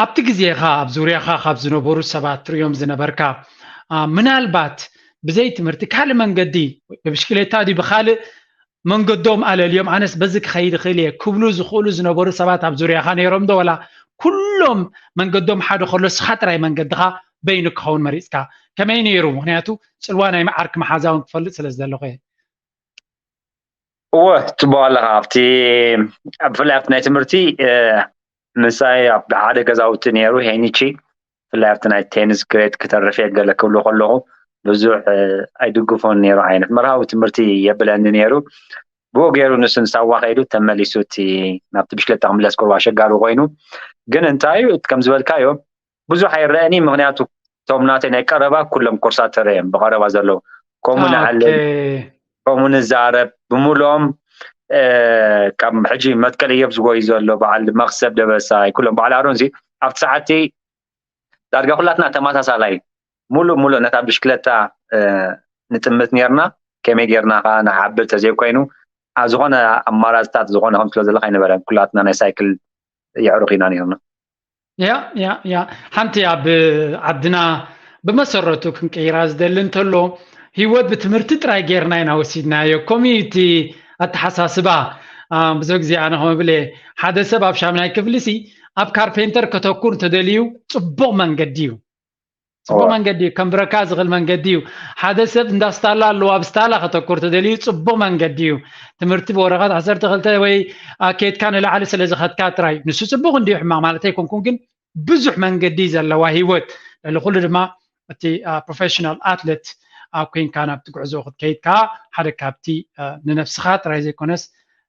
ኣብቲ ግዜኻ ኣብ ዙርያኻ ካብ ዝነበሩ ሰባት ትርእዮም ዝነበርካ፣ አ፣ ምናልባት ብዘይ ትምህርቲ ካልእ መንገዲ፣ ብብሽክሌታ ድዩ ብኻልእ መንገዶም ኣለልዮም፣ ኣነስ በዚ ክኸይድ እኽእል እየ ክብሉ ዝኽእሉ ዝነበሩ ሰባት ኣብ ዙርያኻ ነይሮም ዶ? ዋላ ኩሎም መንገዶም ሓደ ከሎ ንስኻ ጥራይ መንገድኻ በይኑ ክኸውን መሪጽካ? ከመይ ነይሩ? ምኽንያቱ ጽልዋ ናይ መዓርኪ መሓዛ እውን ክፈልጥ ስለ ዝደለኹ እየ። እወ፣ ጽቡቕ ኣለኻ። ኣብቲ፣ ብፍላይ ኣብቲ ናይ ትምህርቲ፣ እ፣ ምሳይ ኣብ ሓደ ገዛውቲ ነይሩ፣ ሄኒቺ፣ ብፍላይ ኣብቲ ናይ ቴኒስ ግሬድ ክተርፍ እየ ገለ ክብሉ ከለኹ ብዙሕ፣ እ፣ ኣይድግፎን ነይሩ ዓይነት መርሃዊ ትምህርቲ የብለኒ ነይሩ። ብኡ ገይሩ ንሱ ንሳዋ ከይዱ ተመሊሱ እቲ ናብቲ ብሽክለታ ክምለስ ቁሩብ ኣሸጋሪ ኮይኑ። ግን እንታይ እዩ፣ ከም ዝበልካዮ ብዙሕ ኣይረኣየን እዩ። ምኽንያቱ እቶም ናተይ ናይ ቀረባ ኩሎም ኮርሳተር እዮም ብቐረባ ዘለዉ። ከምኡ ንዓልል፣ ከምኡ ንዛረብ፣ ብምሉኦም፣ እ፣ ካብ ሕጂ መትከል እዮብ ዝጎዩ ዘሎ በዓል መኽሰብ ደበሳይ፣ ኩሎም በዓል ኣሮን እዚ ኣብቲ ሰዓቲ ዳርጋ ኩላትና ተመሳሳላይ ሙሉእ ሙሉእ ነታ ብሽክለታ፣ እ፣ ንጥምት ነርና። ከመይ ጌርና ከኣ ንዓብር ተዘይኮይኑ ኣብ ዝኾነ ኣማራፅታት ዝኾነ ከም ትብሎ ዘለኻ ኣይነበረን። ኩላትና ናይ ሳይክል የዕሩኽ ኢና ነርና። ያ ያ ያ ሓንቲ ኣብ ዓድና ብመሰረቱ ክንቀይራ ዝደሊ እንተሎ፣ ህይወት ብትምህርቲ ጥራይ ጌርና ኢና ወሲድናዮ። ኮሚኒቲ ኣተሓሳስባ፣ አ፣ ብዙሕ ግዜ ኣነ ከም እብል እየ፣ ሓደ ሰብ ኣብ ሻምናይ ክፍሊ ሲ ኣብ ካርፔንተር ከተኩር እንተደልዩ ጽቡቕ መንገዲ እዩ። ጽቡቕ እወ። መንገዲ እዩ፣ ከንብረካ ዝኽእል መንገዲ እዩ። ሓደ ሰብ እንዳ ስታላ ኣለዎ፣ ኣብ ስታላ ከተኩር ተደልዩ ጽቡቕ መንገዲ እዩ። ትምህርቲ ብወረቐት ዓሰርተ ክልተ ወይ፣ አ፣ ኬድካ ንላዕሊ ስለ ዝኸድካ ጥራይ። ንሱ ጽቡቕ እንድዩ፣ ሕማቕ ማለት ኣይኮንኩን፣ ግን ብዙሕ መንገዲ እዩ ዘለዋ ህይወት። ልዕሊ ኩሉ ድማ እቲ፣ አ፣ ፕሮፌሽናል ኣትሌት ኣብ ኮይንካ ናብቲ ጉዕዞ ክትከይድ ከኣ ሓደ ካብቲ፣ አ፣ ንነብስኻ ጥራይ ዘይኮነስ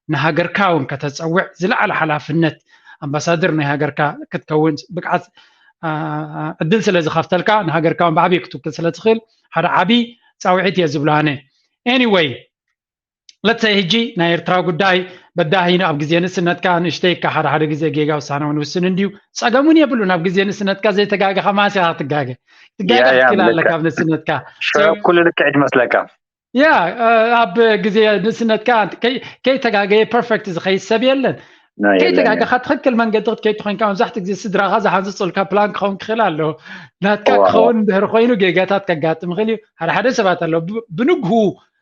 ንሃገርካ እውን ከተጸውዕ ዝለዓለ ሓላፍነት፣ ኣምባሳደር ናይ ሃገርካ ክትከውን ብቅዓት፣ አ፣ ዕድል ስለ ዝኸፍተልካ ንሃገርካ እውን ብዓብዪ ክትውክል ስለ ትኽእል ሓደ ዓብዪ ጻውዒት እየ ዝብሎ ኣነ። ኤኒወይ፣ ለትሰይ ሕጂ ናይ ኤርትራ ጉዳይ በዳሂ ኣብ ግዜ ንእስነትካ ንእሽተይ እካ ሓደ ሓደ ግዜ ጌጋ ውሳነ እውን ውስን እንድዩ። ጸገም እውን የብሉን። ኣብ ግዜ ንእስነትካ ዘይተጋገኻ መዓስ ኢኻ ክትጋገ? ክትጋገ ያ፣ ያ፣ ክትክእል ኣለካ ልክዕ። ኣብ ንእስነትካ። ሽዑ ኩሉ ልክዕ እዩ ዝመስለካ። ያ፣ እ፣ ኣብ ግዜ ንእስነትካ ከይ-፣ ከይተጋገየ ፐርፌክት ዝኸይድ ሰብ የለን። ናይ የለን፣ ከይተጋገኻ ትኽክል መንገዲ ክትከይድ ተኾይንካ መብዛሕትኡ ግዜ ስድራኻ ዝሓንጽጹልካ ፕላን ክኸውን ክኽእል ኣለዎ። ናትካ እዋ፣ እዋ። ክኸውን እንድሕር ኮይኑ ጌጋታት ከጋጥም ይኽእል እዩ። ሓደ ሓደ ሰባት ኣለዉ ብ-፣ ብንግሁ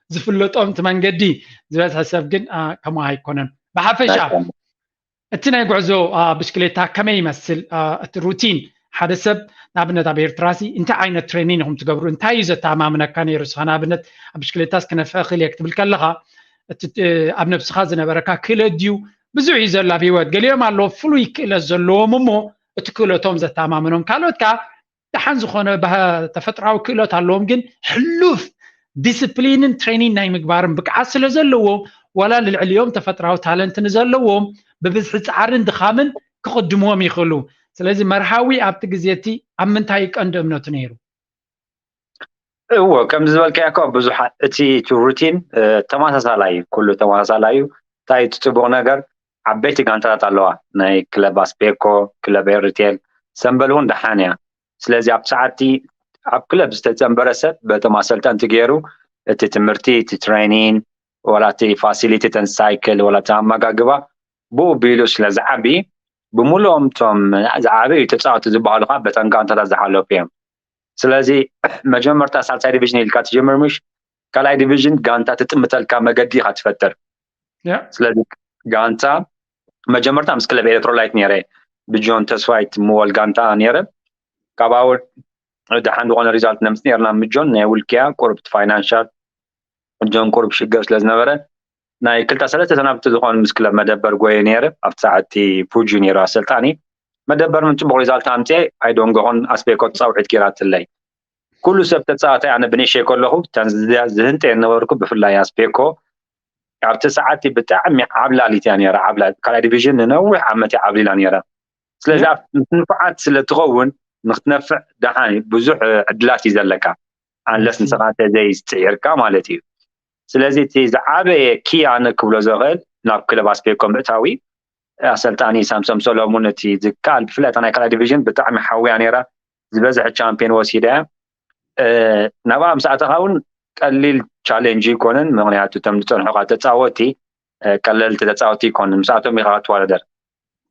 ዝፍለጦም እቲ መንገዲ፣ ዝበዝሐ ሰብ ግን፣ አ፣ ከምኡ ኣይኮነን። ብሓፈሻ ኣይኮነን። እቲ ናይ ጉዕዞ፣ አ፣ ብሽክሌታ ከመይ ይመስል? አ፣ እቲ ሩቲን ሓደ ሰብ ንኣብነት ኣብ ኤርትራሲ እንታይ ዓይነት ትሬኒን ኢኹም ትገብሩ? እንታይ እዩ ዘተኣማምነካ ነይሩ? ንስኻ ንኣብነት ኣብ ብሽክሌታስ ክነፍሕ እኽእል እየ ክትብል ከለኻ እቲ፣ እ፣ ኣብ ነብስኻ ዝነበረካ ክእለት ድዩ? ብዙሕ እዩ ዘሎ ኣብ ህይወት። ገሊኦም ኣለዉ ፍሉይ ክእለት ዘለዎም እሞ እቲ ክእለቶም ዘተኣማምኖም። ካልኦት ከኣ ደሓን ዝኾነ ባህ-፣ ተፈጥራዊ ክእለት ኣለዎም፣ ግን ሕሉፍ ዲስፕሊንን ትሬኒን ናይ ምግባርን ብቅዓት ስለ ዘለዎም፣ ዋላ ልዕሊኦም ተፈጥራዊ ታለንት ንዘለዎም ብብዝሒ ጻዕርን ድኻምን ክቕድምዎም ይኽእሉ። ስለዚ መርሃዊ ኣብቲ ግዜ እቲ ኣብ ምንታይ እዩ ቀንዲ እምነቱ ነይሩ? እዎ፣ ከም ዝበልካዮ እኮ ብዙሓት እቲ፣ እቲ ሩቲን፣ እ፣ ተመሳሳላይ እዩ፣ ኩሉ ተመሳሳላይ እዩ። እንታይ እቲ ጽቡቕ ነገር፣ ዓበይቲ ጋንታታት ኣለዋ፣ ናይ ክለብ ኣስቤኮ፣ ክለብ ኤሪቴል፣ ሰምበል እውን ደሓን እያ። ስለዚ ኣብ ሰዓቲ ኣብ ክለብ ዝተጸንበረ ሰብ በቶም ኣሰልጠንቲ ገይሩ እቲ ትምህርቲ፣ እቲ ትሬኒን፣ ዋላ እቲ ፋሲሊቲ፣ ተን ሳይክል፣ ዋላ እቲ ኣመጋግባ ብኡ ቢሉ ስለ ዝዓቢ፣ ብምሉኦም እቶም ዝዓበዩ ተጻወቲ ዝበሃሉ ከዓ በተን ጋንታታት ዝሓለፉ እዮም። ስለዚ መጀመርታ ሳልሳይ ዲቪዥን ኢልካ ትጅምር፣ ምሽ ካልኣይ ዲቪዥን ጋንታ ትጥምተልካ መገዲ ኢኻ ትፈጥር። ያ። ስለዚ ጋንታ መጀመርታ ምስ ክለብ ኤሌክትሮላይት ነይረ፣ ብጆን ተስፋይ ትምወል ጋንታ ነይረ። ካብኡ ደሓን ዝኾነ ሪዛልት ነምጽእ ነርና። ምጆን ናይ ውልቅያ ቁሩብ እቲ ፋይናንሻል፣ ምጆን ቁሩብ ሽግር ስለ ዝነበረ፣ ናይ ክልተ ሰለስተ ሰናብቲ ዝኾን ምስ ክለብ መደበር ጎየ ነይረ። ኣብቲ ሰዓት እቲ ፉጂ ነይሩ ኣሰልጣኒ። መደበር ምን ጽቡቕ ሪዛልት ኣምጽኤ፣ ኣይደንጎኹን፣ ኣስቤኮ ጻውዒት ጌራትለይ። ኩሉ ሰብ ተጻዋታይ፣ ኣነ ብንእሽተይ ከለኹ፣ እተን ዝህንጠ ነበርኩ፣ ብፍላይ ኣስቤኮ፣ ኣብቲ ሰዓት እቲ ብጣዕሚ ዓብላሊት እያ ነይራ፣ ዓብላ-፣ ካልኣይ ዲቪዥን ንነዊሕ ዓመት እያ ዓብሊላ ነይራ። ስለዚ ያ። ኣብ ንፉዓት ስለ ትኸውን፣ ንክትነፍዕ ደሓን እዩ፣ ብዙሕ ዕድላት እዩ ዘለካ። ኣንለስ ንስኻ እንተዘይጽዒርካ ማለት እዩ። ስለዚ እቲ ዝዓበየ ኪ ኣነ ክብሎ ዝኽእል ናብ ክለብ ኣስቤኮ ምእታዊ፣ ኣሰልጣኒ ሳምሶም ሰሎሙን እቲ ዝከኣል፣ ብፍላይ እታ ናይ ካልኣይ ዲቪዥን ብጣዕሚ ሓውያ ነይራ፣ ዝበዝሐ ቻምፒዮን ወሲዳ እያ። እ፣ ናብኣ ምስ ኣተኻ እውን ቀሊል ቻሌንጅ ኣይኮነን፣ ምኽንያቱ እቶም ዝጸንሑኻ ተጻወቲ፣ እ፣ ቀለልቲ ተጻወቲ ኣይኮኑን፣ ምስኣቶም ኢኻ ክትወዳደር።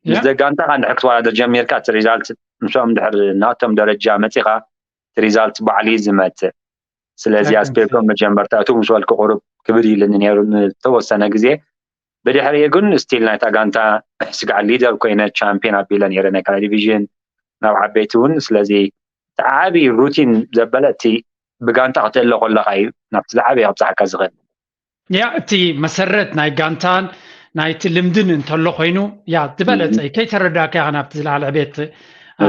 ምስ ያ። ደጋንታኻ እንድሕር ክትወዳደር ጀሚርካ እቲ ሪዛልት ምስኦም ድሕር ናቶም ደረጃ መፂኻ እቲ ሪዛልት ባዕሉ እዩ ዝመፅእ። ስለዚ ኣስቤቶም መጀመርታ እቱ ምስ በልኩ ቁሩብ ክብድ ኢልኒ ነይሩ ንተወሰነ ግዜ። ብድሕሪኡ ግን ስቲል ናይታ ጋንታ ስጋዕ ሊደር ኮይነ ቻምፒዮን ኣቢለ ነይረ ናይ ካልኣይ ዲቪዥን ናብ ዓበይቲ እውን። ስለዚ እቲ ዓብዪ ሩቲን ዘበለ እቲ ብጋንታ ክትእለ ከለኻ እዩ ናብቲ ዝዓበየ ክብፅሓካ ዝኽእል። ያ እቲ መሰረት ናይ ጋንታን ናይቲ ልምድን እንተሎ ኮይኑ ያ ዝበለፀ ከይተረዳእካ ኢኻ ናብቲ ዝለዓለ ዕቤት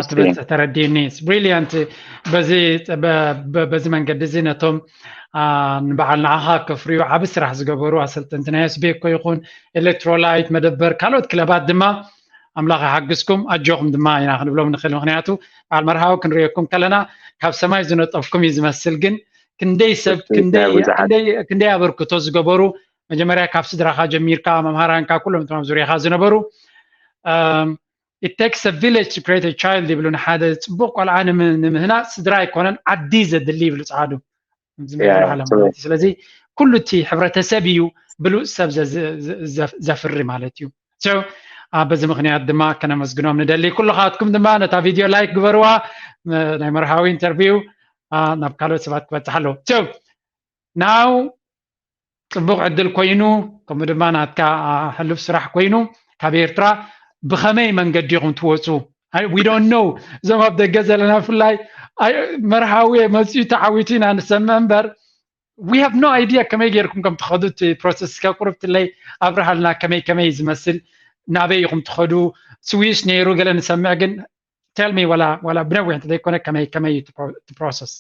ትበፅሕ ተረዲእኒ። ብሪሊያንት። በዚ መንገዲ እዚ ነቶም ንበዓል ንዓኻ ከፍርዩ ዓቢ ስራሕ ዝገበሩ ኣሰልጠንቲ ናይ ስቤኮ ይኹን ኤሌክትሮላይት መደበር ካልኦት ክለባት ድማ ኣምላኽ ይሓግዝኩም ኣጆኹም ድማ ኢና ክንብሎም ንኽእል። ምክንያቱ በዓል መርሃዊ ክንሪየኩም ከለና ካብ ሰማይ ዝነጠፍኩም እዩ ዝመስል፣ ግን ክንደይ ሰብ ክንደይ ኣበርክቶ ዝገበሩ መጀመርያ ካብ ስድራኻ ጀሚርካ መምሃራንካ ኩሎም እቶም ኣብ ዙርያኻ ዝነበሩ it takes a village to create a child ይብሉ። ንሓደ ፅቡቅ ቆልዓ ንምህናፅ ስድራ ኣይኮነን ዓዲ ዘድሊ ይብሉ ፀዓዱ። ስለዚ ኩሉ እቲ ሕብረተሰብ እዩ ብሉፅ ሰብ ዘፍሪ ማለት እዩ። በዚ ምክንያት ድማ ከነመስግኖም ንደሊ። ኩልኻትኩም ድማ ነታ ቪድዮ ላይክ ግበርዋ። ናይ መርሃዊ ኢንተርቪው ናብ ካልኦት ሰባት ክበፅሕ ኣለዎ። ናው ፅቡቅ ዕድል ኮይኑ ከምኡ ድማ ናትካ ሕሉፍ ስራሕ ኮይኑ ካብ ኤርትራ ብኸመይ መንገዲ ኢኹም ትወፁ? We don't know። እዞም ኣብ ደገ ዘለና ብፍላይ መርሃዊ መፅኡ ተዓዊቱ ኢና ንሰምዕ እምበር we have no idea ከመይ ጌርኩም ከም ትኸዱ እቲ ፕሮሰስ። እስከ ቁርብትለይ ኣብርሃልና ከመይ ከመይ ዝመስል ናበይ ኢኹም ትኸዱ? ስዊስ ነይሩ ገለ ንሰምዕ ግን tell me ዋላ ዋላ ብነዊሕ እንተዘይኮነ ከመይ ከመይ እዩ እቲ ፕሮሰስ?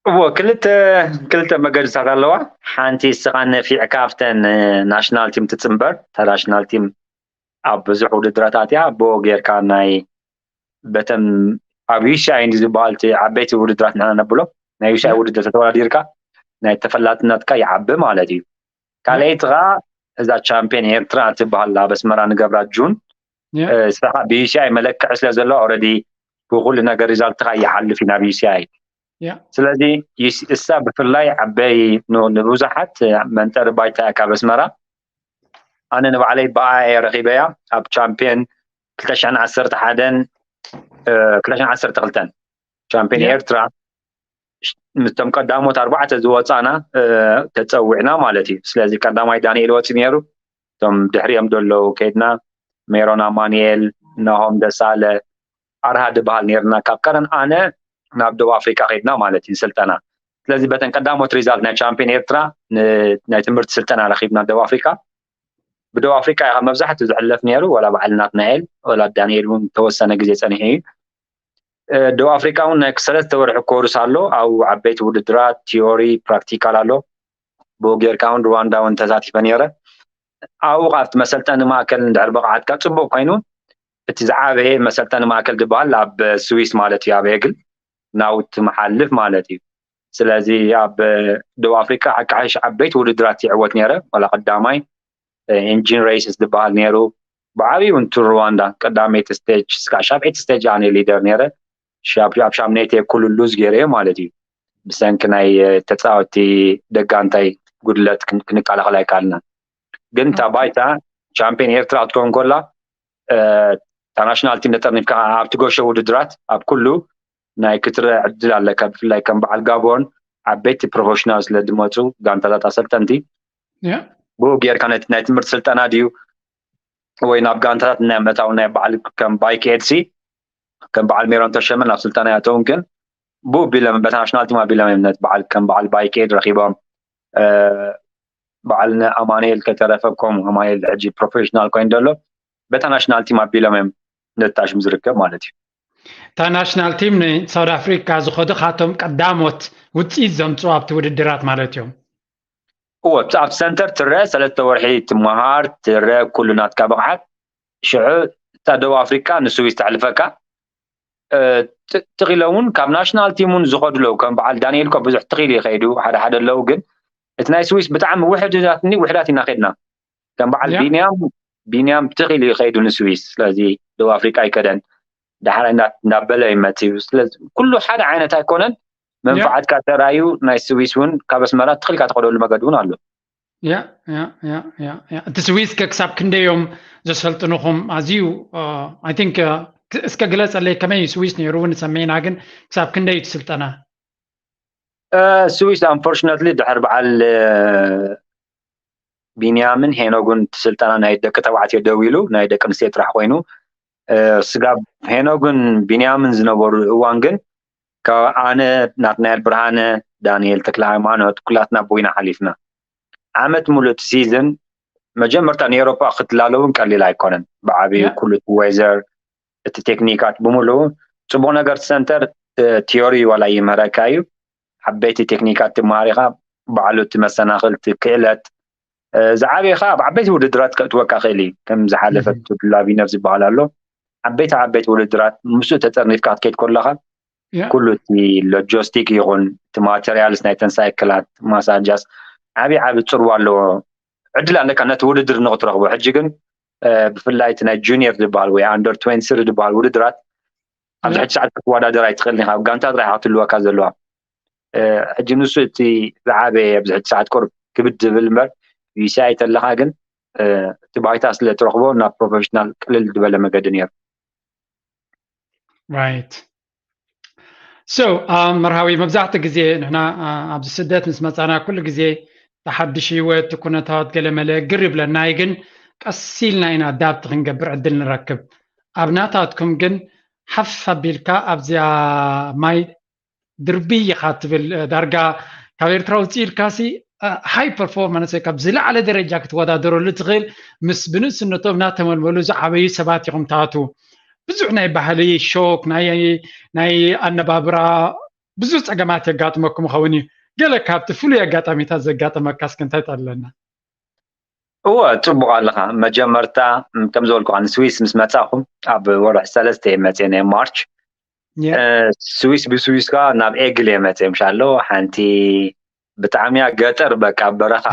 እዎ ክልተ ክልተ መገድታት ኣለዋ። ሓንቲ እስኻ ነፊዕካ ኣብተን ናሽናል ቲም ትፅምበር። እታ ናሽናል ቲም ኣብ ብዙሕ ውድድራታት እያ ብኡ ጌርካ ናይ በተን ኣብ ዩሲኣይ ዝበሃል እቲ ዓበይቲ ውድድራት ንሕና ነብሎ ናይ ዩሲኣይ ውድድር ተተወዳዲርካ ናይ ተፈላጥነትካ ይዓቢ ማለት እዩ። ካልኣይቲ ከዓ እዛ ቻምፒዮን ኤርትራ ትበሃል ኣብ ኣስመራ ንገብራ ጁን ብዩሲኣይ መለክዒ ስለ ዘሎ ኦረዲ ብኩሉ ነገር ሪዛልትካ ይሓልፍ እዩ ናብ ዩሲኣይ። ስለዚ እሳ ብፍላይ ዓበይ ንብዙሓት መንጠሪ ባይታ እያ ካብ ኣስመራ። ኣነ ንባዕለይ ብኣያ እየ ረኺበያ ኣብ ቻምፒዮን ክልተ ሽሕን ዓሰርተ ሓደን ክልተ ሽሕን ዓሰርተ ክልተን ቻምፒዮን ኤርትራ ምስቶም ቀዳሞት ኣርባዕተ ዝወፃና ተፀዊዕና ማለት እዩ። ስለዚ ቀዳማይ ዳንኤል ወፂ ነይሩ። እቶም ድሕሪኦም ዘለዉ ከይድና ሜሮን ኣማንኤል፣ ናሆም ደሳለ፣ ኣርሃ ዝበሃል ነይርና። ካብ ቀደም ኣነ ናብ ደቡብ ኣፍሪቃ ከይድና ማለት እዩ ስልጠና። ስለዚ በተን ቀዳሞት ሪዛልት ናይ ቻምፒዮን ኤርትራ ናይ ትምህርቲ ስልጠና ረኺብና ደቡብ ኣፍሪቃ። ብደቡብ ኣፍሪቃ ኢኻ መብዛሕትኡ ዝሕለፍ ነይሩ። ዋላ በዓል ናትናኤል ዋላ ዳንኤል እውን ተወሰነ ግዜ ፀኒሑ እዩ። ደቡብ ኣፍሪቃ እውን ናይ ሰለስተ ወርሒ ኮርስ ኣሎ። ኣብኡ ዓበይቲ ውድድራት ቲዮሪ ፕራክቲካል ኣሎ። ብኡ ጌርካ እውን ሩዋንዳ እውን ተሳቲፈ ነይረ። ኣብኡ ካብቲ መሰልጠኒ ማእከል እንድሕር ብቕዓትካ ፅቡቅ ኮይኑ እቲ ዝዓበየ መሰልጠኒ ማእከል ዝበሃል ኣብ ስዊስ ማለት እዩ ኣብ ኤግል ናውቲ መሓልፍ ማለት እዩ። ስለዚ ኣብ ደቡብ ኣፍሪቃ ሓቂ ሓይሽ ዓበይቲ ውድድራት ይዕወት ነይረ። ዋላ ቀዳማይ ኢንጂን ሬይስስ ዝበሃል ነይሩ። ብዓብዩ እንቱ ሩዋንዳ ቀዳመይቲ ስቴጅ ስካዕ ሻብዒቲ ስቴጅ ኣነ ሊደር ነይረ። ኣብ ሻምነይቲ ኩሉ ሉዝ ገይረ ማለት እዩ። ብሰንኪ ናይ ተፃወቲ ደጋንታይ ጉድለት ክንከላኸል ኣይከኣልናን። ግን እታ ባይታ ቻምፒዮን ኤርትራ ክትከውን ከላ እታ ናሽናል ቲም ተጠርኒፍካ ኣብቲ ገሾ ውድድራት ኣብ ኩሉ ናይ ክትረ ዕድል ኣለካ። ብፍላይ ከም በዓል ጋቦን ዓበይቲ ፕሮፌሽናል ስለ ዝመፁ ጋንታታት ኣሰልጠንቲ ብኡ ጌርካ ናይ ትምህርቲ ስልጠና ድዩ ወይ ናብ ጋንታታት ናይ መታው ናይ በዓል ከም ባይክ ኤድሲ ከም በዓል ሜሮን ተሸመ ናብ ስልጠና ያተውን ግን ብኡ ቢሎም በታ ናሽናል ቲም ኣቢሎም እዮም ነቲ በዓል ከም በዓል ባይክ ኤድ ረኪቦም። በዓል ኣማኑኤል ከተረፈ ከም ኣማኑኤል ሕጂ ፕሮፌሽናል ኮይኑ ዘሎ በታ ናሽናል ቲም ኣቢሎም እዮም ነቲ ታሽም ዝርከብ ማለት እዩ። እታ ናሽናል ቲም ንሳውት ኣፍሪካ ዝኸዱ ካቶም ቀዳሞት ውፅኢት ዘምፅኡ ኣብቲ ውድድራት ማለት እዮም። እወ ኣብ ሰንተር ትረአ ሰለስተ ወርሒ ትመሃር ትረአ ኩሉ ናትካ ብቕዓት ሽዑ እታ ደቡብ ኣፍሪካ ንስዊስ ተሕልፈካ። ትኺለ እውን ካብ ናሽናል ቲም እውን ዝኸዱ ኣለዉ ከም በዓል ዳንኤል ኮ ብዙሕ ትኺል ይኸይዱ ሓደ ሓደ ኣለዉ ግን እቲ ናይ ስዊስ ብጣዕሚ ውሕድ ዛትኒ ውሕዳት ኢና ከድና ከም በዓል ቢንያም ቢንያም ትኺል ይኸይዱ ንስዊስ ስለዚ ደቡብ ኣፍሪካ ኣይከደን ዳሕራይ እንዳበለ ይመፅእ እዩ ስለዚ ኩሉ ሓደ ዓይነት ኣይኮነን መንፋዓትካ ተራዩ ናይ ስዊስ እውን ካብ ኣስመራ ትኽልካ ተኸደሉ መገዲ እውን ኣሎ እቲ ስዊስ ከ ክሳብ ክንደይ እዮም ዘሰልጥንኹም ኣዝዩ I think እስከ ግለፀለይ፣ ከመይ እዩ ስዊስ ነይሩ እውን ሰሚዕና፣ ግን ክሳብ ክንደይ እዩ እቲ ስልጠና? ስዊስ unfortunately ድሕር በዓል ቢንያምን ሄኖግን እቲ ስልጠና ናይ ደቂ ተባዕትዮ ደው ኢሉ ናይ ደቂ ኣንስትዮ ጥራሕ ኮይኑ፣ ስጋብ ሄኖግን ቢንያምን ዝነበሩ እዋን ግን ካብ ኣነ፣ ናትናኤል ብርሃነ፣ ዳንኤል ተክለ ሃይማኖት ኩላትና ቦይና ሓሊፍና። ዓመት ሙሉእ እቲ ሲዝን መጀመርታ ንኤሮፓ ክትላለውን ቀሊል ኣይኮነን። ብዓብዩ ኩሉ እቲ ዌዘር፣ እቲ ቴክኒካት ብምሉኡ። ፅቡቕ ነገር እቲ ሰንተር ቲዮሪ ዋላ ይምህረካ እዩ፣ ዓበይቲ ቴክኒካት ትመሃር ኢኻ። ባዕሉ እቲ መሰናኽል፣ እቲ ክእለት ዝዓበየ ከዓ ኣብ ዓበይቲ ውድድራት ከእትወካ ክእል እዩ። ከም ዝሓለፈ ላቪነር ዝበሃል ኣሎ፣ ዓበይቲ ዓበይቲ ውድድራት ምስኡ ተጠርኒፍካ ክትከይድ ከለካ ኩሉ እቲ ሎጂስቲክ ይኹን እቲ ማቴሪያልስ ናይተን ሳይክላት ማሳጃስ ዓብዪ ዓብዪ ፅርዋ ኣለዎ። ዕድል ኣለካ ነቲ ውድድር ንክትረክቦ። ሕጂ ግን ብፍላይ እቲ ናይ ጁኒየር ዝበሃል ወይ ኣንደር ትዌንቲ ስሪ ዝበሃል ውድድራት ኣብዚ ሕጂ ሰዓት ክትወዳደር ኣይትኽእልን ኢኻ። ጋንታ ጥራይ ክትህልወካ ዘለዋ። ሕጂ ንሱ እቲ ዝዓበየ ኣብዚ ሕጂ ሰዓት ቁርብ ክብድ ዝብል እምበር፣ ዩሲኣይ ተለካ ግን እቲ ባይታ ስለ ትረኽቦ ናብ ፕሮፌሽናል ቅልል ዝበለ መገዲ ነይሩ። ራይት። ሶ መርሃዊ፣ መብዛሕቲ ግዜ ንሕና ኣብዚ ስደት ምስ መፃና ኩሉ ግዜ ተሓድሽ ህይወት ኩነታት ገለመለ ግር ይብለና እዩ፣ ግን ቀስ ኢልና ኢና ኣዳፕት ክንገብር ዕድል ንረክብ። ኣብ ናታትኩም ግን ሓፍ ኣቢልካ ኣብዚኣ ማይ ድርቢ ኢኻ ትብል፣ ዳርጋ ካብ ኤርትራ ውፅእ ኢልካሲ ሃይ ፐርፎርማንስ ወይ ካብ ዝለዓለ ደረጃ ክትወዳደረሉ ትኽእል ምስ ብንእስነቶም እናተመልመሉ ዝዓበዩ ሰባት ኢኹም ትኣትዉ። ብዙሕ ናይ ባህሊ ሾክ፣ ናይ ኣነባብራ ብዙሕ ፀገማት የጋጥመኩም ይኸውን እዩ። ገለ ካብቲ ፍሉይ ኣጋጣሚታት ዘጋጠመካ እስከ እንታይ ኣለና? እወ፣ ፅቡቕ ኣለኻ። መጀመርታ ከም ዝበልኩኻ ንስዊስ ምስ መፃኹም ኣብ ወርሒ ሰለስተ እየ መፅየ፣ ናይ ማርች። ስዊስ ብስዊስ ከዓ ናብ ኤግል እየ መፅየ። ምሻሎ ሓንቲ ብጣዕሚ እያ ገጠር፣ በቃ በረኻ።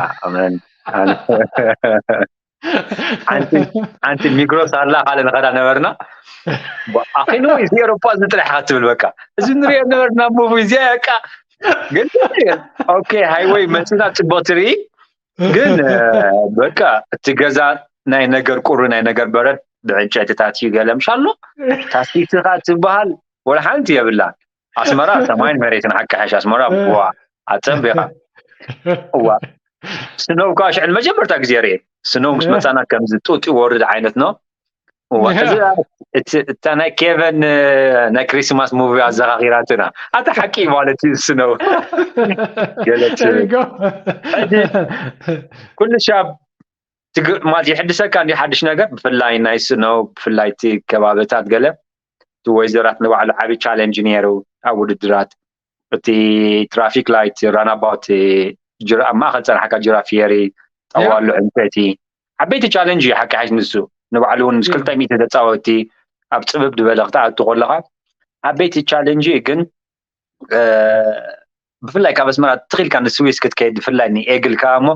ሓንቲ ሚግሮስ ኣላ፣ ካልእ ንኸዳ ነበርና። ኣኺሉ እዚ ኤሮፓ እዚ ጥራሕ ኢኻ ትብል፣ በቃ እዚ ንሪኦ ነበርና ሙቪ እዚኣ በቃ። ግን ኦኬ፣ ሃይወይ መፂና ፅቡቕ ትርኢ፣ ግን በቃ እቲ ገዛ ናይ ነገር ቁሪ፣ ናይ ነገር በረድ ብዕንጨይትታት እዩ ገለ ምሻሎ። ታስቲትኻ ትበሃል ወላ ሓንቲ የብላን። ኣስመራ ሰማይን መሬትን ሓቂ ሓሽ፣ ኣስመራ ዋ ኣፀቢኻ። እዋ ስኖው ከዓ ሽዕን መጀመርታ ግዜ ርኤ። ስኖው ምስ መፃና ከምዚ ጡጥ ይወርድ ዓይነት ነው። እዋ እዚ እታ ናይ ኬቨን ናይ ክሪስማስ ሙቪ ኣዘኻኺራትና። ኣታ ሓቂ ማለት እዩ ስኖው። ገለ ትብል። ኩሉ ሻብ ማለት ይሕድሰካ እንዲ ሓድሽ ነገር፣ ብፍላይ ናይ ስኖው፣ ብፍላይ እቲ ከባብታት ገለ እቲ ወይዘራት ንባዕሉ ዓብዪ ቻለንጅ ነይሩ ኣብ ውድድራት። እቲ ትራፊክ ላይት ራናባውት ኣብ ማእኸል ፀናሕካ ጅራፍ የሪ ጠዋሉ ዕንጨይቲ ዓበይቲ ቻለንጅ እዩ። ሓቂ ሓሽ ንሱ ንባዕሉ እውን ምስ ክልተ ሚእቲ ተፃወቲ ኣብ ፅብብ ዝበለ ክትኣቱ ከለካ ዓበይቲ ቻለንጅ እዩ። ግን ብፍላይ ካብ ኣስመራ ትኽኢልካ ንስዊስ ክትከይድ፣ ብፍላይ ንኤግል ከዓ እሞ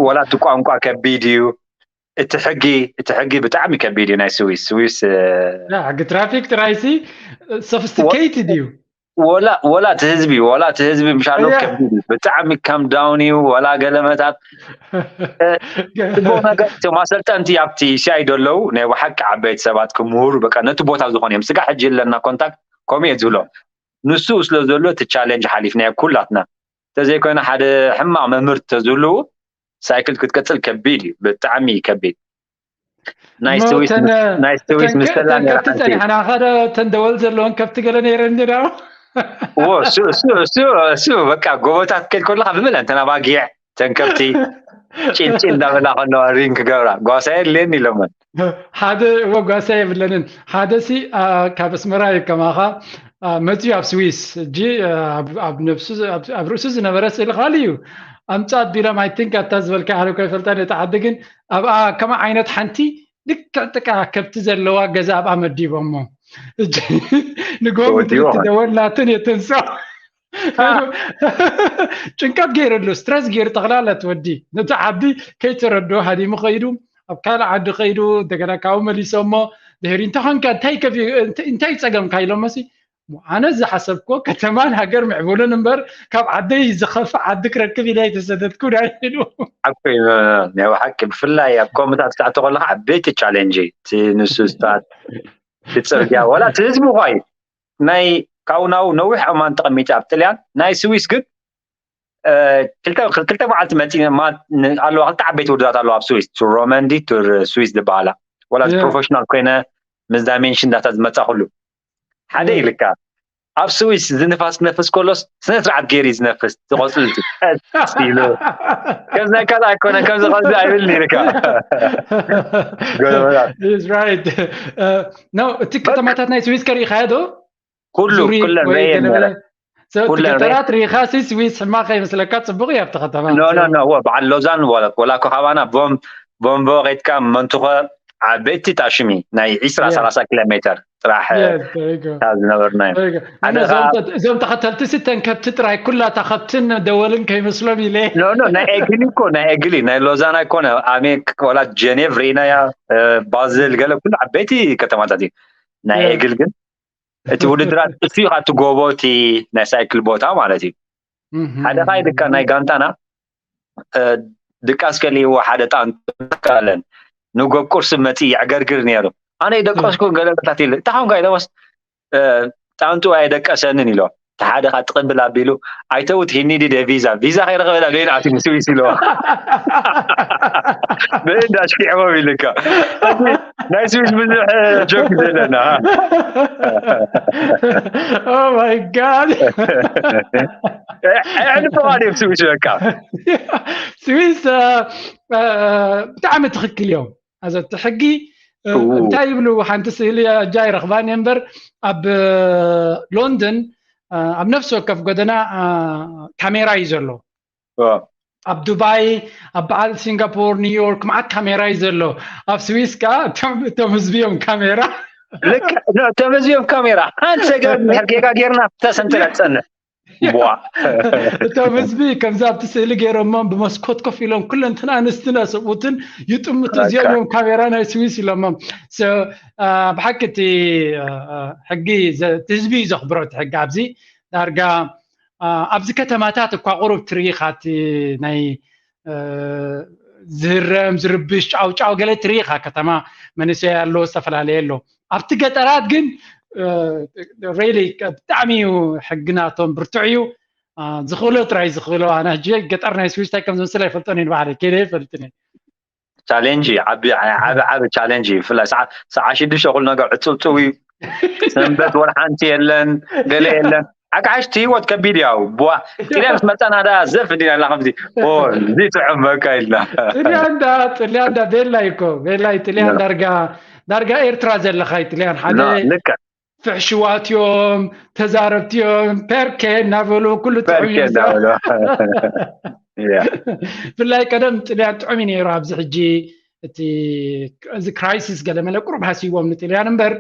ወላ እቲ ቋንቋ ከቢድ እዩ። እቲ ሕጊ እቲ ሕጊ ብጣዕሚ ከቢድ እዩ ናይ ስዊስ። ስዊስ ሕጊ ትራፊክ ጥራይሲ ሶፊስቲኬትድ እዩ። ወላ ወላ እቲ ህዝቢ ወላ እቲ ህዝቢ ምሻሎ ከቢድ እዩ። ብጣዕሚ ካም ዳውን እዩ። ወላ ገለመታት ጽቡቕ ነገር እቶም ኣሰልጠንቲ ኣብቲ ሲኣይ ዘለዉ ናይ ብሓቂ ዓበይቲ ሰባት ክምህሩ በቃ ነቲ ቦታ ዝኾኑ እዮም። ስጋ ሕጂ ኣለና ኮንታክት ከምኡ እየ ዝብሎ። ንሱ ስለ ዘሎ እቲ ቻሌንጅ ሓሊፍናዮ ኩላትና። እንተዘይኮይኑ ሓደ ሕማቕ መምህር ተዝህልዉ ሳይክል ክትቀጽል ከቢድ እዩ፣ ብጣዕሚ ከቢድ። ናይ ስዊስ ናይ ስዊስ ምስ ተላ ነራ ሓንቲ ጸኒሕና ሓደ ተን ደወል ዘለውን ከብቲ ገለ ነይረን ዶ? እዎ እሱ እሱ እሱ እሱ በቃ ጎቦታት ከይድ ከለኻ ብምልአን ተን ኣባጊዕ ተን ከብቲ ጪልጪል እንዳበላ ከለዋ ሪንግ ክገብራ ጓሳ የድልየኒ ኢሎመን። ሓደ እወ ጓሳ የብለንን። ሓደ ሲ ካብ ኣስመራ እዩ ከማኻ መፅዩ ኣብ ስዊስ እጂ ኣብ ርእሱ ዝነበረ ስእሊ ካልእ እዩ። ኣምፃ ኣቢሎም ኣይ ቲንክ ኣታ ዝበልካ ሓደ እኮ ይፈልጣ ነቲ ዓዲ ግን ኣብኣ ከማ ዓይነት ሓንቲ ልክዕ ጥቃ ከብቲ ዘለዋ ገዛ ኣብኣ መዲቦሞ። ንጎ ምትልቲ ደወል ናትን የተንሳ ጭንቀት ገይረሉ ስትረስ ገይሩ ጠቕላላ ትወዲ ነቲ ዓዲ ከይተረዶ ሃዲሙ ከይዱ ኣብ ካልእ ዓዲ ከይዱ እንደገና ካብኡ መሊሶሞ ድሕሪ እንተኾንካ እንታይ ጸገምካ ኢሎሞሲ ኣነ ዝሓሰብኮ ከተማን ሃገር ምዕቡልን እምበር ካብ ዓደይ ዝኸፍእ ዓዲ ክረክብ ኢለ ኣይተሰደድኩ ዳይሉ። ሓቂ ናይ ሓቂ ብፍላይ ኣብ ኮምታት ክትኣቶ ከለካ ዓበይቲ ቻሌንጅ እቲ ንሱ ስታት እቲ ፅርግያ ወላ እቲ ህዝቢ ኳይ ናይ ካብኡ ናብኡ ነዊሕ እማን ተቐሚጠ ኣብ ጥልያን ናይ ስዊስ ግን ክልተ መዓልቲ መፂ ኣለዋ ክልተ ዓበይቲ ውድድራት ኣለዋ ኣብ ስዊስ ሮመንዲ ቱር ስዊስ ዝበሃላ ወላ ፕሮፌሽናል ኮይነ ምስ ዳይሜንሽን ዳታ ዝመፃ ኩሉ ሓደ ኢልካ ኣብ ስዊስ ዝንፋስ ክነፍስ ከሎስ ስነ ስርዓት ገይሩ ዝነፍስ ዝቆፅል ኢሉ ከምዚ ናይ ካልእ ኣይኮነ ከምዚ ከምዚ ኣይብልን ኢልካ እቲ ከተማታት ናይ ስዊስ ከሪኢኻዮ ዶ ኩሉ ኩለን ረየ ገጠራት ሪኢኻ ሲ ስዊስ ሕማቕ ከይመስለካ ፅቡቕ እዩ ኣብቲ ከተማ በዓል ሎዛን ወላ እኮ ካባና ቦምቦ ከይትካ መንቱኸ ዓበይቲ ታሽሚ ናይ ዒስራ ሰላሳ ኪሎ ሜተር ጥራሕ ዝነበርና እዞም ተኸተልቲ ስተን ከብቲ ጥራይ ኩላታ ከብትን ደወልን ከይመስሎም ኢለ ናይ ኤግሊ እኮ ናይ ኤግሊ ናይ ሎዛን ኣይኮነ ኣሜ ወላ ጀኔቭ ርኢናያ ባዝል ገለ ኩሉ ዓበይቲ ከተማታት እዩ ናይ ኤግል ግን እቲ ውድድራት እሱ እዩ ካብቲ ጎቦ እቲ ናይ ሳይክል ቦታ ማለት እዩ ሓደ ካይ ድካ ናይ ጋንታና ድቃስ ከልይዎ ሓደ ጣንቱ ለን ንጎብ ቁርሲ መፂ የዕገርግር ነይሩ ኣነ ይደቀስኩ ገለታት ይል እንታይ ከምካ ኢለወስ ጣንቱ ኣይደቀሰንን ኢሎ እቲ ሓደ ካ ትቅብል ኣቢሉ ኣይተውት ሂኒ ዲደ ቪዛ ቪዛ ከይረኸበላ ገይን ኣቲ ስዊስ ኢሎ ብእንዳ ኣሽኪዕዎም ኢልካ ናይ ስዊስ ብዙሕ ጆክ ዘለና my god ኣዕንፈዋ ድዮም ስዊስ በቃ ስዊስ ብጣዕሚ ትኽክል እዮም ኣዘቲ ሕጊ እንታይ ይብሉ ሓንቲ ስእሊ እጃ ይረኽባን እየ እምበር ኣብ ሎንደን ኣብ ነፍሲ ወከፍ ጎደና ካሜራ እዩ ዘሎ ኣብ ዱባይ ኣብ በዓል ሲንጋፖር ኒውዮርክ መዓት ካሜራ እዩ ዘሎ ኣብ ስዊስ ከዓ እቶም ህዝቢ እዮም ካሜራ እቶም ህዝቢ እዮም ካሜራ ሓንቲ ሰገር ድሕር ጌጋ ጌርና ተሰንትላ ትፀንሕ እቶም ህዝቢ ከምዚ ኣብቲ ስእሊ ገይሮሞም ብመስኮት ኮፍ ኢሎም ኩለንትና ኣንስትና ሰብኡትን ይጥምቱ እዚኦም እዮም ካሜራ ናይ ስዊስ ኢሎሞም ብሓቂ እቲ ሕጊ ህዝቢ እዩ ዘኽብሮ እቲ ሕጊ ኣብዚ ዳርጋ ኣብዚ ከተማታት እኳ ቁሩብ ትርኢ ኢኻ እቲ ናይ ዝህረም ዝርብሽ ጫውጫው ገለ ትርኢ ኢኻ ከተማ መንእሰይ ኣሎ ዝተፈላለየ ኣሎ ኣብቲ ገጠራት ግን ሬሊ ብጣዕሚ እዩ ሕግናቶም ብርቱዕ እዩ ዝኽእሎ ጥራይ ዝኽእሎ ኣነ ሕጂ ገጠር ናይ ስዊስ እንታይ ከም ዝመስል ኣይፈልጦን እየ ንባዕለይ ከይደ ይፈልጥን እየ ቻሌንጅ ዓቢ ዓቢ ዓቢ ቻሌንጅ እዩ ብፍላይ ሰዓ ሰዓ ሽዱሽተ ኩሉ ነገር ዕፅውፅው እዩ ሰንበት ወላ ሓንቲ የለን ገለ የለን ኣቃሓሽቲ ህይወት ከቢድ ያው ቧ ጥልያን ምስ መፃና ዳ ዘፍ እንዲና ላ ከምዚ እዚ ትዕም በቃ ኢልና ጥልያን ዳ ጥልያን ዳ ቤላይ እኮ ቤላይ ጥልያን ዳርጋ ዳርጋ ኤርትራ ዘለኻ ጥልያን ሓደ ልክዕ ፍሕሽዋት እዮም ተዛረብቲ እዮም ፐርኬ እናበሉ ኩሉ ጥዑም እዩ ብፍላይ ቀደም ጥልያን ጥዑም እዩ ነይሩ ኣብዚ ሕጂ እቲ እዚ ክራይሲስ ገለ መለ ቁሩብ ሃሲዎም ንጥልያን እምበር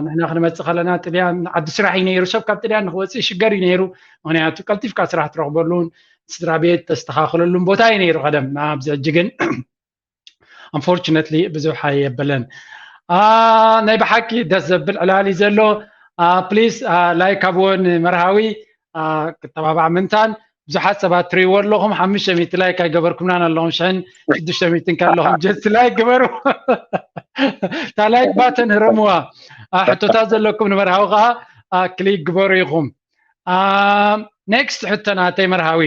ንሕና ክንመፅእ ከለና ጥልያን ዓዲ ስራሕ እዩ ነይሩ ሰብ ካብ ጥልያን ንክወፅእ ሽገር እዩ ነይሩ ምክንያቱ ቀልጢፍካ ስራሕ ትረክበሉን ስድራ ቤት ተስተካክለሉን ቦታ እዩ ነይሩ ቀደም ኣብዚ ሕጂ ግን unfortunately ብዙሕ ኣየበለን ናይ ብሓቂ ደስ ዘብል ዕላል እዩ ዘሎ please like ኣብዎ ንመርሃዊ ክተባባዕ ምንታን ብዙሓት ሰባት ትሪእዎ ኣለኹም ሓሙሽተ ሚእቲ like ኣይገበርኩምናን ኣለኹም ሽሕን ሽዱሽተ ሚእትን ከለኹም just like ግበሩ እታ like button ህረምዋ ሕቶታት ዘለኩም ንመርሃዊ ከዓ click ግበሩ ኢኹም next ሕቶ ናተይ መርሃዊ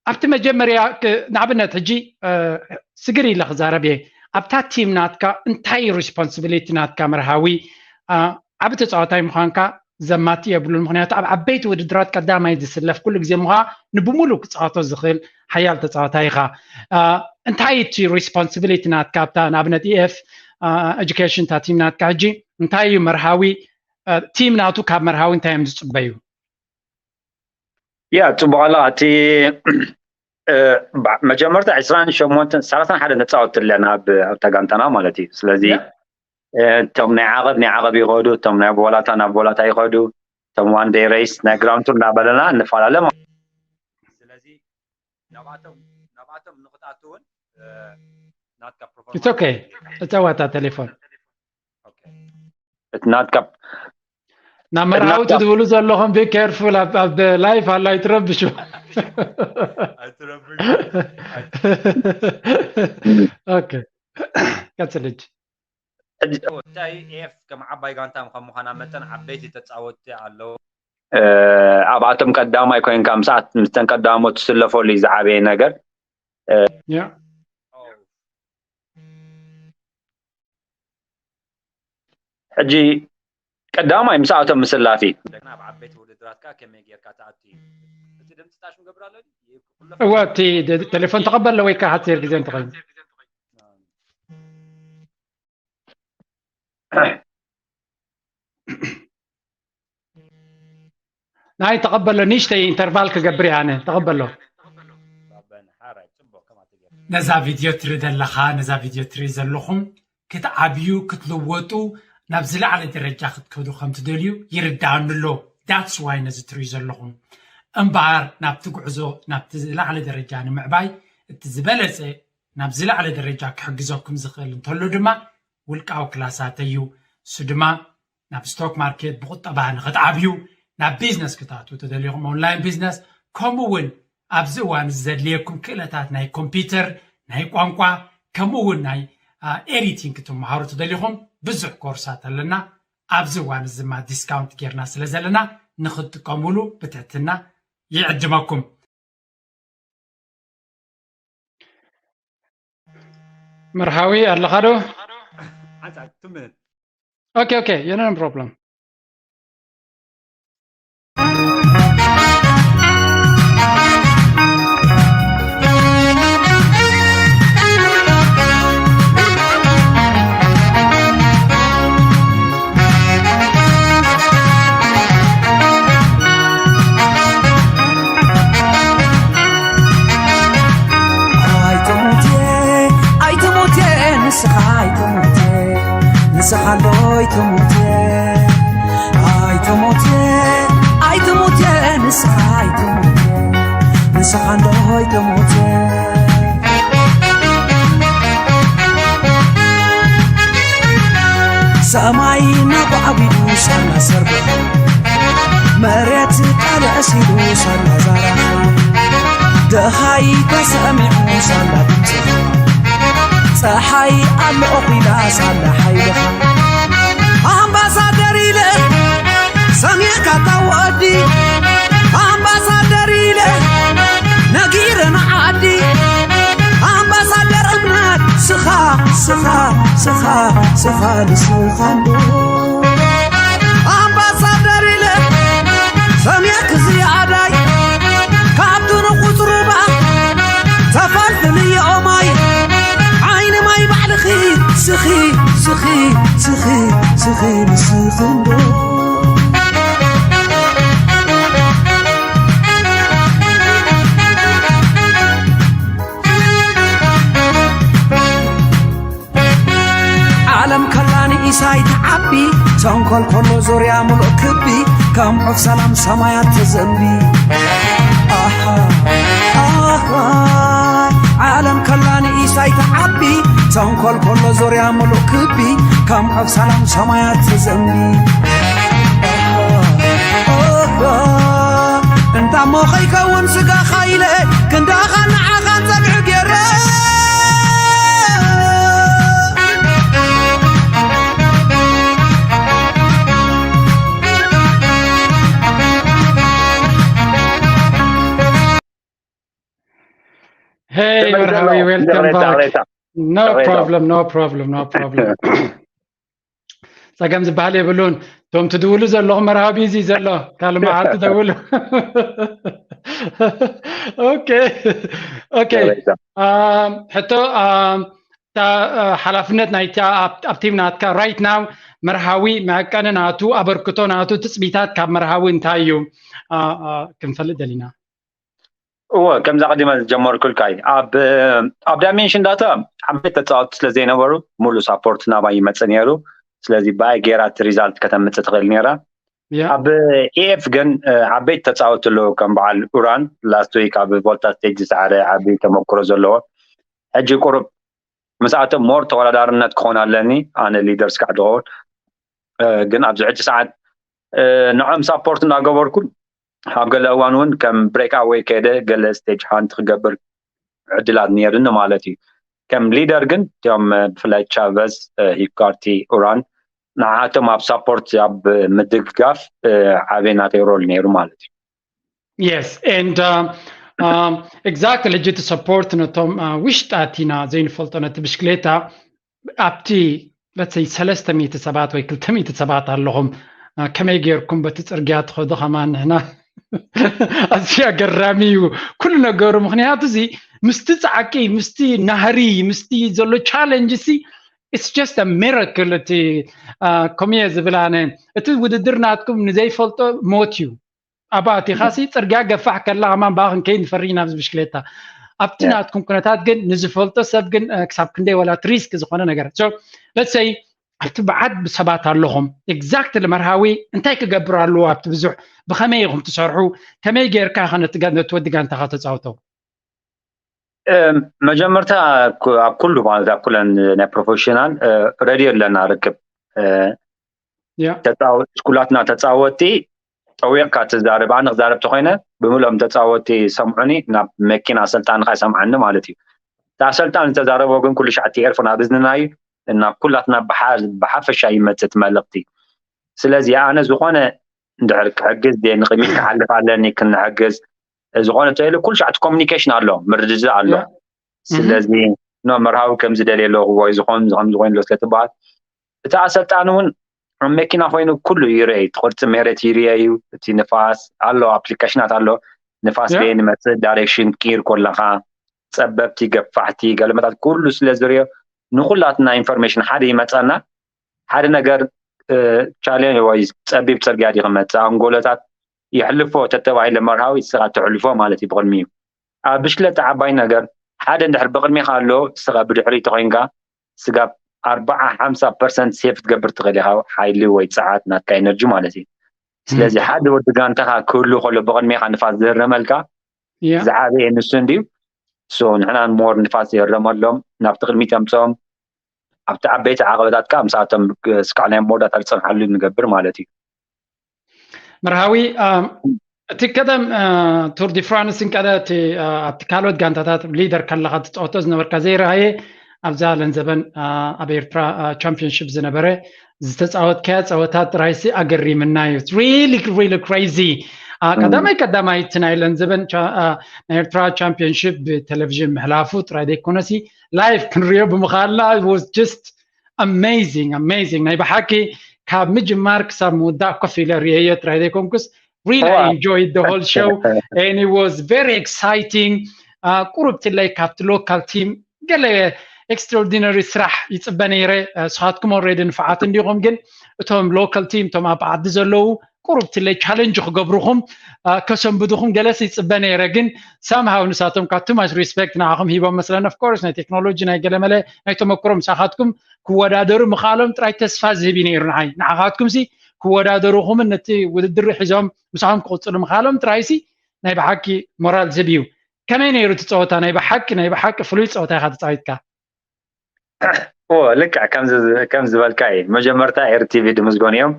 ኣብቲ መጀመርያ ንኣብነት ሕጂ ስግር ኢለ ክዛረብ እየ ኣብታ ቲም ናትካ እንታይ responsibility ናትካ መርሃዊ ዓብ ተፃዋታይ ምዃንካ ዘማቲ የብሉን ምክንያቱ ኣብ ዓበይቲ ውድድራት ቀዳማይ ዝስለፍ ኩሉ ግዜ ምዃ ንብሙሉ ክፃወቶ ዝኽእል ሓያል ተፃዋታይ ኢኻ እንታይ እቲ responsibility ናትካ ኣብታ ንኣብነት EF education እታ ቲም ናትካ ሕጂ እንታይ እዩ መርሃዊ ቲም ናቱ ካብ መርሃዊ እንታይ እዮም ዝፅበዩ ያ ፅቡቅ ኣለካ እቲ መጀመርታ ዕስራን ሸሞንተን ሰላሳን ሓደ ነፃወት ኣለና ኣብታ ጋንታና ማለት እዩ ስለዚ እቶም ናይ ዓቐብ ናይ ዓቐብ ይኸዱ እቶም ናይ ቦላታ ናብ ቦላታ ይኸዱ እቶም one day race ናይ grand tour እናበለና እንፈላለ ማለት ስለዚ ናብኣቶም ናብኣቶም ንክትኣቱ እውን ናትካ it's okay እፀዋታ ቴሌፎን እቲ ናትካ ናብ መርሃዊ ትድውሉ ዘለኹም be careful ኣብ live ኣሎ ኣይትረብሹ። ኣይትረብሹ። Okay ቀጽል ሕጂ። እንታይ ኤፍ ከም ዓባይ ጋንታ ከም ምዃና መጠን ዓበይቲ ተጻወትቲ ኣለዉ። ኣብኣቶም ቀዳማይ ኮይንካ ምስኣት ምስተን ቀዳሞት ትስለፈሉ እዩ ዝዓበየ ነገር። ያ ሕጂ ቀዳማይ ምስኣቶም ምስላፍ እዩ። እንደገና ኣብ ዓበይቲ ውድድራት ከኣ ከመይ ጌርካ ትኣቱ እዩ። እቲ ድምፂ ታሽ ንገብር ኣሎ ድዩ? ኩሎ እወ እቲ ደ- ቴሌፎን ተቐበሎ ወይ ከዓ ሓፂር ግዜ እንተኾይኑ ናይ ተቐበሎ ንእሽተይ ኢንተርቫል ክገብር እየ ኣነ ተቐበሎ ባበን ሓራይ ጽቡቅ ከማ ትገብር ነዛ ቪድዮ ትርኢ ዘለኻ ነዛ ቪድዮ ትርኢ ዘለኹም ክትዓብዩ ክትልወጡ ናብ ዝለዓለ ደረጃ ክትከዱ ከም ትደልዩ ይርድኣኒ ኣሎ that's why ነዚ ትርእዩ ዘለኹም እምበኣር ናብቲ ጉዕዞ ናብቲ ዝለዓለ ደረጃ ንምዕባይ እቲ ዝበለፀ ናብ ዝለዓለ ደረጃ ክሕግዘኩም ዝኽእል እንተሎ ድማ ውልቃዊ ክላሳት እዩ እሱ ድማ ናብ ስቶክ ማርኬት ብቁጠባ ንክትዓብዩ ናብ ቢዝነስ ክትኣትዉ ተደሊኹም ኦንላይን ቢዝነስ ከምኡ እውን ኣብዚ እዋን እዚ ዘድልየኩም ክእለታት ናይ ኮምፒውተር ናይ ቋንቋ ከምኡ እውን ናይ ኤዲቲንግ ክትመሃሩ ተደሊኹም ብዙሕ ኮርሳት ኣለና ኣብዚ እዋን እዚ ድማ ዲስካውንት ጌርና ስለ ዘለና ንክትጥቀሙሉ ብትሕትና ይዕድመኩም መርሃዊ ኣለኻ ዶ ሓንሳ two minutes okay okay የነን problem ንስኻ ኣይትሙት ንስኻ ዶ ኣይትሙት ኣይትሙት ኣይትሙት ንስኻ ኣይትሙት ንስኻ ዶ ኣይትሙት ሰማይ ናቋዕቢዱ ሳላ ሰርብኻ መሬት ቃልዕ ሲሉ ሳላ ዛራኻ ደሃይ ተሰሚዑ ሳላ ድምፅኻ ፀሓይ ኣለኦ ኺላ ሳላ ሓይልኻ ኣምባሳደር ኢለ ሰሚዕካ ታወዲ ኣምባሳደር ኢለ ነጊረ ንዓዲ ኣምባሳደር እምነት ስኻ ስኻ ስኻ ስኻ ንስኻ እንዶ ኣምባሳደር ኢለ ሰሚዕክ ዝያዳይ ካብቲ ንቁፅሩባ ተፈልፍልዮ ማይ ዓይኒ ማይ ባዕልኺ ስኺ ስኺ ስኺ ስኺ ንስኺ እንዶ ዓለም ከላ ንኢሳይ ትዓቢ ተንኮል ከሎ ዙርያ ሙሉእ ክቢ ከም ዑፍ ሰላም ሰማያት ተዘንቢ ኣሃ ኣሃ ዓለም ከላ ንኢሳይ ትዓቢ ተንኮል ከሎ ዙርያ ሙሉእ ክቢ ከም ዑፍ ሰላም ሰማያት ተዘንቢ ኣሃ ኣሃ እንዳ እሞ ከይከውን ስጋኻ ኢለ ክንዳኻ ንዓኻ ጸግዒ ገይረ Hey, Marhawi, welcome back. No problem, no problem, no problem. ጸገም ዝበሃል የብሉን። እቶም ትድውሉ ዘለኹም መርሃዊ ቢዚ ዘሎ ካልእ መዓልቲ ደውሉ። ኦኬ ኦኬ። ሕቶ እታ ሓላፍነት ናይታ ኣብ ቲም ናትካ right now መርሃዊ መዐቀኒ ናቱ ኣበርክቶ ናቱ ትጽቢታት ካብ መርሃዊ እንታይ እዩ ክንፈልጥ ደሊና። እወ ከምዛ ቀዲመ ዝጀመርኩልካ እዩ ኣብ ኣብ ዳይሜንሽን ዳታ ዓበይቲ ተፃወትቲ ስለ ዘይነበሩ ሙሉእ ሳፖርት ናባይ ይመፅእ ነይሩ። ስለዚ ብኣይ ገይራ እቲ ሪዛልት ከተምፅእ ትኽእል ነይራ። ኣብ ኤኤፍ ግን ዓበይቲ ተፃወትቲ ኣለዉ ከም በዓል ኡራን ላስት ዊክ ኣብ ቮልታ ስቴጅ ዝሰዓረ ዓብዪ ተመክሮ ዘለዎ ሕጂ ቁሩብ ምስኣቶም ሞር ተወዳዳርነት ክኾን ኣለኒ ኣነ ሊደር ስካዕ ዝኸውን ግን ኣብዚ ሕጂ ሰዓት ንዖም ሳፖርት እናገበርኩ ኣብ ገለ እዋን እውን ከም ብሬክ ኣወይ ከደ ገለ ስቴጅ ሃንት ክገብር ዕድላት ነይርኒ ማለት እዩ። ከም ሊደር ግን እቲኦም ብፍላይ ቻቨዝ፣ ሂካርቲ፣ ኡራን ንዓቶም ኣብ ሳፖርት ኣብ ምድግጋፍ ዓብየ ናተይ ሮል ነይሩ ማለት እዩ። Yes and exactly ሕጂ እቲ ሰፖርት ነቶም ውሽጣት ኢና ዘይንፈልጦ ነቲ ብሽክሌታ ኣብቲ ለትሰይ ሰለስተ ሚእቲ ሰባት ወይ ክልተ ሚእቲ ሰባት ኣለኹም ከመይ ገይርኩም በቲ ፅርግያ ትኸዱ ከማን ንሕና ኣዝዩ ኣገራሚ እዩ ኩሉ ነገሩ ምክንያቱ እዚ ምስቲ ፃዕቂ ምስቲ ናህሪ ምስቲ ዘሎ ቻለንጅ ሲ it's just a miracle እቲ ከምየ ዝብል ኣነ እቲ ውድድር ናትኩም ንዘይፈልጦ ሞት እዩ ኣባቲኻሲ ፅርግያ ገፋሕ ከላ ከማን ብኣ ክንከይድ ንፈሪ ኢና ብዚ ብሽክሌታ ኣብቲ ናትኩም ኩነታት ግን ንዝፈልጦ ሰብ ግን ክሳብ ክንደይ ወላ ሪስክ ዝኾነ ነገር let's say ኣብቲ በዓል ሰባት ኣለኹም exactly መርሃዊ እንታይ ክገብር ኣለዎ ኣብቲ ብዙሕ ብኸመይ ኢኹም ትሰርሑ ከመይ ጌርካ ከ ነቲ ወዲ ጋንታኻ ተፃውቶ መጀመርታ ኣብ ኩሉ ማለት ኣብ ኩለን ናይ ፕሮፌሽናል ሬድዮ ኣለና ርክብ ኩላትና ተፃወቲ ጠዊቕካ ትዛረብ ኣነ ክዛረብ ተኮይነ ብምልኦም ተፃወቲ ሰምዑኒ ናብ መኪና ኣሰልጣኒ ከ ይሰምዓኒ ማለት እዩ እቲ ኣሰልጣኒ ዝተዛረቦ ግን ኩሉ ሻዕ እቲ ኤርፎን ኣብ እዝንና እዩ ናብ ኩላትና ብሓፈሻ ይመፅእ እቲ መልእክቲ ስለዚ ኣነ ዝኮነ እንድሕር ክሕግዝ ደ ንቅሚት ክሓልፍ ኣለኒ ክንሕግዝ ዝኾነ ተይሉ ኩሉ ሻዕ እቲ ኮሚኒኬሽን ኣሎ ምርድዳእ ኣሎ ስለዚ ኖ መርሃዊ ከምዚ ደልየ ኣለኹ ወይ ዝኾን ከምዚ ኮይኑ ኣሎ ስለትበሃል እቲ ኣሰልጣኒ እውን ኣብ መኪና ኮይኑ ኩሉ ይርአ እቲ ቅርፂ ሜረት ይርአ እዩ እቲ ንፋስ ኣሎ ኣፕሊኬሽናት ኣሎ ንፋስ በየ ንመፅእ ዳይሬክሽን ትቅይር ኮለካ ፀበብቲ ገፋሕቲ ገለመታት ኩሉ ስለ ዝርዮ ንኩላትና ኢንፎርሜሽን ሓደ ይመፀና ሓደ ነገር ቻሌንጅ ወይ ፀቢብ ፅርግያ ዲ ክመፅእ ኣንጎሎታት የሕልፎ ተተባሂለ መርሃዊ ስኻ ተሕልፎ ማለት እዩ ብቅድሚኡ ኣብ ብሽክለታ ዓባይ ነገር ሓደ እንድሕር ብቅድሜኻ ኣሎ ስኻ ብድሕሪ ተኮይንካ ስጋብ ኣርባዓ ሓምሳ ፐርሰንት ሴፍ ትገብር ትኽእል ኢኻ ሓይሊ ወይ ፀዓት ናትካ ኤነርጂ ማለት እዩ ስለዚ ሓደ ወዲ ጋንታኻ ክህሉ ከሎ ብቅድሜኻ ንፋስ ዝህረመልካ ዝዓበየ ንሱ እንድዩ ንሕና ሞር ንፋስ ይህረመሎም ናብቲ ቅድሚት ኣምፅኦም ኣብቲ ዓበይቲ ዓቐበታት ከዓ ምስኣቶም ስካዕ ናይ መወዳእታ ዝፀንሓሉ ንገብር ማለት እዩ መርሃዊ እቲ ቀደም ቱር ዲ ፍራንስን ቀደ ኣብቲ ካልኦት ጋንታታት ሊደር ከለካ ትፀወቶ ዝነበርካ ዘይረኣየ ኣብዛ ለንዘበን ኣብ ኤርትራ ቻምፒዮንሽፕ ዝነበረ ዝተፃወትካዮ ፀወታ ጥራይሲ ኣገሪምና እዩ really really crazy ቀዳማይ ቀዳማይ እቲ ናይ ለንዘበን ናይ ኤርትራ ቻምፒዮንሽፕ ብቴሌቪዥን ምሕላፉ ጥራይ ዘይኮነሲ ላይቭ ክንሪኦ ብምኻልና was just amazing amazing ናይ ብሓቂ ካብ ምጅማር ክሳብ ምውዳእ ኮፍ ኢለ ርእየዮ ጥራይ ዘይኮንኩስ really I enjoyed the whole show and it was very exciting ቁሩብ ትለይ ካብቲ local team ገለ extraordinary ስራሕ ይፅበ ነይረ ስኻትኩም already ንፋዓት እንዲኹም ግን እቶም local team እቶም ኣብ ዓዲ ዘለዉ ቁሩብ ትለይ ቻለንጅ ክገብሩኹም ከሰንብዱኹም ገለስ ይፅበ ነይረ ግን somehow ንሳቶም ካብ too much respect ንዓኹም ሂቦም መስለን of course ናይ ቴክኖሎጂ ናይ ገለመለ ናይ ተመክሮ ምሳኻትኩም ክወዳደሩ ምኻሎም ጥራይ ተስፋ ዝህብ እዩ ነይሩ ንዓይ ንዓኻትኩም ሲ ክወዳደሩኹምን ነቲ ውድድር ሒዞም ምሳኹም ክቕፅሉ ምኻሎም ጥራይ ሲ ናይ ብሓቂ ሞራል ዝህብ እዩ ከመይ ነይሩ እቲ ፀወታ ናይ ብሓቂ ናይ ብሓቂ ፍሉይ ፀወታ ኢኻ ተፃዊትካ ልክዕ ከም ዝበልካ እዩ መጀመርታ ኤርቲቪ ድምዝጎን እዮም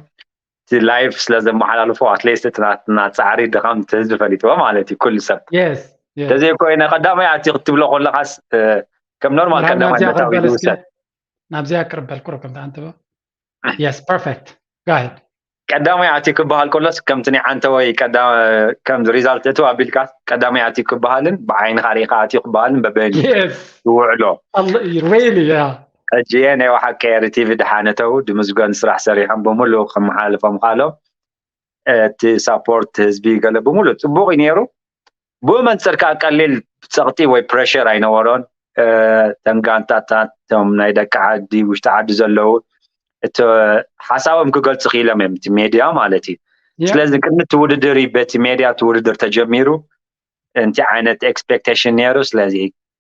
እቲ ላይፍ ስለ ዘመሓላልፎ ኣትሌስት እቲ ናትና ፃዕሪ ድኻም እቲ ህዝቢ ፈሊጥዎ ማለት እዩ ኩሉ ሰብ ተዘይኮይነ ቀዳማይ ኣቲ ክትብሎ ከለካስ ከም ኖርማል ቀዳማይ መታዊ ይውሰድ ናብዚኣ ቅርበል ቁሩብ ከምታ ኣንትበ yes perfect go ahead ቀዳማይ ኣትዩ ክበሃል ከሎስ ከምቲ ናይ ዓንተወይ ከም ሪዛልት እትው ኣቢልካ ቀዳማይ ኣትዩ ክበሃልን ብዓይንኻ ርኢኻ ኣትዩ ክበሃልን በበይኑ ይውዕሎ really yeah ሕጂ ናይ ሓቂ ኤሪ ቲቪ ድሓነተው ድምዝገን ስራሕ ሰሪሖም ብምሉእ ከመሓላልፎም ካሎም እቲ ሳፖርት ህዝቢ ገለ ብምሉእ ፅቡቅ እዩ ነይሩ ብኡ መንፅር ከዓ ቀሊል ፀቕጢ ወይ ፕሬሽር ኣይነበሮን ተንጋንታታት ቶም ናይ ደቂ ዓዲ ውሽጢ ዓዲ ዘለዉ እቲ ሓሳቦም ክገልፁ ክኢሎም እዮም እቲ ሜድያ ማለት እዩ ስለዚ ቅድሚ እቲ ውድድር በቲ ሜድያ እቲ ውድድር ተጀሚሩ እንቲ ዓይነት ኤክስፔክቴሽን ነይሩ ስለዚ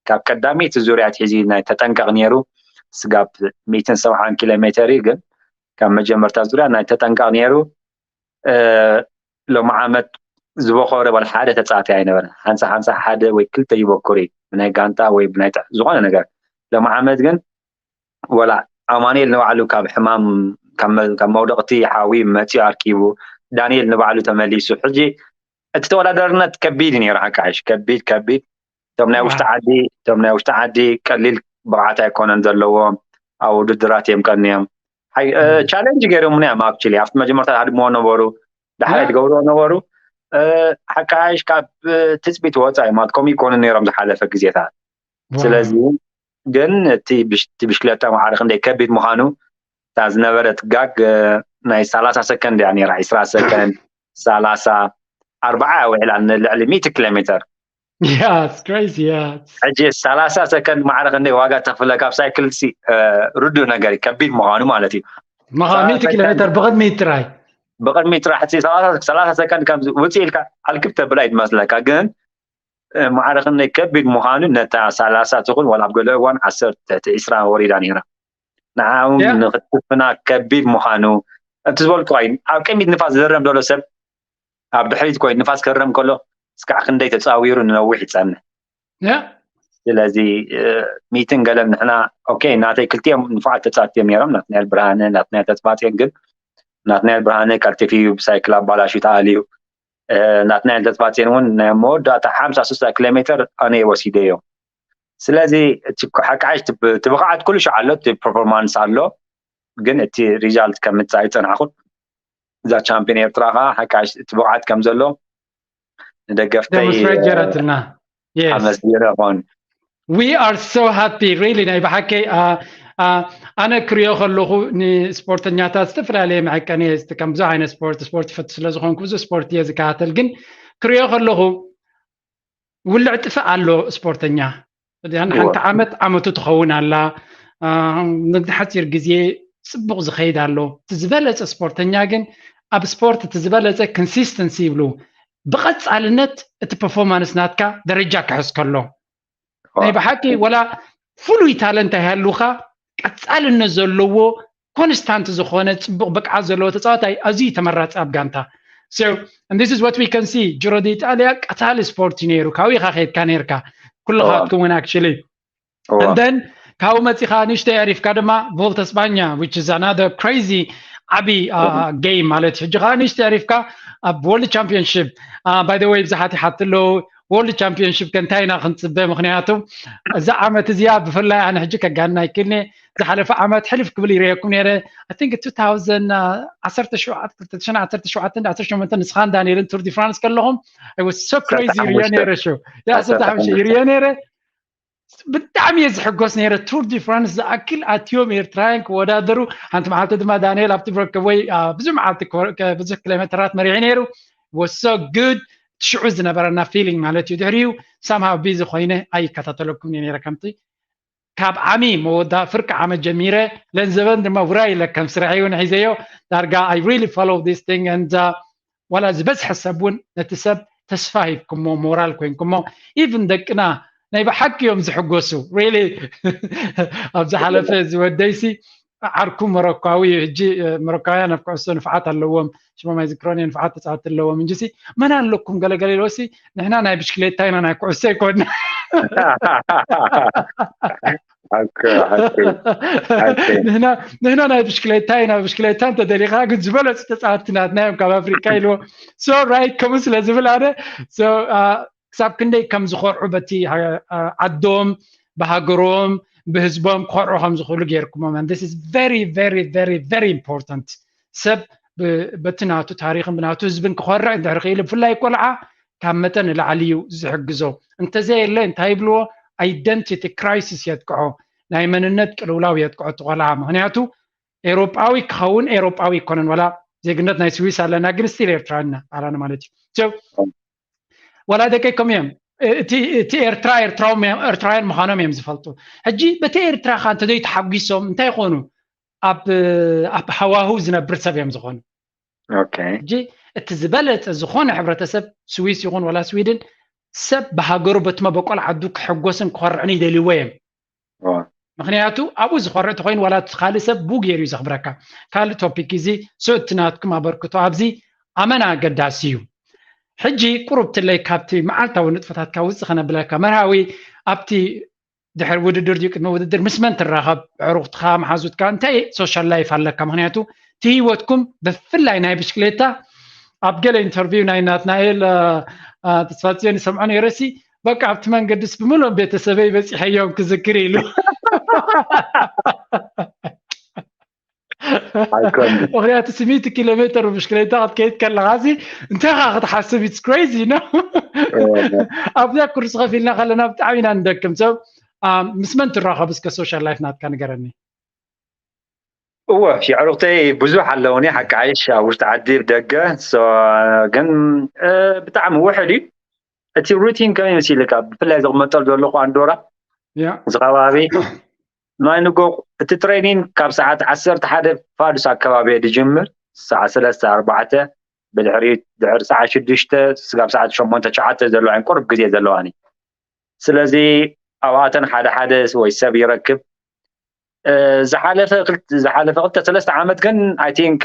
ካብ ቀዳሚ እቲ ዙርያ ሒዚ ናይ ተጠንቀቕ ነይሩ ስጋብ ሚእትን ሰብዓን ኪሎ ሜተር እዩ ግን ካብ መጀመርታ ዙርያ ናይ ተጠንቀቕ ነይሩ ሎሚ ዓመት ዝበኸረ ባል ሓደ ተፃዋታይ ኣይነበረን ሓንሳ ሓንሳ ሓደ ወይ ክልተ ይበክሩ እዩ ብናይ ጋንታ ወይ ብናይ ዝኾነ ነገር ሎሚ ዓመት ግን ወላ ኣማኑኤል ንባዕሉ ካብ ሕማም ካብ መ- ካብ መውደቕቲ ሓዊ መፂኡ ኣርኪቡ፣ ዳንኤል ንባዕሉ ተመሊሱ። ሕጂ እቲ ተወዳዳርነት ከቢድ እዩ ነይሩ። ሓቃይሽ ከቢድ ከቢድ። እቶም ናይ ውሽጢ ዓዲ እቶም ናይ ውሽጢ ዓዲ ቀሊል ብቕዓት ኣይኮነን ዘለዎም። ኣብ ውድድራት እዮም ቀንዮም። ቻሌንጅ ገይሮምና እዮም። ኣክቹሊ ኣብቲ መጀመርታ ሃድምዎ ነበሩ፣ ዳሕራይ ትገብርዎ ነበሩ። ሓቃይሽ ካብ ትፅቢት ወፃኢ ማለት ከምኡ ይኮኑ ነይሮም ዝሓለፈ ግዜታት። ስለዚ ግን እቲ ብሽክለታ ማዕረ ክንደይ ከቢድ ምዃኑ እታ ዝነበረት ጋግ ናይ ሰላሳ ሰከንድ እያ ነይራ። ዒስራ ሰከንድ፣ ሰላሳ፣ ኣርባዓ ውዒላ ንልዕሊ ሚእቲ ኪሎ ሜትር። Yeah, it's crazy. Yeah. ሕጂ ሰላሳ ሰከንድ ማዕረ ክንደይ ዋጋ ተኽፍለካ ኣብ ሳይክል ሲ ርዱእ ነገር እዩ፣ ከቢድ ምዃኑ ማለት እዩ። ሚእቲ ኪሎ ሜትር ብቕድሚ ጥራይ ብቕድሚ ጥራሕ እቲ ሰላሳ ሰከንድ ከም ውፅእ ኢልካ ኣልክብ ተብላ እዩ ዝመስለካ፣ ግን ማዕረ ክንደይ ከቢድ ምዃኑ ነታ ሰላሳ ትኹን ዋላ ኣብ ገለ እዋን ዓሰርተ ትሕቲ ዒስራ ወሪዳ ነይራ። ንዓ እውን ንክትፍና ከቢድ ምዃኑ እቲ ዝበልኩ ኮይኑ ኣብ ቅድሚት ንፋስ ዝህረም ዘሎ ሰብ ኣብ ድሕሪት ኮይኑ ንፋስ ክህረም ከሎ እስካዕ ክንደይ ተፃዊሩ ንነዊሕ ይፀንሕ። ስለዚ ሚትን ገለን ንሕና ኦኬ ናተይ ክልቲኦም ንፉዓት ተፃወትቲ እዮም ነይሮም ናትናኤል ብርሃነ ናትናኤል ተስፋፅዮን ግን ናትናኤል ብርሃነ ቀልጢፉ እዩ ብሳይክል ኣባላሹ ተኣልዩ ናትናኤል ተስፋፅዮን እውን ናይ መወዳእታ ሓምሳ ስሳ ኪሎ ሜትር ኣነ ወሲደዮ። ስለዚ እቲ ሓቃይሽ እቲ ብቕዓት ኩሉ ሻዕ ኣሎ፣ እቲ ፐርፎርማንስ ኣሎ፣ ግን እቲ ሪዛልት ከም ምጻእ ይጸናሕኩን እዛ ቻምፒዮን ኤርትራ ከዓ ሓቃይሽ እቲ ብቕዓት ከም ዘሎ ንደገፍተይ ደሞስራይት ጀራትና ኣመስጊነ ኾን We are so happy really ናይ ብሓቂ ኣነ ክሪኦ ከለኹ ንስፖርተኛታት ዝተፈላለየ መዐቀኒ ከም ብዙ ዓይነት ስፖርት ስፖርት ይፈቱ ስለ ዝኾንኩ ብዙ ስፖርት እየ ዝከታተል ግን ክሪኦ ከለኹ ውልዕ ጥፍእ ኣሎ ስፖርተኛ ሓንቲ ዓመት ዓመቱ ትኸውን ኣላ ንሓፂር ግዜ ፅቡቕ ዝኸይድ ኣሎ እቲ ዝበለፀ ስፖርተኛ ግን ኣብ ስፖርት እቲ ዝበለፀ ኮንሲስተንሲ ይብሉ ብቐፃልነት እቲ ፐርፎርማንስ ናትካ ደረጃ ክሕዝ ከሎ ናይ ብሓቂ ወላ ፍሉይ ታለንት ኣይሃሉካ ቀፃልነት ዘለዎ ኮንስታንት ዝኾነ ፅቡቕ ብቅዓት ዘለዎ ተፃዋታይ ኣዝዩ ተመራፂ ኣብ ጋንታ so and this is what we can see ጅሮ ዲጣልያ ቀታሊ ስፖርት እዩ ነይሩ ካብኡ ኢኻ ከይድካ ነይርካ ኩልኻትኩም እውን actually and then ካብኡ መፂኻ ንእሽተይ ኣሪፍካ ድማ ቮልታ ስፓኛ which is another crazy ዓቢ game ማለት እዩ ሕጂ ከዓ ንእሽተይ ኣሪፍካ ኣብ ወርልድ ቻምፒዮንሽፕ by the way ብዙሓት ይሓት ኣለዉ ወርልድ ቻምፒዮንሽፕ ከ እንታይ ኢና ክንፅበ ምክንያቱ እዛ ዓመት እዚኣ ብፍላይ ኣነ ሕጂ ከጋንና ይክልኒ ዝሓለፈ ዓመት ሕልፍ ክብል ይረየኩም ነረ I think two thousand ዓሰርተ ሸውዓተ ንስኻን ዳንኤልን ቱር ዲ ፍራንስ ከለኹም I was so crazy ይርዮ ነረ ሸው ያ ሰብተ ሓምሽ ይርዮ ነረ ብጣዕሚ እየ ዝሕጎስ ነረ ቱር ዲ ፍራንስ ዝኣክል ኣትዮም ኤርትራውያን ክወዳደሩ ሓንቲ መዓልቲ ድማ ዳንኤል ኣብቲ ብረከብ ወይ ብዙ መዓልቲ ብዙ ኪሎሜትራት መሪሒ ነይሩ was so good ሽዑ ዝነበረና feeling ማለት እዩ ድሕሪኡ somehow busy ኮይነ ኣይከታተለኩም ነረ ከምቲ ካብ ዓሚ መወዳ ፍርቂ ዓመት ጀሚረ ለንዘበን ድማ ውራይ ኢለ ከም ስራሐይ እውን ሒዘዮ ዳርጋ I really follow this thing and ዋላ ዝበዝሐ ሰብ እውን ነቲ ሰብ ተስፋ ሂብኩሞ ሞራል ኮይንኩሞ even ደቅና ናይ ብሓቂ እዮም ዝሕጎሱ really ኣብ ዝሓለፈ ዝወደይሲ ዓርኩ መረኳዊ ሕጂ መረካውያን ኣብ ኩዕሶ ንፍዓት ኣለዎም ሽሞም ኣይዝክሮን እየ ንፍዓት ተፃወቲ ኣለዎም እንጂ መን ኣለኩም ገለገለ ኢሎሲ ንሕና ናይ ብሽክሌታ ኢና ናይ ኩዕሶ ኣይኮና ንሕና ናይ ብሽክሌታ ኢና ብሽክሌታ እንተደሊኻ ግን ዝበለፁ ተፃወቲ ናትና እዮም ካብ ኣፍሪካ ኢልዎ so right ከምኡ ስለ ዝብል ኣነ ክሳብ ክንደይ ከም ዝኮርዑ በቲ ዓዶም ብሃገሮም ብህዝቦም ክኮርዑ ከም ዝኽእሉ ገይርኩሞም this is very very very very important ሰብ በቲ ናቱ ታሪክን ብናቱ ህዝብን ክኮርዕ እንድሕር ክኢሉ ብፍላይ ቆልዓ ካብ መጠን ንላዕሊ እዩ ዝሕግዞ እንተዘየለ እንታይ ይብልዎ identity crisis የጥቅዖ ናይ መንነት ቅልውላው የጥቅዖ እቲ ቆልዓ ምክንያቱ ኤሮጳዊ ክኸውን ኤሮጳዊ ይኮነን ዋላ ዜግነት ናይ ስዊስ ኣለና ግን still ኤርትራና ኣላና ማለት እዩ ዋላ ደቀይ ከም እዮም እቲ ኤርትራ ኤርትራውያን ምዃኖም እዮም ዝፈልጡ ሕጂ በቲ ኤርትራ ካ እንተዘይ ተሓጒሶም እንታይ ይኾኑ ኣብ ኣብ ሃዋህው ዝነብር ሰብ እዮም ዝኾኑ ሕጂ እቲ ዝበለፀ ዝኾነ ሕብረተሰብ ስዊስ ይኹን ወላ ስዊድን ሰብ ብሃገሩ በቲ መበቆል ዓዱ ክሕጎስን ክኾርዕን ይደልይዎ እዮም ምክንያቱ ኣብኡ ዝኮርዕ ተኮይኑ ዋላ እቲ ካልእ ሰብ ቡ ገይሩ እዩ ዘኽብረካ ካልእ ቶፒክ እዚ so እቲ ናትኩም ኣበርክቶ ኣብዚ ኣመና ኣገዳሲ እዩ ሕጂ ቁሩብ ትለይ ካብቲ መዓልታዊ ንጥፈታትካ ውፅእ ከነብለካ መርሃዊ ኣብቲ ድሕሪ ውድድር ድዩ ቅድሚ ውድድር ምስ መን ትራኸብ ዕሩክትካ መሓዙትካ እንታይ ሶሻል ላይፍ ኣለካ ምክንያቱ እቲ ህይወትኩም ብፍላይ ናይ ብሽክሌታ ኣብ ገለ ኢንተርቪው ናይ ናትናኤል ተስፋፅዮን ይሰምዖ ነይረሲ በቃ ኣብቲ መንገድስ ብምሉኦም ቤተሰበይ በፂሐዮም ክዝክር ኢሉ። ምክንያቱ ስሚቲ ኪሎ ሜትር ብሽክሌታ ክትከይድ ከለካ ሲ እንታይ ካ ክትሓስብ it's crazy ነው። ኣብዚኣ ኩርስ ከፊልና ከለና ብጣዕሚ ኢና ንደክም። ሰብ ምስ መን ትራኸብ እስከ ሶሻል ላይፍ ናትካ ንገረኒ። እወ የዕሩኽተይ ብዙሕ ኣለውኒ ሓቂ ሓይሽ ኣብ ውሽጢ ዓዲ ብደገ ግን ብጣዕሚ ውሕድ እዩ። እቲ ሩቲን ከመይ መሲልካ ብፍላይ ዝቕመጠሉ ዘለኹ ኣንዶራ እዚ ከባቢ ናይ ንጎ እቲ ትሬኒን ካብ ሰዓት ዓሰርተ ሓደ ፋዱስ ኣከባቢ ዝጅምር ሰዓት ሰለስተ ኣርባዕተ ብድሕሪ ድሕሪ ሰዓት ሽዱሽተ ስጋብ ሰዓት ሸሞንተ ትሽዓተ ዘለዋ ቁርብ ግዜ ዘለዋኒ። ስለዚ ኣብኣተን ሓደ ሓደ ወይ ሰብ ይረክብ። ዝሓለፈ ዝሓለፈ ክልተ ሰለስተ ዓመት ግን ኣይ ቲንክ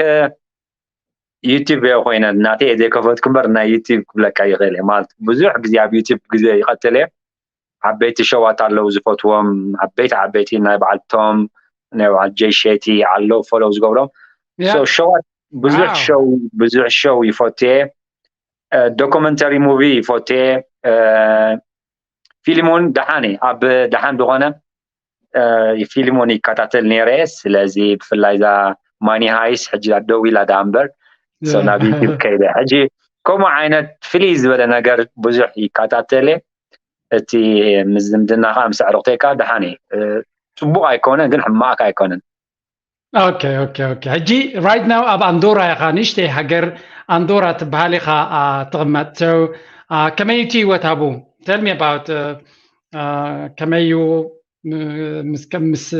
ዩቲብ እየ ኮይነ ናተይ እየ ዘይከፈትኩ እምበር ናይ ዩቲብ ክብለካ ይኽእል እየ ማለት ብዙሕ ግዜ ኣብ ዩቲብ ግዜ ይቐትል እየ። ዓበይቲ ሸዋት ኣለዉ ዝፈትዎም ዓበይቲ ዓበይቲ ናይ በዓል ቶም ናይ በዓል ጀይ ሸቲ ኣለዉ ፎሎው ዝገብሮም ሸዋት ብዙሕ ሸው ብዙሕ ሸው ይፈቱ እየ። ዶኩመንተሪ ሙቪ ይፈቱ እየ። ፊልም እውን ደሓን ኣብ ደሓን ዝኾነ ፊልም እውን ይከታተል ነይረ። ስለዚ ብፍላይ እዛ ማኒ ሃይስ ሕጂ ደው ኢላ ዳ እምበር ናብ ዩቲብ ከይደ ሕጂ ከምኡ ዓይነት ፍልይ ዝበለ ነገር ብዙሕ ይከታተል እየ። እቲ ምስ ዝምድና ከዓ ምስ ኣዕሩኽተይ ከዓ ደሓን እዩ። ፅቡቕ ኣይኮነን ግን ሕማቕ ኣይኮነን። ኦኬ ኦኬ ኦኬ ሕጂ right now ኣብ ኣንዶራ ኢኻ ንእሽተይ ሃገር ኣንዶራ ትበሃል ኢኻ ትቕመጥ። So ከመይ እቲ ህይወት ኣብኡ tell me about ከመይ እዩ?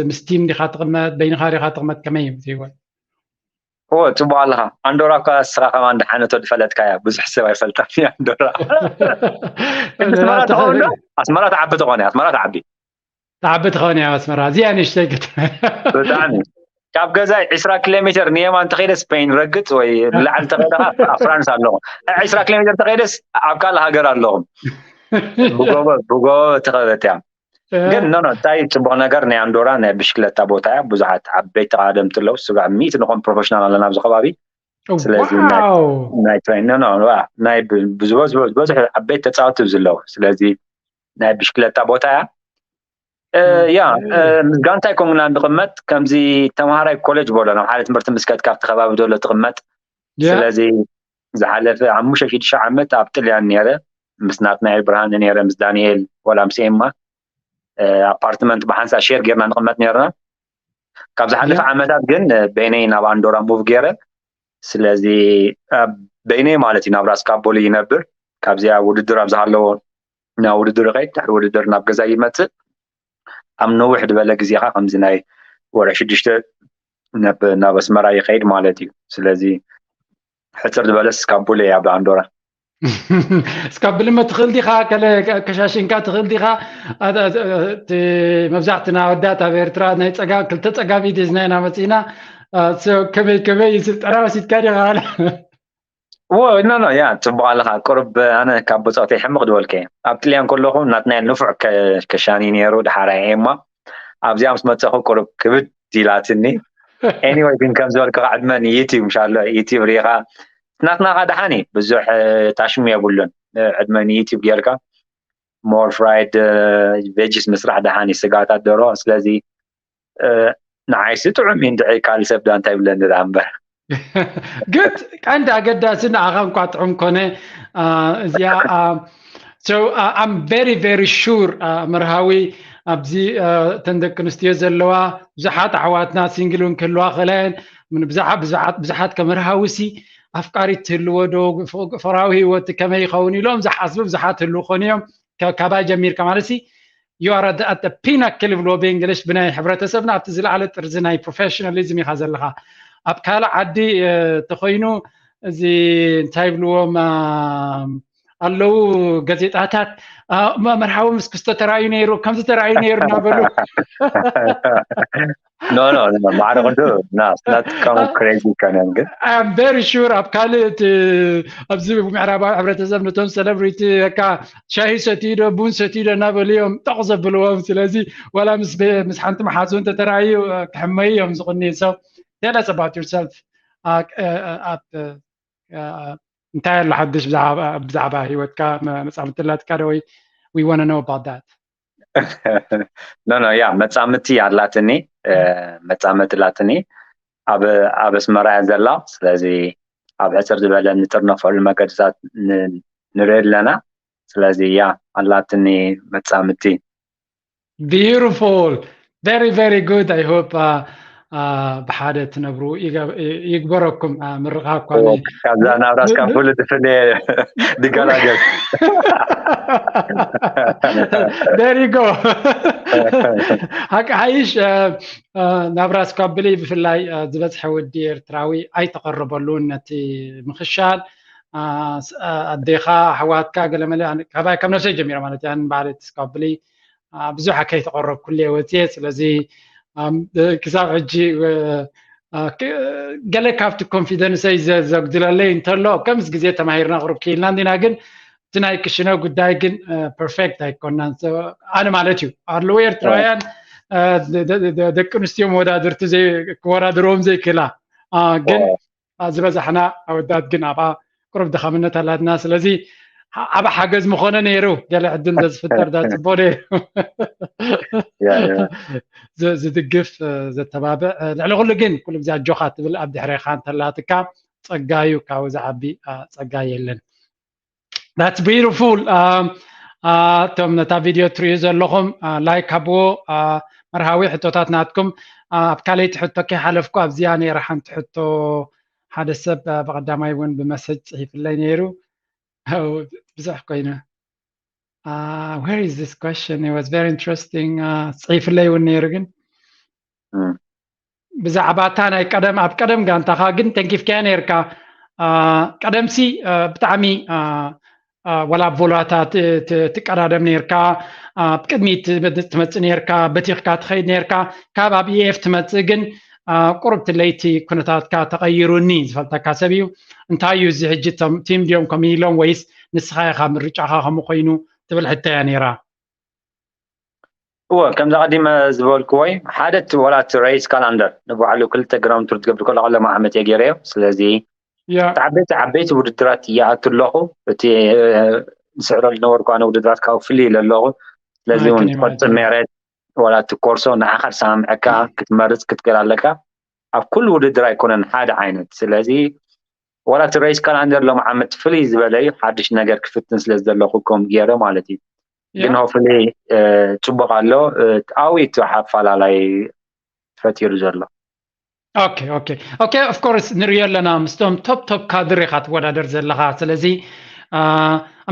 ምስ ቲም ዲኻ ትቕመጥ በይንኻ ዲኻ ትቕመጥ ከመይ እዩ ህይወት? እዎ ፅቡቅ ኣለኻ ኣንዶራ እኳ እስኻ ከማን ደሓነቶ ዝፈለጥካ እያ ብዙሕ ሰብ ኣይፈልጣን እዩ ኣንዶራ። ኣስመራ ትኸውን ዶ ኣስመራ ትዓቢ ትኾነ ኣስመራ ትዓቢ ትዓቢ ትኸውን እያ ኣስመራ እዚኣ ንእሽተይ ከተማ። ብጣዕሚ ካብ ገዛይ ዕስራ ኪሎ ሜትር ንየማን ተኸይደ ስፔን ረግፅ ወይ ንላዕሊ ተኸይደ ኣብ ፍራንስ ኣለኹ። ዕስራ ኪሎ ሜትር ተኸይደስ ኣብ ካልእ ሃገር ኣለኹም። ብጎቦ ብጎቦ ተኸበት እያ። ግን ኖ ኖ እንታይ ፅቡቅ ነገር ናይ ኣንዶራ ናይ ብሽክለታ ቦታ እያ። ብዙሓት ዓበይቲ ተቃደምቲ ኣለዉ። ስጋዕ ሚእቲ ንኾን ፕሮፌሽናል ኣለና ኣብዚ ከባቢ። ስለዚ ናይ ትሬን ኖ ኖ ናይ ዝበዝበዝበዝበዝሑ ዓበይቲ ተፃወቲ ኣብዚ ኣለዉ። ስለዚ ናይ ብሽክለታ ቦታ እያ። ያ ምስ ጋንታ ኣይኮንና ንቕመጥ ከምዚ ተምሃራይ ኮሌጅ በሎ ናብ ሓደ ትምህርቲ ምስ ከድካ ኣብቲ ከባቢ ዘሎ ትቕመጥ። ስለዚ ዝሓለፈ ሓሙሽተ ሽዱሽተ ዓመት ኣብ ጥልያን ነይረ ምስ ናትናኤል ብርሃነ ነይረ ምስ ዳንኤል ወላ ምስ ኤማ ኣፓርትመንት ብሓንሳ ሼር ጌርና ንቕመጥ ነይርና። ካብ ዝሓለፈ ዓመታት ግን በይነይ ናብ ኣንዶራ ሙቭ ገይረ። ስለዚ በይነይ ማለት እዩ ናብ ራስ ካቦሊ ይነብር። ካብዚኣ ውድድር ኣብ ዝሃለዎ ናብ ውድድር ይኸይድ። ድሕሪ ውድድር ናብ ገዛ ይመፅእ። ኣብ ነውሕ ዝበለ ግዜኻ ከምዚ ናይ ወርሒ ሽዱሽተ ናብ ኣስመራ ይኸይድ ማለት እዩ። ስለዚ ሕፅር ዝበለስ ካብ ቡሌ ኣብ ኣንዶራ እስካብ ብልመ ትኽእል ዲኻ? ከለ ከሻሽንካ ትኽእል ዲኻ? መብዛሕትና ወዳት ኣብ ኤርትራ ናይ ጸጋ ክልተ ጸጋም ኢድ ሒዝና ኢና መጺእና። ከመይ ከመይ ስልጠና ወሲድካ ዲኻ? ኖ ኖ ያ ጽቡቕ ኣለኻ። ቁሩብ ኣነ ካብ ብጾተይ ሕምቕ ዝበልከ ኣብ ጥልያን ከለኹ ናትናይ ንፉዕ ከሻኒ ነይሩ። ድሓር ኣየ እማ ኣብዚኣ ምስ መጸኹ ቁሩብ ክብድ ኢላትኒ። ኤኒወይ ግን ከም ዝበልክኻ ዕድመ ንዩቲብ ምሻሎ ዩቲብ ሪኢኻ ናትና ኻ ደሓን እዩ። ብዙሕ ታሽሙ የብሉን። ዕድመ ንዩቲብ ጌርካ ሞር ፍራይድ ቬጅስ ምስራሕ ደሓን እዩ። ስጋታት ደሮ ስለዚ ንዓይሲ ጥዑም እዩ። እንድዒ ካልእ ሰብ ዳ እንታይ ይብለኒ ደኣ እምበር። ግን ቀንዲ ኣገዳሲ ንዓኻ እንኳ ጥዑም ኮነ እዚኣ so I'm very very sure መርሃዊ ኣብዚ እተን ደቂ ኣንስትዮ ዘለዋ ብዙሓት ኣሕዋትና ሲንግል እውን ክህልዋ ክእላ እየን። ብዙሓት ከመርሃዊ ሲ ኣፍቃሪት ትህልዎ ዶ ፍቅራዊ ህይወት ከመይ ይኸውን ኢሎም ዝሓስቡ ብዙሓት ህልው ኮኑ እዮም። ካባይ ጀሚርካ ማለት ሲ you are at the pinnacle ይብልዎ ብእንግሊሽ ብናይ ሕብረተሰብና ኣብቲ ዝለዓለ ጥርዚ ናይ ፕሮፌሽናሊዝም ኢኻ ዘለኻ። ኣብ ካልእ ዓዲ ተኮይኑ እዚ እንታይ ይብልዎም ኣለዉ ጋዜጣታት መርሃዊ ምስ ክስቶ ተራእዩ ነይሩ ከምዚ ተራእዩ ነይሩ እናበሉ ኖ ኖ ማዕረ ክንዱ ናት ከም ክሬዚ ይኮነን ግን I'm very sure ኣብ ካልእ ኣብዚ ምዕራባዊ ሕብረተሰብ ነቶም ሰለብሪቲ ካ ሻሂ ሰትዩ ዶ ቡን ሰትዩ ዶ እናበሉ እዮም ጠቕ ዘብልዎም። ስለዚ ዋላ ምስ ሓንቲ መሓዙ እንተተራእዩ ክሕመዩ እዮም ዝቕንዩ። So tell us about yourself. እንታይ ኣሎ ሓድሽ ብዛዕባ ህይወትካ? መፃምድቲ ኣላትካ ዶ? ወይ we want to know about that. No, no, yeah, መፃምድቲ ኣላትኒ። መፃምድቲ ኣላትኒ። ኣብ ኣስመራ እያ ዘላ። ስለዚ ኣብ ሕፅር ዝበለ ንጥርነፈሉ መገድታት ንርኢ ኣለና። ስለዚ ያ ኣላትኒ መፃምድቲ። Beautiful. Very, very good. I hope ብሓደ ትነብሩ ይግበረኩም። ምርቓ እኳ ካብዛ ናብራስ ካብ ፍሉ ድፍለ ድገላገል። There you go. ሓቂ ሓይሽ። ናብራስ ካብ ብሊ ብፍላይ ዝበዝሐ ወዲ ኤርትራዊ ኣይተቐረበሉን ነቲ ምኽሻል። ኣዴኻ፣ ኣሕዋትካ፣ ገለመለ ካባይ ካብ ነብሰይ ጀሚረ ማለት እያ። ንባዕለይ ተስካብሊ ብዙሕ ከይተቐረብኩሉ እየ ወፅየ። ስለዚ ክሳብ ሕጂ ገለ ካብቲ ኮንፊደንሰይ ዘጉድለለይ እንተሎ፣ ከምዚ ግዜ ተማሂርና ቅሩብ ክኢልና እንዲና፣ ግን እቲ ናይ ክሽነ ጉዳይ ግን ፐርፌክት ኣይኮናን። ኣነ ማለት እዩ፣ ኣለዉ ኤርትራውያን ደቂ ኣንስትዮ መወዳድርቲ ክወዳድርዎም ዘይክእላ፣ ግን ዝበዛሕና ኣወዳት ግን ኣብኣ ቅሩብ ድኻምነት ኣላትና። ስለዚ ዓብ ሓገዝ ምኾነ ነይሩ፣ ገለ ዕድል እንተዝፍጠር ዳፅቦ ነይሩ። ዝድግፍ፣ ዘተባብዕ፣ ልዕሊ ኩሉ ግን ኩሉ ግዜ ኣጆኻ ትብል ኣብ ድሕሬኻ እንተላትካ ጸጋዩ ካብኡ ዝዓቢ ጸጋ የለን። That's beautiful. እቶም ነታ ቪድዮ ትርእዩ ዘለኹም ላይክ ሃብዎ። መርሃዊ ሕቶታት ናትኩም። ኣብ ካልኣይቲ ሕቶ ከይሓለፍኩ ኣብዚኣ ነይራ ሓንቲ ሕቶ። ሓደ ሰብ ብቐዳማይ እውን ብመሰጅ ጽሒፍለይ ነይሩ። ብዙሕ ኮይነ። Where is this question? It was very interesting. ጽሒፍለይ እውን ነይሩ ግን ብዛዕባ እታ ናይ ቀደም ኣብ ቀደም ጋንታኻ ግን ተንኪፍካያ ነርካ። ቀደምሲ ብጣዕሚ ወላ ቮላታ ትቀዳደም ነርካ፣ ኣብ ቅድሚት ትመፅእ ነርካ፣ በቲኽካ ትኸይድ ነርካ። ካብ ኣብ ኢኤፍ ትመፅእ ግን ቁሩብ ለይቲ ኩነታትካ ተቐይሩኒ ዝፈልጠካ ሰብ እዩ። እንታይ እዩ እዚ ሕጂ ቲም ድዮም ከምኡ ኢሎም ወይስ ንስኻ ኢኻ ምርጫኻ ከምኡ ኮይኑ ትብል ሕቶ እያ ነይራ። እወ፣ ከምዚ ቀዲመ ዝበልክዎ እዩ። ሓደ እቲ ወላ እቲ ሬስ ካላንደር ንባዕሉ ክልተ ግራውንድ ቱር ትገብር ከሎ ቀለማ ዓመት እየ ገይረዮ። ስለዚ እቲ ዓበይቲ ዓበይቲ ውድድራት ይኣቱ ኣለኹ። እቲ ዝስዕሮ ዝነበርኩ ኣነ ውድድራት ካብኡ ፍልይ ኢለ ኣለኹ። ስለዚ እውን ትቆፅር ሜሬት ወላ እቲ ኮርሶ ንዓኻ ዝሰማምዐካ ክትመርፅ ክትገል ኣለካ። ኣብ ኩሉ ውድድር ኣይኮነን ሓደ ዓይነት። ስለዚ ወላ እቲ ሬስ ካላንደር ሎም ዓመት ፍልይ ዝበለ እዩ። ሓድሽ ነገር ክፍትን ስለ ዝደለኹ ከም ገይረ ማለት እዩ። ግን ሆፍሊ ፅቡቅ ኣሎ። ኣዊ እቲ ሓፋላላይ ፈጢሩ ዘሎ። ኦኬ ኦኬ ኦኬ ኦፍ ኮርስ ንሪኦ ኣለና። ምስቶም ቶፕ ቶፕ ካድር ኢኻ ትወዳደር ዘለኻ። ስለዚ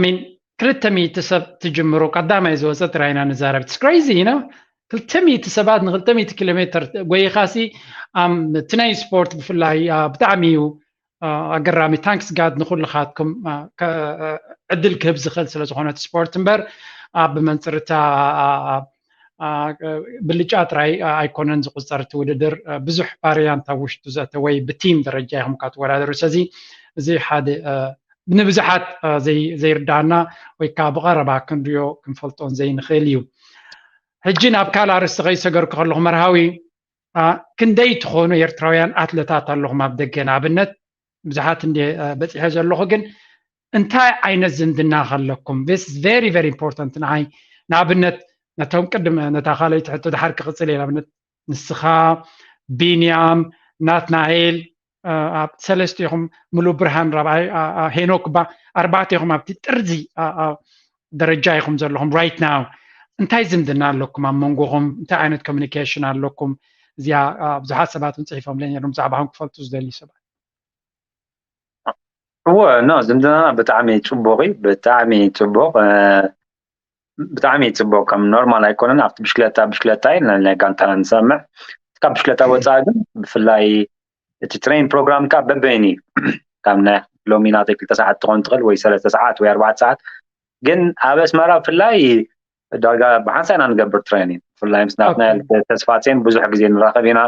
ሚን ክልተ ሚእቲ ሰብ ትጅምሩ ቀዳማይ ዝወፀ ጥራይ ኢና ንዛረብ። It's crazy, you know? ክልተ ሚእቲ ሰባት ንክልተ ሚእቲ ኪሎ ሜትር ጎይኻሲ እቲ ናይ ስፖርት ብፍላይ ብጣዕሚ እዩ ኣገራሚ። ታንክስ ጋድ ንኩልኻትኩም ዕድል ክህብ ዝኽእል ስለዝኾነ እቲ ስፖርት እምበር ኣብ ብመንፅር እታ ብልጫ ጥራይ ኣይኮነን ዝቁፀር እቲ ውድድር። ብዙሕ ቫሪያንት ኣብ ውሽጡ ዘእተወ ወይ ብቲም ደረጃ ኢኹም ካብ ትወዳደሩ። ስለዚ እዚ ሓደ ንብዙሓት ዘይርዳና ወይ ከዓ ብቐረባ ክንሪኦ ክንፈልጦን ዘይንኽእል እዩ። ሕጂ ናብ ካልእ ኣርእስቲ ከይሰገርኩ ከለኹ መርሃዊ፣ ክንደይ ትኾኑ ኤርትራውያን ኣትለታት ኣለኹም ኣብ ደገ? ንኣብነት ብዙሓት እንደ በፂሐ ዘለኹ ግን እንታይ ዓይነት ዝምድና ከለኩም? This is very very important ንዓይ። ንኣብነት ነቶም ቅድም ነታ ካልኣይቲ ሕቶ ድሓር ክቕፅል እየ። ንኣብነት ንስኻ፣ ቢንያም፣ ናትናኤል፣ ኣብ ሰለስቲኹም፣ ሙሉ ብርሃን ራብዓይ፣ ሄኖክ ባ ኣርባዕቲኹም ኣብቲ ጥርዚ ደረጃ ኢኹም ዘለኹም right now። እንታይ ዝምድና ኣለኩም ኣብ መንጎኹም? እንታይ ዓይነት ኮሚኒኬሽን ኣለኩም? እዚኣ ብዙሓት ሰባት እውን ፅሒፎምለይ ነይሮም ብዛዕባኹም ክፈልጡ ዝደልዩ ሰባት። እወ፣ ኖ፣ ዝምድናና ብጣዕሚ ፅቡቕ እዩ፣ ብጣዕሚ ፅቡቕ። ብጣዕሚ ፅቡቅ ከም ኖርማል ኣይኮነን። ኣብቲ ብሽክለታ ብሽክለታ እዩ ናይ ጋንታና ንሰምዕ። ካብ ብሽክለታ ወፃኢ ግን ብፍላይ እቲ ትሬን ፕሮግራም ካብ በበይኑ እዩ። ካብ ናይ ሎሚ ናተይ ክልተ ሰዓት ትኾን ትኽእል ወይ ሰለስተ ሰዓት ወይ ኣርባዕተ ሰዓት። ግን ኣብ ኣስመራ ብፍላይ ዳርጋ ብሓንሳእ ኢና ንገብር ትሬኒንግ። ብፍላይ ምስ ናትናኤል ተስፋጼን ብዙሕ ግዜ ንራኸብ ኢና።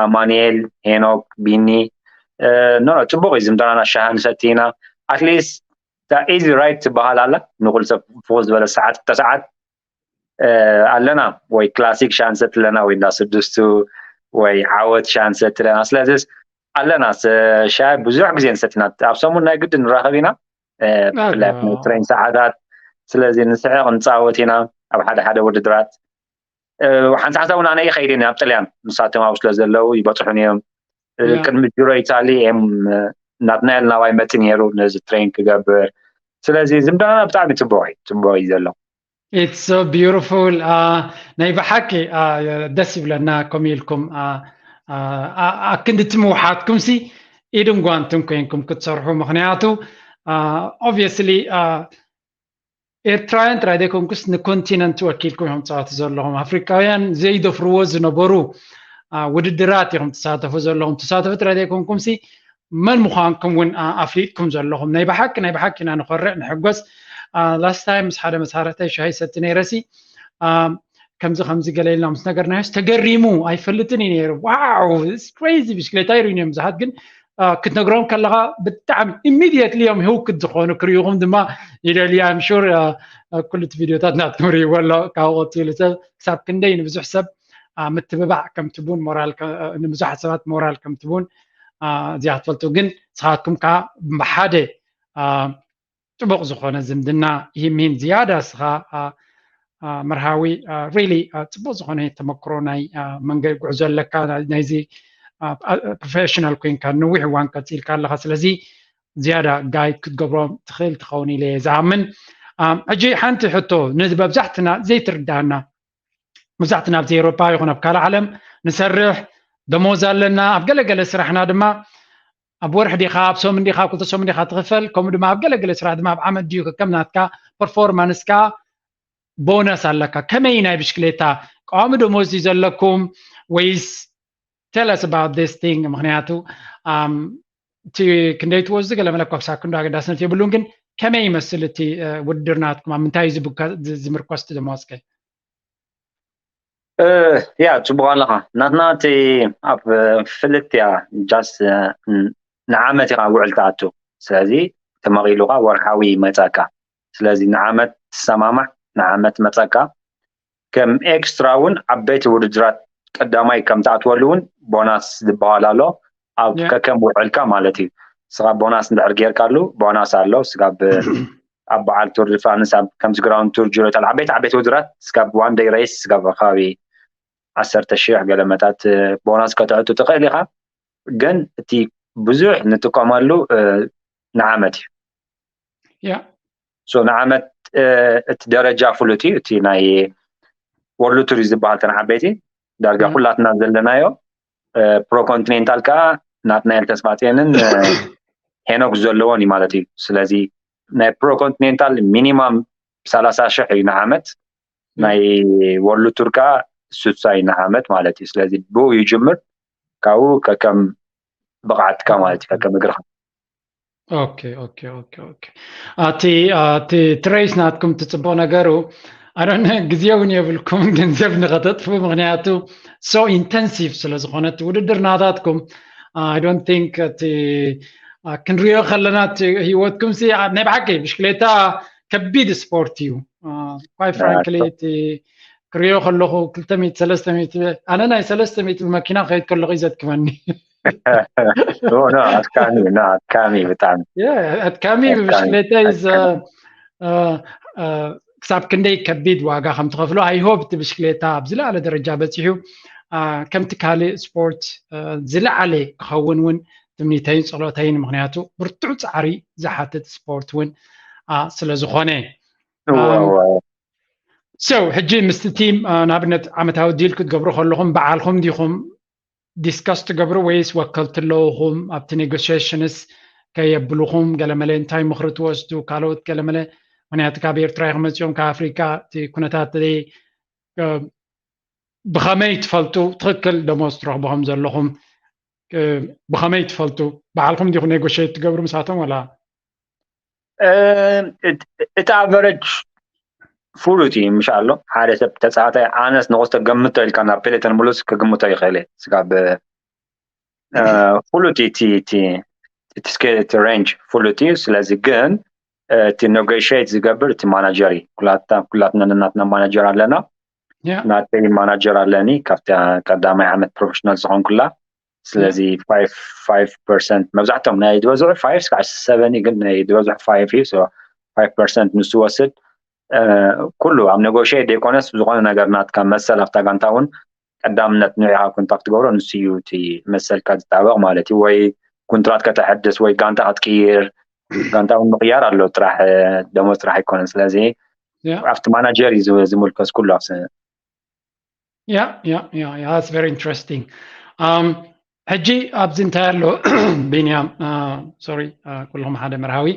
ኣማንኤል፣ ሄኖክ፣ ቢኒ፣ ኖ፣ ጽቡቕ እዩ ዝምድናና። ሻሂ ንሰቲ ኢና። ኣትሊስት እታ ኢዚ ራይድ ትበሃል ኣላ። ንኹሉ ሰብ ፍኹስ ዝበለ ሰዓት ክልተ ሰዓት ኣለና፣ ወይ ክላሲክ ሻሂ ንሰቲ ኣለና፣ ወይ እንዳ ስድስቱ ወይ ዓወት ሻሂ ንሰቲ ኣለና። ስለዚስ ኣለና። ሻሂ ብዙሕ ግዜ ንሰቲና፣ ኣብ ሰሙን ናይ ግድን ንራኸብ ኢና። ብፍላይ ትሬን ሰዓታት፣ ስለዚ ንስሕቕ ንፃወት ኢና ኣብ ሓደ ሓደ ውድድራት። ሓንቲ ሓንሳብ እውን ኣነ ይኸይድ እየ ናብ ጥልያን፣ ንሳቶም ኣብኡ ስለ ዘለዉ ይበፅሑን እዮም። ቅድሚ ጅሮ ኢታሊ እዮም ናትናኤል ናባይ መፂ ነይሩ ነዚ ትሬን ክገብር። ስለዚ ዝምድናና ብጣዕሚ ፅቡቅ እዩ፣ ፅቡቅ እዩ ዘሎ። It's so beautiful። ናይ ብሓቂ ደስ ይብለና። ከምኡ ኢልኩም ኣክንዲ ትምውሓትኩም ሲ ኢድን ጓንትን ኮይንኩም ክትሰርሑ፣ ምክንያቱ obviously ኤርትራውያን ጥራይ ዘይኮንኩስ ንኮንቲነንት ወኪልኩም እዮም ትፃወቱ ዘለኹም። ኣፍሪካውያን ዘይደፍርዎ ዝነበሩ ውድድራት ኢኹም ትሳተፉ ዘለኹም። ትሳተፉ ጥራይ ዘይኮንኩም ሲ መን ምዃንኩም እውን ኣፍሊጥኩም ዘለኹም። ናይ ብሓቂ ናይ ብሓቂ ኢና ንኾርዕ ንሕጎስ። ላስት ታይም ምስ ሓደ መሳርሕተይ ሻሂ ሰቲ ነይረሲ ከምዚ ከምዚ ገለ ኢልና ምስ ነገርናዮስ ተገሪሙ ኣይፈልጥን እዩ ነይሩ። ዋው ክሬዚ ብሽክሌታ ይሩን እዮም ብዙሓት ግን ክትነግሮም ከለኻ ብጣዕሚ ኢሚድየትሊ እዮም ህውክት ዝኾኑ ክርእዩኹም ድማ ይደልዩ። ኣም ሹር ኩሉ እቲ ቪድዮታት ናትኩም ርእይዎ ኣሎ። ካብኡ ቀፂሉ ሰብ ክሳብ ክንደይ ንብዙሕ ሰብ ምትብባዕ ከም ትቡን ሞራል ንብዙሓት ሰባት ሞራል ከም ትቡን እዚኣ ክትፈልጡ ግን ንስኻትኩም ከዓ ብሓደ ፅቡቅ ዝኾነ ዝምድና ይህሚን ዝያዳ እስኻ መርሃዊ ሪሊ ፅቡቅ ዝኾነ ተመክሮ ናይ መንገዲ ጉዕዞ ኣለካ ናይዚ ፕሮፌሽናል ኮይንካ ንዊሕ እዋን ቀፂልካ ኣለካ ስለዚ ዝያዳ ጋይድ ክትገብሮም ትኽእል ትኸውን ኢለ ዝኣምን ሕጂ ሓንቲ ሕቶ ነዚ መብዛሕትና ዘይትርዳና መብዛሕትና ኣብዚ ኤሮፓ ይኹን ኣብ ካልእ ዓለም ንሰርሕ ደሞዝ ኣለና ኣብ ገለገለ ስራሕና ድማ ኣብ ወርሒ ዲኻ ኣብ ሰሙን ዲኻ ኣብ ክልተ ሰሙን ዲኻ ትኽፈል ከምኡ ድማ ኣብ ገለገለ ስራሕ ድማ ኣብ ዓመት ድዩ ከከም ናትካ ፐርፎርማንስካ ቦነስ ኣለካ ከመይ ናይ ብሽክሌታ ቀዋሚ ደሞዝ እዩ ዘለኩም ወይስ tell us about this thing ምክንያቱ እቲ ክንደይ ትወስዱ ገለ መለኮ ክሳብ ክንዶ ኣገዳስነት የብሉን ግን ከመይ ይመስል እቲ ውድድር ናትኩም ኣብ ምንታይ እዩ ዝምርኮስ እቲ ደሞዝከ ያ ፅቡቅ ኣለካ ናትና እቲ ኣብ ፍልጥ ያ just ንዓመት ኢካ ውዕል ትኣቱ ስለዚ ተመቂሉካ ወርሓዊ ይመፀካ ስለዚ ንዓመት ትሰማማዕ ንዓመት መፀካ ከም ኤክስትራ እውን ዓበይቲ ውድድራት ቀዳማይ ከም ትኣትወሉ እውን ቦናስ ዝበሃል ኣሎ ኣብ ከከም ውዕልካ ማለት እዩ ስኻ ቦናስ እንድሕር ጌርካሉ ቦናስ ኣሎ ስጋብ ኣብ በዓል ቱር ዲ ፍራንስ ኣብ ከምዚ ግራውንድ ቱር ጅሮ ኢጣል ዓበይቲ ዓበይቲ ውድራት ስጋብ ዋን ደይ ሬስ ስጋብ ከባቢ ዓሰርተ ሽሕ ገለ መታት ቦናስ ከተእቱ ትኽእል ኢኻ ግን እቲ ብዙሕ ንጥቀመሉ ንዓመት እዩ ያ so ንዓመት እቲ ደረጃ ፍሉጥ እዩ እቲ ናይ ወርሉ ቱር እዩ ዝበሃል ተን ዓበይቲ ዳርጋ ኩላትና ዘለናዮ ፕሮኮንቲኔንታል ከዓ ናትናኤል ተስፋፅዮንን ሄኖክ ዘለዎን እዩ ማለት እዩ ስለዚ ናይ ፕሮኮንቲኔንታል ሚኒማም ሰላሳ ሽሕ እዩ ንዓመት ናይ ወርሉ ቱር ከዓ ስሳ እዩ ንዓመት ማለት እዩ ስለዚ ብኡ ይጅምር ካብኡ ከከም ብቕዓትካ ማለት እዩ ከከም እግርካ ኦኬ ኦኬ ኦኬ ኦኬ ኣቲ ኣቲ ትሬስ ናትኩም ትፅቡቅ ነገሩ ኣዶነ ግዜ እውን የብልኩም ገንዘብ ንኸተጥፉ ምክንያቱ so intensive ስለ ዝኾነት ውድድር ናታትኩም I don't think እቲ ክንሪኦ ከለና ህይወትኩም ሲ ናይ ብሓቂ ብሽክሌታ ከቢድ ስፖርት እዩ quite frankly እቲ ክሪኦ ከለኹ ክልተ ሚእቲ ሰለስተ ሚእቲ ኣነ ናይ ሰለስተ ሚእቲ ብመኪና ከይድ ከለኹ እዩ ዘድክመኒ ኣድካሚ ኣድካሚ ብጣዕሚ ኣድካሚ ብሽክሌታ is ክሳብ ክንደይ ከቢድ ዋጋ ከም ትኸፍሎ I hope እቲ ብሽክሌታ ኣብ ዝለዓለ ደረጃ በፂሑ ከምቲ ካልእ ስፖርት ዝለዓለ ክኸውን እውን ትምኒተይን ፀሎተይን ምክንያቱ ብርቱዕ ፃዕሪ ዝሓትት ስፖርት እውን ስለ ዝኾነ so ሕጂ ምስቲ ቲም ንኣብነት ዓመታዊ ዲል ክትገብሩ ከለኹም በዓልኹም ዲኹም ዲስካስ ትገብሩ ወይስ ወከልቲ ኣለውኹም ኣብቲ ኔጎሽሽንስ ከየብልኹም ገለመለ እንታይ ምኽሪ ትወስዱ ካልኦት ገለመለ ምክንያቱ ካብ ኤርትራ ኢኹም መፂኦም ካብ ኣፍሪካ እቲ ኩነታት ብኸመይ ትፈልጡ ትኽክል ደሞዝ ትረኽቡ ከም ዘለኹም ብኸመይ ትፈልጡ በዓልኹም ዲኹም ኔጎሽት ትገብሩ ምሳቶም ወላ እቲ ኣቨረጅ ፍሉጥ እዩ ምሽ ኣሎ ሓደ ሰብ ተፃዋታይ ኣነስ ንክስተ ገምቶ ኢልካ ናብ ፔሌተን ሙሉስ ክግምቶ ይኽእል እየ ስጋብ ፍሉጥ እዩ እቲ ሬንጅ ፍሉጥ እዩ ስለዚ ግን እቲ ኔጎሽት ዝገብር እቲ ማናጀር እዩ ኩላትና ነናትና ማናጀር ኣለና ናተይ ማናጀር ኣለኒ ካብቲ ቀዳማይ ዓመት ፕሮፌሽናል ዝኾንኩላ ስለዚ five percent መብዛሕቶም ናይ ዝበዝሑ five እስካዕ seven እዩ፣ ግን ናይ ዝበዝሑ five እዩ። So five percent ንሱ ወስድ። ኩሉ ኣብ negotiate ዘይኮነስ ዝኾነ ነገር ናትካ መሰል ኣብታ ጋንታ እውን ቀዳምነት ንዒኻ ኮንታክት ትገብሮ ንሱ እዩ፣ እቲ መሰልካ ዝጣበቕ ማለት እዩ። ወይ ኮንትራት ከተሐድስ ወይ ጋንታ ክትቅይር፣ ጋንታ እውን ምቕያር ኣሎ ጥራሕ፣ ደሞዝ ጥራሕ ኣይኮነን። ስለዚ ኣብቲ ማናጀር እዩ ዝምልከስ ኩሉ ኣብ Yeah, yeah, yeah, yeah, that's very interesting. Um, ሕጂ ኣብዚ እንታይ ኣሎ ቢንያም፣ sorry፣ ኩልኹም ሓደ መርሃዊ።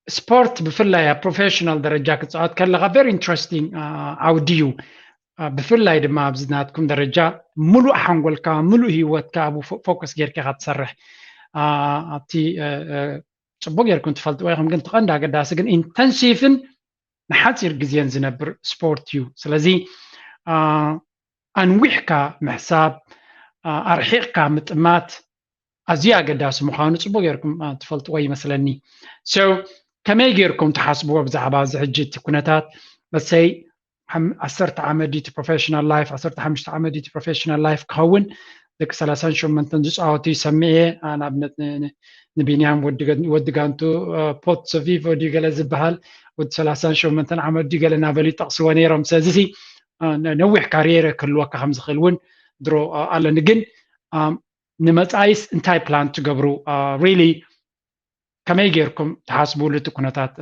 ስፖርት ብፍላይ ኣብ ፕሮፌሽናል ደረጃ ክትፃወት ከለካ very interesting ዓውዲ እዩ። ብፍላይ ድማ ኣብዚ ናትኩም ደረጃ ሙሉእ ሓንጎልካ፣ ሙሉእ ህይወትካ ኣብኡ ፎከስ ጌርካ ኢካ ትሰርሕ። ኣብቲ ፅቡቅ ጌርኩም ትፈልጥዎ ኢኹም፣ ግን እቲ ቀንዲ ኣገዳሲ ግን ኢንተንሲቭን ንሓፂር ግዜን ዝነብር ስፖርት እዩ። ስለዚ ኣንዊሕካ ምሕሳብ፣ ኣርሒቕካ ምጥማት ኣዝዩ ኣገዳሲ ምዃኑ ፅቡቅ ጌርኩም ትፈልጥዎ ይመስለኒ። So ከመይ ጌርኩም ትሓስብዎ ብዛዕባ እዚ ሕጂ እቲ ኩነታት? መሰይ ዓሰርተ ዓመት ድዩ እቲ ፕሮፌሽናል ላይፍ፣ ዓሰርተ ሓሙሽተ ዓመት ድዩ እቲ ፕሮፌሽናል ላይፍ ክኸውን? ደቂ ሰላሳን ሸሞንተን ዝፃወቱ ይሰምዕ እየ። ንኣብነት ንቢንያም ወዲ ጋንቱ ፖርቶ ቪቮ ድዩ ገለ ዝበሃል፣ ወዲ ሰላሳን ሸሞንተን ዓመት ድዩ ገለ እናበሉ ይጠቕስዎ ነይሮም። ስለዚ ነዊሕ ካሪየር ክህልወካ ከም ዝኽእል እውን ድሮ ኣለኒ። ግን ንመፃኢስ እንታይ ፕላን ትገብሩ? ሪሊ ከመይ ጌርኩም ትሓስብሉ እቲ ኩነታት?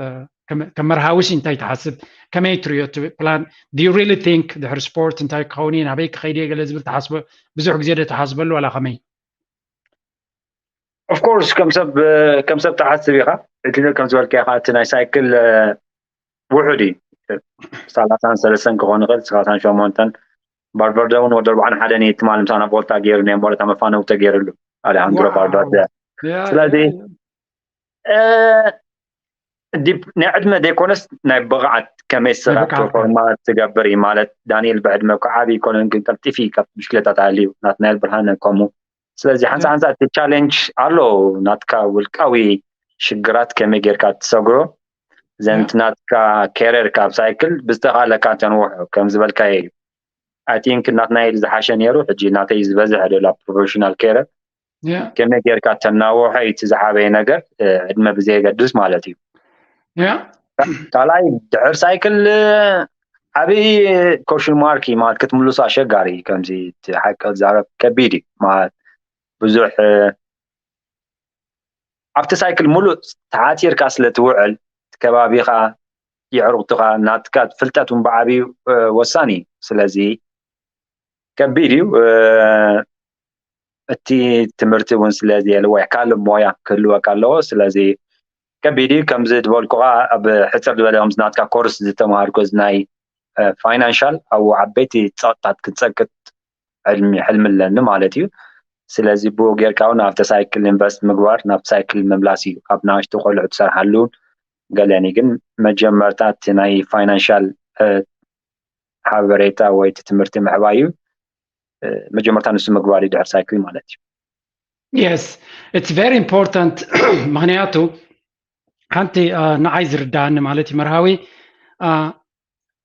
ከም መርሃዊሲ እንታይ ትሓስብ? ከመይ ትሪዮ እቲ ፕላን? Do you really think ድሕሪ ስፖርት እንታይ ክኸውን እየ፣ ናበይ ክኸይድ እየ ገለ ዝብል ትሓስበ? ብዙሕ ግዜ ዶ ትሓስበሉ ዋላ ከመይ? Of course ከም ሰብ ከም ሰብ ትሓስብ ኢኻ። እቲ ከም ዝበልካ ኢኻ፣ እቲ ናይ ሳይክል ውሑድ እዩ። ሰላሳን ሰለስተን ክኾን ይኽእል፣ ሰላሳን ሸሞንተን። ባልቨርደ እውን ወዲ ኣርባዓን ሓደን እዩ ትማሊ ምሳና ቮልታ ገይሩ፣ ናይ ሞረታ መፋነው ተገይሩሉ ኣሌሃንድሮ ባልቨርደ። ስለዚ ናይ ዕድመ ዘይኮነስ ናይ ብቕዓት፣ ከመይ ስራሕ ፐርፎርማንስ ትገብር እዩ ማለት። ዳንኤል ብዕድመ እኮ ዓብዪ ኣይኮነን፣ ግን ቀልጢፊ ካብ ብሽክሌታ ተሃልዩ፣ ናትናኤል ብርሃነ ከምኡ። ስለዚ ሓንሳ ሓንሳ እቲ ቻሌንጅ ኣሎ፣ ናትካ ውልቃዊ ሽግራት ከመይ ጌርካ ትሰግሮ፣ ዘንት ናትካ ኬረር ካብ ሳይክል ብዝተኻለካ ተንውሖ ከም ዝበልካዮ እዩ። I think ናትናኤል ዝሓሸ ነይሩ፣ ሕጂ ናተይ ዝበዝሐ ደላ ፕሮፌሽናል ኬረር ከመይ ጌርካ ተናውሖ እቲ ዝዓበየ ነገር፣ ዕድመ ብዘየገድስ ማለት እዩ። ካልኣይ ድሕር ሳይክል ዓብዪ ኮሽን ማርክ እዩ ማለት ክትምልሶ ኣሸጋሪ እዩ። ከምዚ እቲ ሓቂ ክዛረብ ከቢድ እዩ ማለት ብዙሕ ኣብቲ ሳይክል ሙሉእ ተዓቲርካ ስለ ትውዕል እቲ ከባቢኻ የዕሩኽትኻ ናትካ ፍልጠት እውን ብዓብዩ ወሳኒ እዩ። ስለዚ ከቢድ እዩ። እቲ ትምህርቲ እውን ስለ ዘየለ ወይ ካልእ ሞያ ክህልወካ ኣለዎ። ስለዚ ከቢድ እዩ። ከምዚ ዝበልኩኻ ኣብ ሕፅር ዝበለ ከምዚ ናትካ ኮርስ ዝተምሃርኩ እዚ ናይ ፋይናንሻል ኣብኡ ዓበይቲ ፀቕጥታት ክትፀቅጥ ሕልሚ ኣለኒ ማለት እዩ። ስለዚ ብኡ ጌርካ እውን ኣብቲ ሳይክል ኢንቨስት ምግባር ናብቲ ሳይክል ምምላስ እዩ። ኣብ ንኣሽቱ ቆልዑ ትሰርሓሉ ገለን እዩ። ግን መጀመርታ እቲ ናይ ፋይናንሻል ሓበሬታ ወይ እቲ ትምህርቲ ምዕባይ እዩ። መጀመርታ ንሱ ምግባር እዩ ድሕር ሳይክል ማለት እዩ። Yes, it's very important። ምክንያቱ ሓንቲ ንዓይ ዝርዳእኒ ማለት እዩ መርሃዊ፣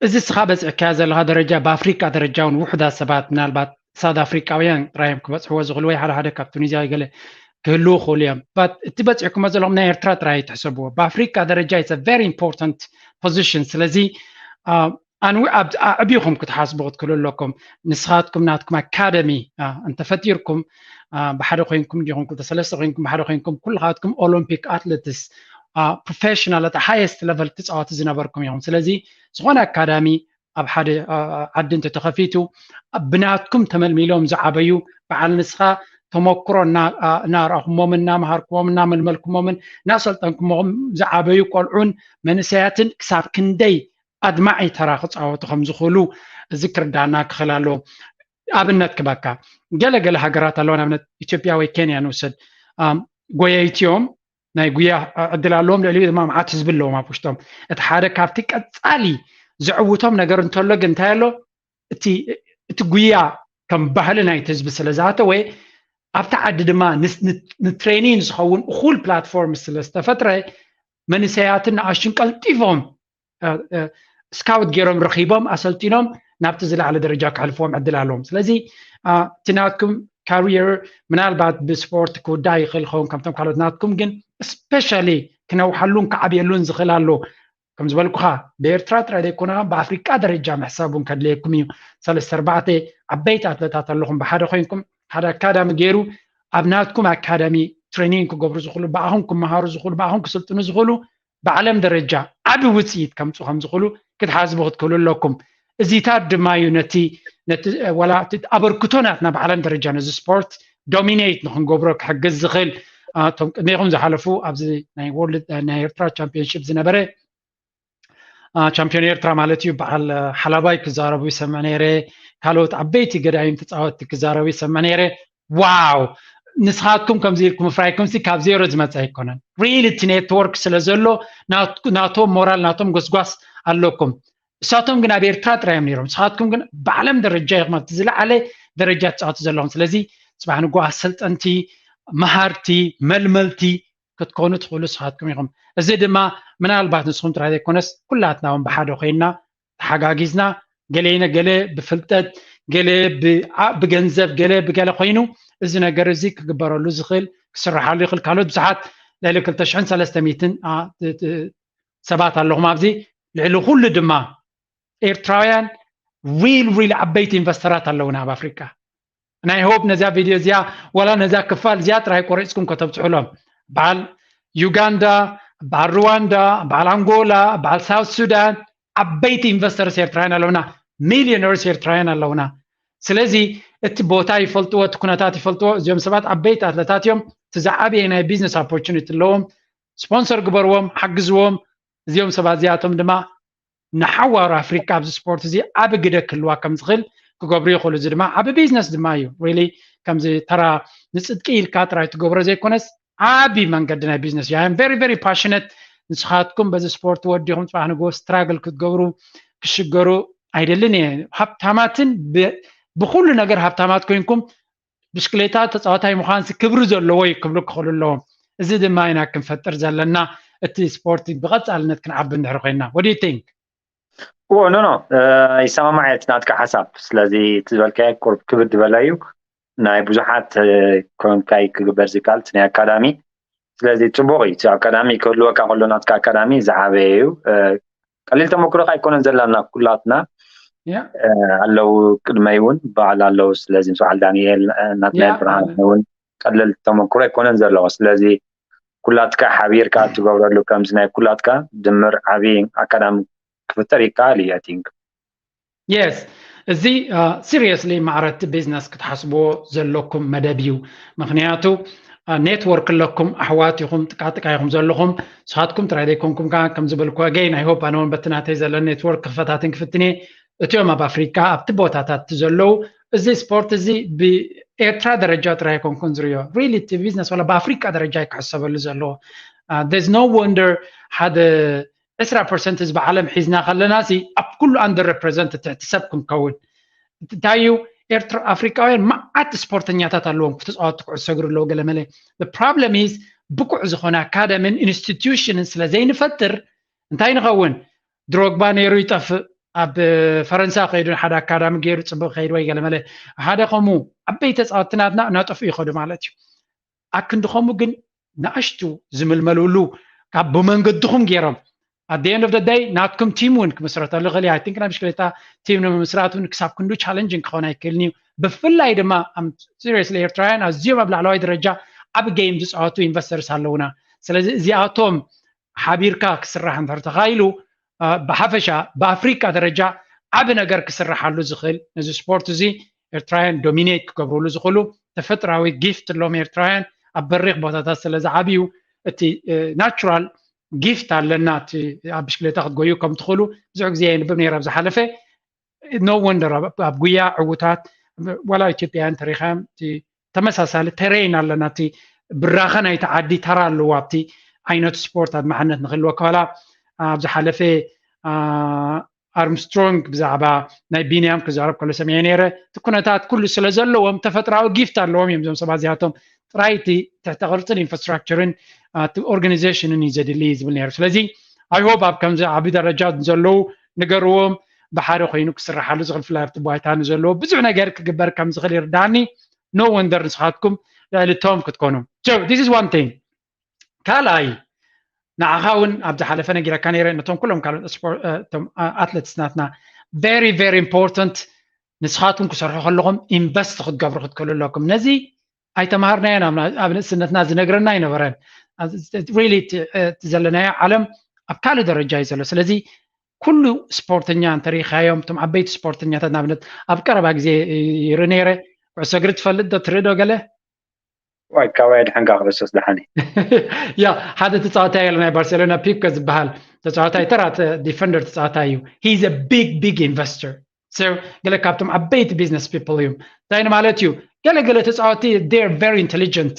እዚ እስኻ በፅዕካዮ ዘለኻ ደረጃ ብኣፍሪቃ ደረጃ እውን ውሑዳት ሰባት ምናልባት ሳውት ኣፍሪቃውያን ጥራይ እዮም ክበፅሕዎ ዝኽእሉ ወይ ሓደ ሓደ ካብ ቱኒዝያ ገለ ክህልዉ ይኽእሉ እዮም። But እቲ በፂሕኩሞ ዘለኹም ናይ ኤርትራ ጥራይ ኣይትሕሰብዎ። ብኣፍሪቃ ደረጃ it's a very important position። ስለዚ ኣንዊ ኣዕቢኹም ክትሓስቡ ክትክእሉ ኣለኩም። ንስኻትኩም ናትኩም ኣካደሚ እንተፈጢርኩም ብሓደ ኮይንኩም ዲኹም ክልተ ሰለስተ ኮይንኩም ብሓደ ኮይንኩም ኩልኻትኩም ኦሎምፒክ ኣትለትስ ፕሮፌሽናል ኣት ሃየስት ለቨል ትፃወቱ ዝነበርኩም ኢኹም። ስለዚ ዝኾነ ኣካዳሚ ኣብ ሓደ ዓዲ እንተተኸፊቱ ብናትኩም ተመልሚሎም ዝዓበዩ በዓል ንስኻ ተመክሮ እናርኣኹሞምን እናመሃርኩሞምን እናመልመልኩሞምን እናሰልጠንኩሞም ዝዓበዩ ቆልዑን መንእሰያትን ክሳብ ክንደይ ኣድማዒ ተራ ክፃወቱ ከም ዝኽእሉ እዚ ክርዳና ክኽእል ኣለዎ። ኣብነት ክበካ ገለ ገለ ሃገራት ኣለዋ፣ ንኣብነት ኢትዮጵያ ወይ ኬንያ ንውሰድ። ጎየይቲ እዮም፣ ናይ ጉያ ዕድል ኣለዎም፣ ልዕሊኡ ድማ መዓት ህዝቢ ኣለዎም ኣብ ውሽጦም። እቲ ሓደ ካብቲ ቀፃሊ ዘዕውቶም ነገር እንተሎ ግን እንታይ ኣሎ? እቲ ጉያ ከም ባህሊ ናይቲ ህዝቢ ስለ ዝኣተወ ኣብቲ ዓዲ ድማ ንትሬኒን ዝኸውን እኹል ፕላትፎርም ስለ ዝተፈጥረ መንእሰያትን ንኣሽቱን ቀልጢፎም ስካውት ገይሮም ረኺቦም ኣሰልጢኖም ናብቲ ዝለዓለ ደረጃ ክሕልፍዎም ዕድል ኣለዎም። ስለዚ እቲ ናትኩም ካሪየር ምናልባት ብስፖርት ክውዳእ ይኽእል ኸውን ከምቶም ካልኦት ናትኩም፣ ግን ስፔሻሊ ክነውሓሉን ክዓብየሉን ዝኽእል ኣሎ። ከም ዝበልኩኻ ብኤርትራ ጥራይ ዘይኮነ ብኣፍሪቃ ደረጃ ምሕሳብ እውን ከድልየኩም እዩ። ሰለስተ ኣርባዕተ ዓበይቲ ኣትለታት ኣለኹም ብሓደ ኮይንኩም ሓደ ኣካዳሚ ገይሩ ኣብ ናትኩም ኣካዳሚ ትሬኒንግ ክገብሩ ዝኽእሉ ብኣኹም ክመሃሩ ዝኽእሉ ብኣኹም ክስልጥኑ ዝኽእሉ ብዓለም ደረጃ ዓቢ ውፅኢት ከምፁ ከም ዝኽእሉ ክትሓስቡ ክትክእሉ ኣለኩም። እዚታት ድማ እዩ ነቲ ነቲ ዋላ እቲ ኣበርክቶ ናትና ብዓለም ደረጃ ነዚ ስፖርት ዶሚኔት ንክንገብሮ ክሕግዝ ዝኽእል። እቶም ቅድሜኹም ዝሓለፉ ኣብዚ ናይ ወርልድ ናይ ኤርትራ ቻምፒዮንሽፕ ዝነበረ ቻምፒዮን ኤርትራ ማለት እዩ በዓል ሓላባይ ክዛረቡ ይሰምዕ ነይረ። ካልኦት ዓበይቲ ገዳይም ተፃወትቲ ክዛረቡ ይሰምዕ ነይረ። ዋው ንስኻትኩም ከምዚ ኢልኩም ምፍራይኩም ሲ ካብ ዜሮ ዝመፀ ኣይኮነን። ሪሊ እቲ ኔትወርክ ስለ ዘሎ ናቶም ሞራል ናቶም ጎስጓስ ኣለኩም። እሳቶም ግን ኣብ ኤርትራ ጥራዮም ነይሮም። ንስኻትኩም ግን ብዓለም ደረጃ ኢኹም ኣብቲ ዝለዓለ ደረጃ ትፃወቱ ዘለኹም። ስለዚ ፅባሕ ንግሆ ኣሰልጠንቲ፣ መሃርቲ፣ መልመልቲ ክትኮኑ ትኽእሉ ንስኻትኩም ኢኹም። እዚ ድማ ምናልባት ንስኹም ጥራይ ዘይኮነስ ኩላትና እውን ብሓደ ኮይንና ተሓጋጊዝና ገሌ ገለ ብፍልጠት ገለ ብገንዘብ ገለ ብገለ ኮይኑ እዚ ነገር እዚ ክግበረሉ ዝኽእል ክስርሓሉ ይኽእል። ካልኦት ብዙሓት ልዕሊ ክልተ ሽሕን ሰለስተ ሚእትን ሰባት ኣለኹም ኣብዚ። ልዕሊ ኩሉ ድማ ኤርትራውያን ሪል ሪል ዓበይቲ ኢንቨስተራት ኣለውና ኣብ ኣፍሪካ። ናይ ሆፕ ነዚኣ ቪድዮ እዚኣ ዋላ ነዛ ክፋል እዚኣ ጥራይ ቆሪፅኩም ከተብፅሑሎም በዓል ዩጋንዳ፣ በዓል ሩዋንዳ፣ በዓል ኣንጎላ፣ በዓል ሳውት ሱዳን ዓበይቲ ኢንቨስተርስ ኤርትራውያን ኣለውና። ሚሊዮነርስ ኤርትራውያን ኣለውና። ስለዚ እቲ ቦታ ይፈልጥዎ፣ እቲ ኩነታት ይፈልጥዎ። እዚኦም ሰባት ዓበይቲ ኣትለታት እዮም። እቲ ዝዓበየ ናይ ቢዝነስ ኦፖርቹኒቲ ኣለዎም። ስፖንሰር ግበርዎም፣ ሓግዝዎም። እዚኦም ሰባት እዚኣቶም ድማ ንሓዋሩ ኣፍሪካ ኣብዚ ስፖርት እዚ ዓቢ ግደ ክህልዋ ከም ዝኽእል ክገብሩ ይኽእሉ። እዚ ድማ ዓቢ ቢዝነስ ድማ እዩ። ሪሊ ከምዚ ተራ ንፅድቂ ኢልካ ጥራይ ትገብሮ ዘይኮነስ ዓቢ መንገዲ ናይ ቢዝነስ እዩ። I'm very very passionate። ንስኻትኩም በዚ ስፖርት ወዲኹም ፅባሕ ንግሆ ስትራግል ክትገብሩ ክሽገሩ ኣይደልን እየ። ሃብታማትን ብኩሉ ነገር ሃብታማት ኮይንኩም ብሽክሌታ ተፃዋታይ ምዃንሲ ክብሪ ዘለዎ እዩ ክብሉ ክኽእሉ ኣለዎም። እዚ ድማ ኢና ክንፈጥር ዘለና እቲ ስፖርት ብቐፃልነት ክንዓቢ እንድሕር ኮይና። What do you think? ኖ ኖ ይሰማማዕ እየ ናትካ ሓሳብ። ስለዚ እቲ ዝበልካዮ ቁርብ ክብድ ዝበለ እዩ። ናይ ብዙሓት ኮንካይ ክግበር ዝከኣል ናይ ኣካዳሚ። ስለዚ ፅቡቅ እዩ እቲ ኣካዳሚ ክህልወካ ከሎ ናትካ ኣካዳሚ ዝዓበየ እዩ። ቀሊል ተመክሮ ኣይኮነን ዘለና ኩላትና ኣለዉ ቅድመይ እውን በዓል ኣለዉ። ስለዚ ምስ በዓል ዳንኤል ናትናኤል ብርሃን እውን ቀለል ተመክሮ ኣይኮነን ዘለዎ። ስለዚ ኩላትካ ሓቢርካ ትገብረሉ ከምዚ ናይ ኩላትካ ድምር ዓብዪ ኣካዳሚ ክፍጠር ይከኣል እዩ። I think yes እዚ ሲሪየስሊ ማዕረቲ ቢዝነስ ክትሓስብዎ ዘለኩም መደብ እዩ። ምክንያቱ ኔትወርክ ኣለኩም ኣሕዋት ኢኹም ጥቃጥቃ ኢኹም ዘለኹም። ንስኻትኩም ጥራይ ዘይኮንኩም ከዓ ከም ዝበልኩ ኣገይን ኣይ ሆፕ ኣነ እውን በቲ ናተይ ዘሎ ኔትወርክ ክፈታትን ክፍትን እየ። እቲኦም ኣብ ኣፍሪካ ኣብቲ ቦታታት ዘለዉ እዚ ስፖርት እዚ ብኤርትራ ደረጃ ጥራይ ኣይኮንኩን ዝሪኦ። ሪሊ እቲ ቢዝነስ ዋላ ብኣፍሪካ ደረጃ እዩ ክሕሰበሉ ዘለዎ። There's no wonder ሓደ ዕስራ ፐርሰንት ህዝቢ ዓለም ሒዝና ከለና ሲ ኣብ ኩሉ under represent ትሕቲ ሰብ ክንከውን። እንታይ እዩ ኤርትራ ኣፍሪቃውያን መዓት ስፖርተኛታት ኣለዎም ክተፃወቱ ኩዕሶ እግሪ ኣለዎ ገለመለ። Problem is ብቁዕ ዝኾነ ኣካደምን ኢንስቲትዩሽንን ስለ ዘይንፈጥር እንታይ ንኸውን? ድሮግባ ነይሩ ይጠፍእ ኣብ ፈረንሳ ከይዱ ሓደ ኣካዳሚ ገይሩ ፅቡቅ ከይድ ወይ ገለመለ ሓደ ከምኡ ዓበይ ተፃወትቲ ናትና እናጠፍኡ ይኸዱ ማለት እዩ። ኣክንዲ ከምኡ ግን ንኣሽቱ ዝምልመልሉ ካብ ብመንገድኹም ገይሮም at the end of the day ናትኩም ቲም እውን ክምስረተሉ ይኽእል እዩ። I think ናይ ብሽክሌታ ቲም ንምምስራት እውን ክሳብ ክንዱ ቻለንጅን ክኸውን ኣይክእልን እዩ። ብፍላይ ድማ ሲሪየስሊ ኤርትራውያን ኣዝዮም ኣብ ላዕለዋይ ደረጃ ኣብ ጌም ዝፃወቱ ኢንቨስተርስ ኣለውና። ስለዚ እዚኣቶም ሓቢርካ ክስራሕ እንተር ተኻኢሉ ብሓፈሻ ብኣፍሪቃ ደረጃ ዓቢ ነገር ክስርሓሉ ዝኽእል ነዚ ስፖርት እዚ ኤርትራውያን ዶሚኔት ክገብርሉ ዝኽእሉ ተፈጥራዊ ጊፍት ኣለዎም ኤርትራውያን ኣብ በሪኽ ቦታታት ስለ ዝዓብዩ እቲ ናቹራል ጊፍት ኣለና እቲ ኣብ ብሽክሌታ ክትጎዩ ከም ትኽእሉ ብዙሕ ግዜ የንብብ ነይረ ኣብ ዝሓለፈ no wonder ኣብ ጉያ ዕውታት ዋላ ኢትዮጵያውያን ተሪኻዮም ተመሳሳሊ ተሬን ኣለና እቲ ብራኸ ናይቲ ዓዲ ተራ ኣለዎ ኣብቲ ዓይነት ስፖርት ኣድማዕነት ንክህልወካ ዋላ ኣብ ዝሓለፈ ኣርምስትሮንግ ብዛዕባ ናይ ቢንያም ክዛረብ ከሎ ሰሚዐ ነይረ እቲ ኩነታት ኩሉ ስለ ዘለዎም ተፈጥራዊ ጊፍት ኣለዎም እዮም እዞም ሰባት እዚኣቶም ጥራይ እቲ ትሕተ ቅርፅን ኢንፍራስትራክቸርን እቲ ኦርጋኒዜሽንን እዩ ዘድሊ ዝብል ነይሩ ስለዚ I hope ኣብ ከምዚ ዓቢ ደረጃ ዘለዉ ንገርዎም ብሓደ ኮይኑ ክስራሓሉ ዝኽእል ፍላይ ኣብቲ ባይታ ንዘለዎ ብዙሕ ነገር ክግበር ከም ዝኽእል ይርዳኒ። No wonder ንስኻትኩም ልዕሊ ቶም ክትኮኑ። So this is one thing። ካልኣይ ንዓኻ እውን ኣብ ዝሓለፈ ነጊረካ ነይረ፣ ነቶም ኩሎም ካልኦት ስፖር- እ፣ እቶም ኣ- ኣትለትስ ናትና very very important። ንስኻትኩም ክሰርሑ ከለኹም ኢንቨስት ክትገብሩ ክትክእሉ ኣለኩም። ነዚ ኣይተምሃርናዮን፣ ኣብ ና- ኣብ ንእስነትና ዝነግረና ኣይነበረን። ሪሊ እቲ ዘለናዮ ዓለም ኣብ ካልእ ደረጃ እዩ ዘሎ። ስለዚ ኩሉ ስፖርተኛ እንተሪኢኻዮም፣ እቶም ዓበይቲ ስፖርተኛታት ንኣብነት ኣብ ቀረባ ግዜ ይርኢ ነይረ። ኩዕሶ እግሪ ትፈልጥ ዶ፣ ትርኢ ዶ ገለ? ዋይ ካባይ ድሓንካ ክበሰስ ደሓኒ። ያ ሓደ ተፃዋታይ ኣሎ ናይ ባርሴሎና፣ ፒከ ዝበሃል ተፃዋታይ፣ ተራ ዲፈንደር ተፃዋታይ እዩ። He's a big big investor። So ገለ ካብቶም ዓበይቲ business people እዮም። እንታይ ማለት እዩ? ገለ ገለ ተፃወቲ they're very intelligent።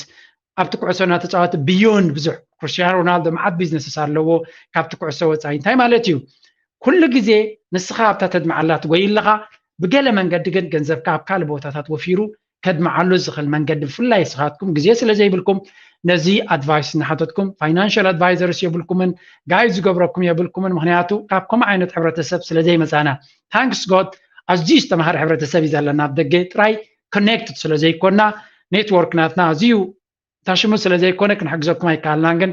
ኣብቲ ኩዕሶ እናተፃወቲ beyond ብዙሕ፣ ክርስቲያኖ ሮናልዶ መዓት ቢዝነስስ ኣለዎ ካብቲ ኩዕሶ ወፃኢ። እንታይ ማለት እዩ? ኩሉ ግዜ ንስኻ ኣብታ ተድምዓላ ትጎይ ኣለኻ፣ ብገለ መንገዲ ግን ገንዘብካ ኣብ ካልእ ቦታታት ወፊሩ ከድምዓሉ ዝኽእል መንገዲ፣ ብፍላይ ንስኻትኩም ግዜ ስለ ዘይብልኩም ነዚ ኣድቫይስ እናሓተትኩም፣ ፋይናንሽል ኣድቫይዘርስ የብልኩምን፣ ጋይድ ዝገብረኩም የብልኩምን። ምክንያቱ ካብ ከምኡ ዓይነት ሕብረተሰብ ስለ ዘይመፃና፣ ታንክስ ጎድ ኣዝዩ ዝተምሃረ ሕብረተሰብ እዩ ዘለና። ኣብ ደገ ጥራይ ኮኔክትድ ስለ ዘይኮና፣ ኔትወርክ ናትና ኣዝዩ ታሽሙ ስለ ዘይኮነ ክንሕግዘኩም ኣይከኣልናን። ግን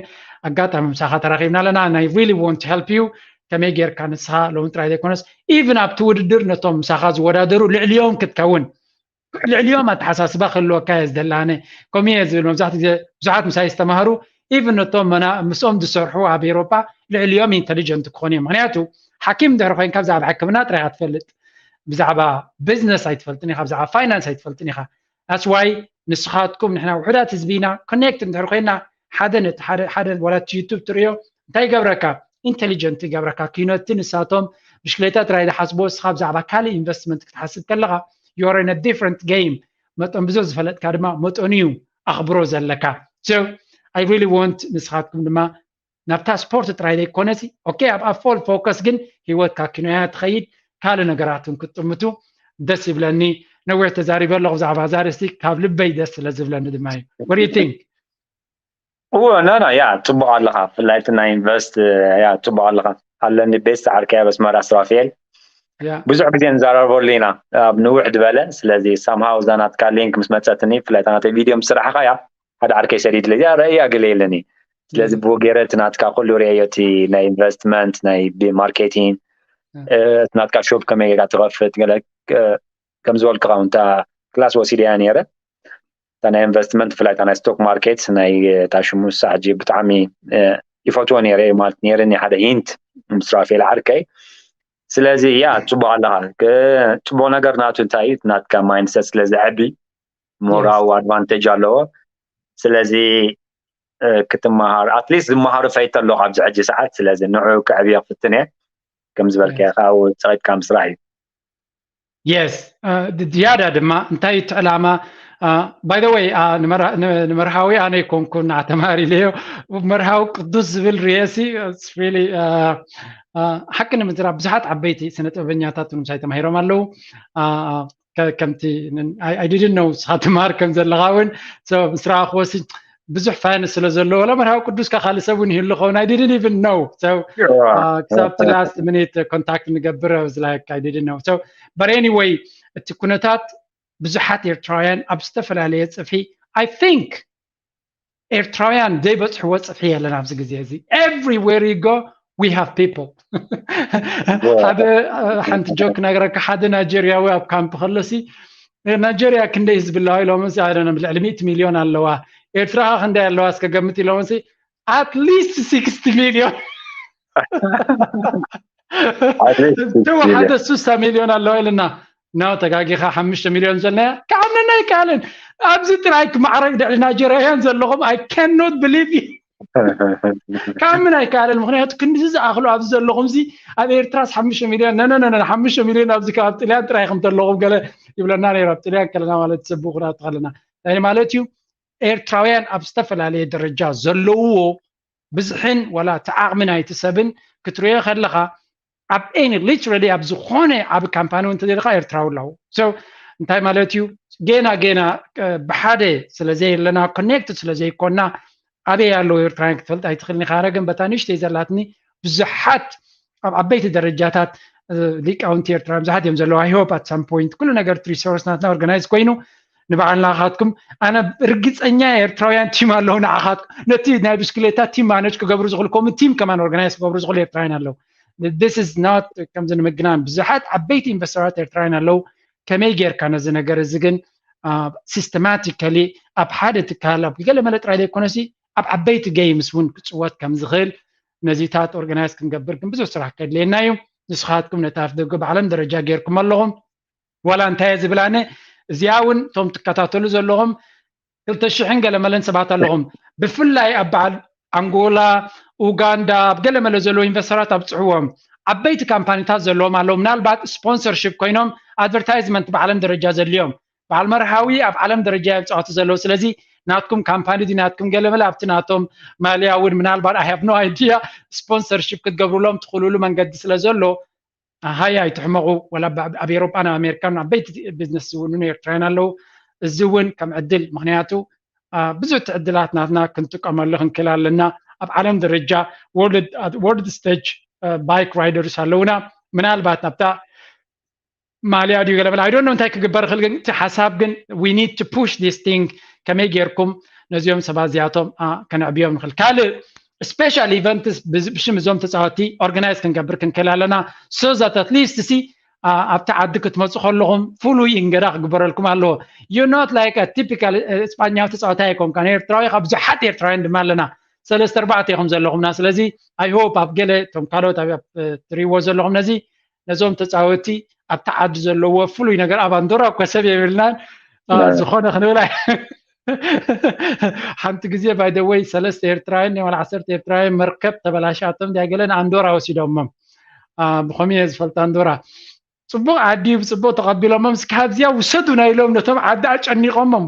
ኣጋጣሚ ምሳኻ ተራኺብና ኣለና። ናይ really want to help you። ከመይ ጌርካ ንስኻ ሎሚ ጥራይ ዘይኮነስ ኢቭን ኣብቲ ውድድር ነቶም ምሳኻ ዝወዳደሩ ልዕሊኦም ክትከውን፣ ልዕሊኦም ኣተሓሳስባ ክህልወካ እየ ዝደሊ። ኣነ ከምኡ እየ ዝብል። መብዛሕትኡ ግዜ ብዙሓት ምሳይ ዝተማህሩ ኢቭን ነቶም መና- ምስኦም ዝሰርሑ ኣብ ኤሮጳ ልዕሊኦም ኢንተሊጀንት ክኾኑ እዮም። ምክንያቱ ሓኪም እንድሕር ኮይንካ ብዛዕባ ሕክምና ጥራይ ኢኻ ትፈልጥ፣ ብዛዕባ ቢዝነስ ኣይትፈልጥን ኢኻ፣ ብዛዕባ ፋይናንስ ኣይትፈልጥን ኢኻ። That's why ንስኻትኩም ንሕና ውሑዳት ህዝቢ ኢና፣ ኮኔክት እንድሕር ኮይና ሓደ ነቲ ሓደ ሓደ ዋላ እቲ ዩቱብ ትርእዮ እንታይ ይገብረካ? ኢንተሊጀንት ይገብረካ። ኪኖቲ ንሳቶም ብሽክሌታ ጥራይ ዝሓስቦ፣ እስኻ ብዛዕባ ካልእ ኢንቨስትመንት ክትሓስብ ከለኻ you're in a different game። መጠን ብዙሕ ዝፈለጥካ ድማ መጠኑ እዩ ኣኽብሮ ዘለካ። So I really want ንስኻትኩም ድማ ናብታ ስፖርት ጥራይ ዘይኮነሲ ኦኬ ኣብ ኣፎል ፎከስ ግን ህይወትካ ኪኖያ ትኸይድ፣ ካልእ ነገራትን ክትጥምቱ ደስ ይብለኒ። ነዊሕ ተዛሪበ ኣለኹ ብዛዕባ እዛ ኣርእስቲ፣ ካብ ልበይ ደስ ስለ ዝብለኒ ድማ እዩ። What do you think? እዎ ናና ያ ጽቡቕ ኣለኻ። ብፍላይ እቲ ናይ ኢንቨስት ያ ጽቡቕ ኣለኻ። ኣለኒ ቤስት ዓርከይ ኣብ ኣስመራ ሱራፌል ያ ብዙሕ ግዜ ንዘራረበሉ ኢና ኣብ ንውሕ ዝበለ። ስለዚ ሳምሃው እዛ ናትካ ሊንክ ምስ መጸትኒ ብፍላይ እታ ናተይ ቪድዮ ምስ ስራሕኻ ያ ሓደ ዓርከይ ሰዲድለይ እዚኣ ረእያ ገለ የለኒ። ስለዚ ብኡ ገይረ እቲ ናትካ ኩሉ ርእየዮ፣ እቲ ናይ ኢንቨስትመንት ናይ ቢ- ማርኬቲንግ እ፣ እቲ ናትካ ሾፕ ከመይ ጌርካ ትኸፍት ገለ እ፣ ከም ዝበልክኻ እውን እታ ክላስ ወሲደያ ነይረ። እታ ናይ ኢንቨስትመንት ብፍላይ እታ ናይ ስቶክ ማርኬት ናይ እታ ሽሙ ሳዕ ሕጂ ብጣዕሚ እ፣ ይፈትዎ ነይረ ማለት ነይርኒ ሓደ ሂንት ምስ ራፌል ዓርከይ። ስለዚ ያ ጽቡቕ ኣለኻ። እ፣ ጽቡቕ ነገር ናቱ እንታይ እዩ? ናትካ ማይንድሰት ስለ ዝዕቢ ሞራው ኣድቫንቴጅ ኣለዎ። ስለዚ እ፣ ክትመሃር ኣትሊስት ዝመሃሩ ፈይተ ኣለኹ ኣብዚ ሕጂ ሰዓት። ስለዚ ንዑ ክዕብዮ ክፍትን እየ። ከም ዝበልካዮ ከዓ ጸቒጥካ ምስራሕ እዩ። የስ ዝያዳ ድማ እንታይ እቲ ዕላማ? ባይ ወይ ንመርሃዊ ኣነ ይኮንኩ እና ተማሪ ኢለዮ። መርሃዊ ቅዱስ ዝብል ርእሲ ሪሊ ሓቂ ንምዝራብ ብዙሓት ዓበይቲ ስነ ጥበበኛታት እውን ምሳይ ተማሂሮም ኣለዉ። ከምቲ I didn't know ንስኻ ትምሃር ከም ዘለኻ እውን ምስ ረኣኽዎ ብዙሕ ፋይናንስ ስለ ዘለዎ፣ ወላ መርሃዊ ቅዱስ ካልእ ሰብ እውን ይህሉ ኸውን። I didn't even know። So ክሳብ እቲ ላስት ሚኒት ኮንታክት ንገብር፣ I was like I didn't know። So but anyway እቲ ኩነታት ብዙሓት ኤርትራውያን ኣብ ዝተፈላለየ ጽፍሒ፣ I think ኤርትራውያን ዘይበጽሕዎ ጽፍሒ የለን ኣብዚ ግዜ እዚ። Everywhere you go we have people። ሓደ ሓንቲ ጆክ ክነግረካ፣ ሓደ ናይጀርያዊ ኣብ ካምፕ ከሎሲ ናይጀርያ ክንደይ ህዝቢ ኣለዋ ኢሎምሲ፣ I don't know፣ ልዕሊ ሚእቲ ሚልዮን ኣለዋ። ኤርትራ ኸ ክንደይ ኣለዋ እስከ ገምት ኢሎምሲ፣ at least sixty ሚልዮን። ተወሓደ ስሳ ሚልዮን ኣለዋ ኢልና። ናው ተጋጊኻ፣ ሓሙሽተ ሚልዮን ዘለያ ክኣምነና ኣይከኣልን። ኣብዚ ጥራይ ክማዕረግ ልዕሊ ናይጀርያውያን ዘለኹም I cannot believe you። ክኣምን ኣይከኣልን። ምክንያቱ ክንዲ ዝኣኽሉ ኣብዚ ዘለኹም ዚ ኣብ ኤርትራስ ሓሙሽተ ሚልዮን ነነነነ ሓሙሽተ ሚልዮን ኣብዚ ኣብ ጥልያን ጥራይ ከም ዘለኹም ገለ ይብለና ነይሩ። ኣብ ጥልያን ከለና ማለት ሰብ ብኩራት ከለና እንታይ ማለት እዩ? ኤርትራውያን ኣብ ዝተፈላለየ ደረጃ ዘለውዎ ብዝሕን ዋላ እቲ ዓቕሚ ናይቲ ሰብን ክትርእዮ ከለኻ ኣብ any literally ኣብ ዝኾነ ዓቢ ካምፓኒ እውን እንተደለኻ ኤርትራዊ ኣለዉ። So እንታይ ማለት እዩ? ጌና ጌና ብሓደ ስለ ዘየለና ኮኔክትድ ስለ ዘይኮና ኣበይ ኣለዉ ኤርትራውያን ክትፈልጥ ኣይትኽእልን ኢኻ። ኣነ ግን በታ ንእሽተይ ዘላትኒ ብዙሓት ኣብ ዓበይቲ ደረጃታት ሊቃውንቲ ኤርትራውያን ብዙሓት እዮም ዘለዉ። I hope at some point ኩሉ ነገር እቲ ሪሶርስ ናትና ኦርጋናይዝ ኮይኑ ንባዕልና ካትኩም ኣነ ርግፀኛ ኤርትራውያን ቲም ኣለዉ ንዓኻትኩም ነቲ ናይ ብስክሌታ ቲም ማነጅ ክገብሩ ዝኽእሉ ከምኡ ቲም ከማን ኦርጋናይዝ ክገብሩ ዝኽእሉ ኤርትራውያን ኣለዉ። This is not ከምዚ ንምግናን ብዙሓት ዓበይቲ ኢንቨስተራት ኤርትራውያን ኣለዉ። ከመይ ጌርካ ነዚ ነገር እዚ ግን ሲስተማቲካሊ ኣብ ሓደ ትካል ኣብ ገለ መለ ጥራይ ዘይኮነሲ ኣብ ዓበይቲ ገይምስ እውን ክፅወት ከም ዝኽእል ነዚታት ኦርጋናይዝ ክንገብር ግን ብዙሕ ስራሕ ከድልየና እዩ። ንስኻትኩም ነቲ ኣፍ ደገ ብዓለም ደረጃ ጌርኩም ኣለኹም። ዋላ እንታይ እየ ዝብል ኣነ እዚኣ እውን እቶም ትከታተሉ ዘለኹም ክልተ ሽሕን ገለ መለን ሰባት ኣለኹም። ብፍላይ ኣብ በዓል ኣንጎላ፣ ኡጋንዳ ኣብ ገለ መለ ዘለዉ ኢንቨስተራት ኣብፅሕዎም። ዓበይቲ ካምፓኒታት ዘለዎም ኣለዉ። ምናልባት ስፖንሰርሽፕ ኮይኖም ኣድቨርታይዝመንት ብዓለም ደረጃ ዘድልዮም በዓል መርሃዊ ኣብ ዓለም ደረጃ እዮም ፃወቲ ዘለዉ። ስለዚ ናትኩም ካምፓኒ ድዩ ናትኩም ገለ መለ ኣብቲ ናቶም ማልያ እውን ምናልባት I have no idea ስፖንሰርሽፕ ክትገብሩሎም ትኽእሉሉ መንገዲ ስለ ዘሎ ሃያ ኣይትሕመቑ። ወላ ኣብ ኤሮጳን ኣብ ኣሜሪካን ዓበይቲ ቢዝነስ ዝውንኑ ኤርትራውያን ኣለዉ። እዚ እውን ከም ዕድል ምክንያቱ ብዙሕ ዕድላት ናትና ክንጥቀመሉ ክንክእል ኣለና። ኣብ ዓለም ደረጃ ወርልድ ስቴጅ ባይክ ራይደርስ ኣለውና። ምናልባት ኣብታ ማልያ ድዩ ገለ በለ I don't know እንታይ ክግበር ይኽእል ግን እቲ ሓሳብ ግን we need to push this thing። ከመይ ጌርኩም ነዚኦም ሰባት እዚኣቶም ከነዕብዮም ንኽእል ካልእ ስፔሻል ኢቨንትስ ብሽም እዞም ተፃወቲ ኦርጋናይዝ ክንገብር ክንክእል ኣለና። So that at least ሲ ኣብቲ ዓዲ ክትመፁ ከለኹም ፍሉይ እንገዳ ክግበረልኩም ኣለዎ። You not like a typical እስጳኛዊ ተፃወታይ ኣይኮንካን ኤርትራዊ ካብ ብዙሓት ኤርትራውያን ድማ ኣለና። ሰለስተ ኣርባዕተ ኢኹም ዘለኹምና ስለዚ I hope ኣብ ገለ እቶም ካልኦት ኣብ ትሪዎ ዘለኹም ነዚ ነዞም ተፃወቲ ኣብቲ ዓዲ ዘለዎ ፍሉይ ነገር ኣብ ኣንዶራ እኮ ሰብ የብልናን ዝኾነ ክንብል ሓንቲ ግዜ ባይደወይ ሰለስተ ኤርትራውያን ናይ ዓሰርተ ኤርትራውያን መርከብ ተበላሻቶም ዲያ ገለን ኣንዶራ ወሲዶሞም ብኸምኡ እየ ዝፈልጥ ኣንዶራ ፅቡቕ ዓዲ ብፅቡቕ ተቐቢሎሞም እስኪ ካብዚያ ውሰዱና ኢሎም ነቶም ዓዲ ኣጨኒቖሞም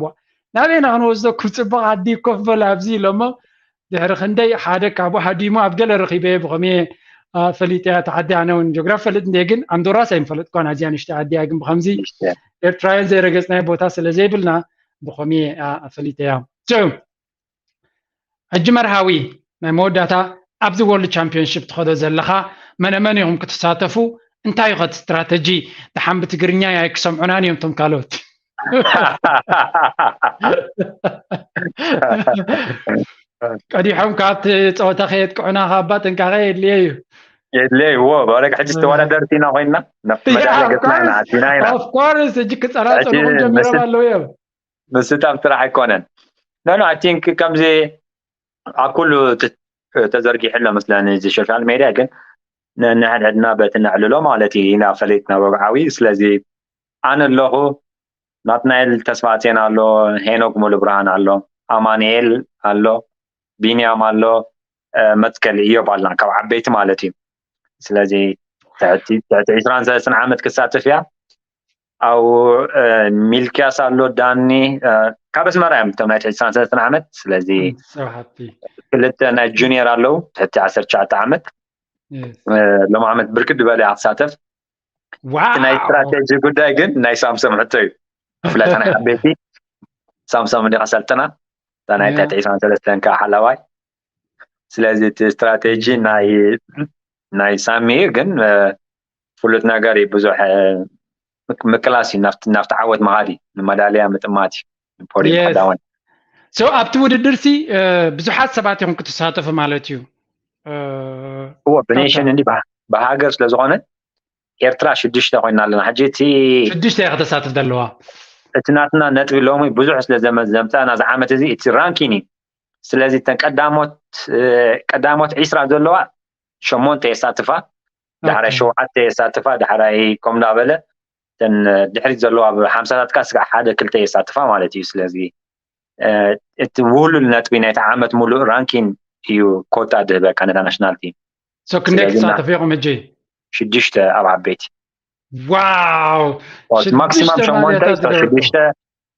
ናበይና ክንወስደኩም ፅቡቕ ዓዲ ኮፍ በል ኣብዚ ኢሎሞም ድሕሪ ክንደይ ሓደ ካብኡ ሃዲሙ ኣብ ገለ ረኺበ ብኸምየ ፈሊጠያ ተዓዲ ኣነ እውን ጆግራፍ ፈልጥ እንደ ግን ኣንዶራስ ኣይንፈለጥኳን ኣዝያ ንሽተ ዓዲ እያ ግን ብኸምዚ ኤርትራውያን ዘይረገፅናዮ ቦታ ስለ ዘይብልና ብኸምየ ፈሊጠያ ሕጂ መርሃዊ ናይ መወዳእታ ኣብዚ ወርልድ ቻምፒዮንሽፕ ትኸዶ ዘለኻ መነመን ኢኹም ክትሳተፉ እንታይ እዩ ኸቲ ስትራተጂ ደሓን ብትግርኛ ያይ ክሰምዑናን እዮም ቶም ካልኦት ቀዲሖም ካብቲ ፀወታ ከየጥቅዑና ካባ ጥንቃቐ የድልየ እዩ የድልየ እዎ በረክ ሕጂ ዝተወዳደርቲ ኢና ኮይና ናብቲ መዳለ ገፅና ኢና ኣቲና ኢና ኦፍኮርስ ሕጂ ክፀራፀሩኩም ጀሚሮም ኣለዉ እዮም ምስታፍ ጥራሕ ኣይኮነን no no I think ከምዚ ኣብ ኩሉ ተዘርጊሑ ኣሎ መስለኒ እዚ ሶሻል ሜድያ ግን ንሕድሕድና በቲ ነዕልሎ ማለት እዩ ኢና ፈሊጥና ወግዓዊ ስለዚ ኣነ ኣለኹ ናትናኤል ተስፋጽዮን ኣሎ ሄኖክ ሙሉብርሃን ኣሎ ኣማንኤል ኣሎ ቢንያም ኣሎ መትከል እዮብ ኣልና ካብ ዓበይቲ ማለት እዩ ስለዚ ትሕቲ ዕስራን ሰለስተን ዓመት ክሳተፍ እያ ኣብኡ ሚልክያስ ኣሎ ዳኒ ካብ ኣስመራ እዮም እቶም ናይ ትሕቲ ዕስራን ሰለስተን ዓመት ስለዚ ክልተ ናይ ጁኒየር ኣለዉ ትሕቲ ዓሰርተ ትሽዓተ ዓመት ሎም ዓመት ብርክት ዝበለ እያ ክሳተፍ እቲ ናይ ስትራቴጂ ጉዳይ ግን ናይ ሳምሶም ሕቶ እዩ ብፍላይ ናይ ዓበይቲ ሳምሶም እንዲኻ ሰልጥና እታ ናይ ትሕቲ ዕስራን ሰለስተን ከዓ ሓላዋይ ስለዚ እቲ ስትራቴጂ ናይ ናይ ሳሚ ግን ፍሉጥ ነገር እዩ ብዙሕ ምቅላስ እዩ ናብቲ ዓወት መሃዲ ንመዳልያ ምጥማት እዩ ፖዲየም ቀዳማይ so ኣብቲ ውድድር ሲ ብዙሓት ሰባት እዮም ክትሳተፉ ማለት እዩ እዎ ብኔሽን እንዲ ብሃገር ስለ ዝኾነ ኤርትራ ሽዱሽተ ኮይና ኣለና ሕጂ እቲ ሽዱሽተ እያ ከተሳትፍ ዘለዋ እቲ ናትና ነጥቢ ሎሚ ብዙሕ ስለ ዘምፃእና ዝዓመት እዚ እቲ ራንኪን እዩ ስለዚ እተን ቀዳሞት ቀዳሞት ዒስራ ዘለዋ ሸሞንተ የሳትፋ ዳሕራይ ሸውዓተ የሳትፋ ዳሕራይ ከም እንዳበለ እተን ድሕሪት ዘለዋ ኣብ ሓምሳታት ካ ስጋዕ ሓደ ክልተ የሳትፋ ማለት እዩ ስለዚ እቲ ውህሉል ነጥቢ ናይቲ ዓመት ሙሉእ ራንኪን እዩ ኮታ ድህበካ ነታ ናሽናል ቲም so ክንደይ ክትሳተፉ ኢኹም ሕጂ ሽዱሽተ ኣብ ዓበይቲ ዋው ማክሲማም ሸሞንተ ሽዱሽተ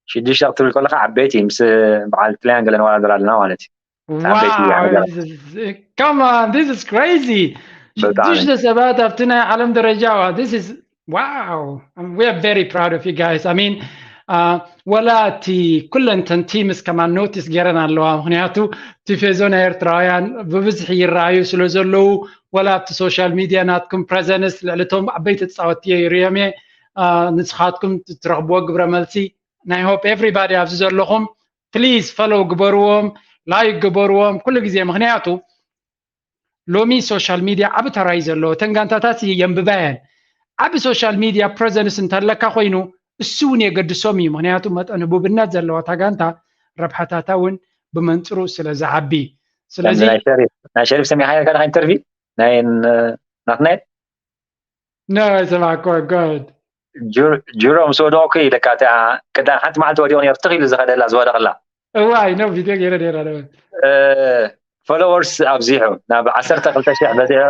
ሽዱሽተ ክትብል ከለካ ዓበይቲ ምስ በዓል ጥልያን ገለ ንወዳደር ኣለና ማለት እዩ ዓበይቲ እያ ሃገራት come on this is crazy ሽዱሽተ ሰባት ኣብቲ ናይ ዓለም ደረጃ this is wow we are very proud of you guys I mean ወላ እቲ ኩለን ተን ቲምስ ከማን ኖቲስ ገይረን ኣለዋ ምክንያቱ ቲፌዞ ናይ ኤርትራውያን ብብዝሒ ይረኣዩ ስለ ዘለዉ ወላ ኣብቲ ሶሻል ሚድያ ናትኩም ፕረዘንስ ልዕሊ እቶም ዓበይቲ ተፃወትቲ ሪኦም እየ። ንስኻትኩም ትረኽብዎ ግብረ መልሲ ናይ ሆፕ ኤቭሪባዲ ኣብዚ ዘለኹም ፕሊዝ ፈሎው ግበርዎም፣ ላይክ ግበርዎም ኩሉ ግዜ። ምክንያቱ ሎሚ ሶሻል ሚድያ ዓቢ ተራ እዩ ዘለዎ። እተን ጋንታታት የንብባ እየን። ዓቢ ሶሻል ሚድያ ፕረዘንስ እንተለካ ኮይኑ እሱ እውን የገድሶም እዩ። ምክንያቱ መጠን ህቡብነት ዘለዋ እታ ጋንታ ረብሓታታ እውን ብመንፅሩ ስለ ዝዓቢ። ስለዚ ናይ ሸሪፍ ሰሚዕካ ነርካ ኢንተርቪ ናይ ናትናኤል No, it's about good. ጅሮ ምስ ወደቕኩ ኢለካ እቲኣ ቅዳም ሓንቲ መዓልቲ ወዲቑ ነይሩ ትኽ ኢሉ ዝኸደላ ዝወደቕላ እዋይ ነው ቪድዮ ገይረ ነይራ ነበረ ፎሎወርስ ኣብዚሑ ናብ ዓሰርተ ክልተ ሽሕ በዚሑ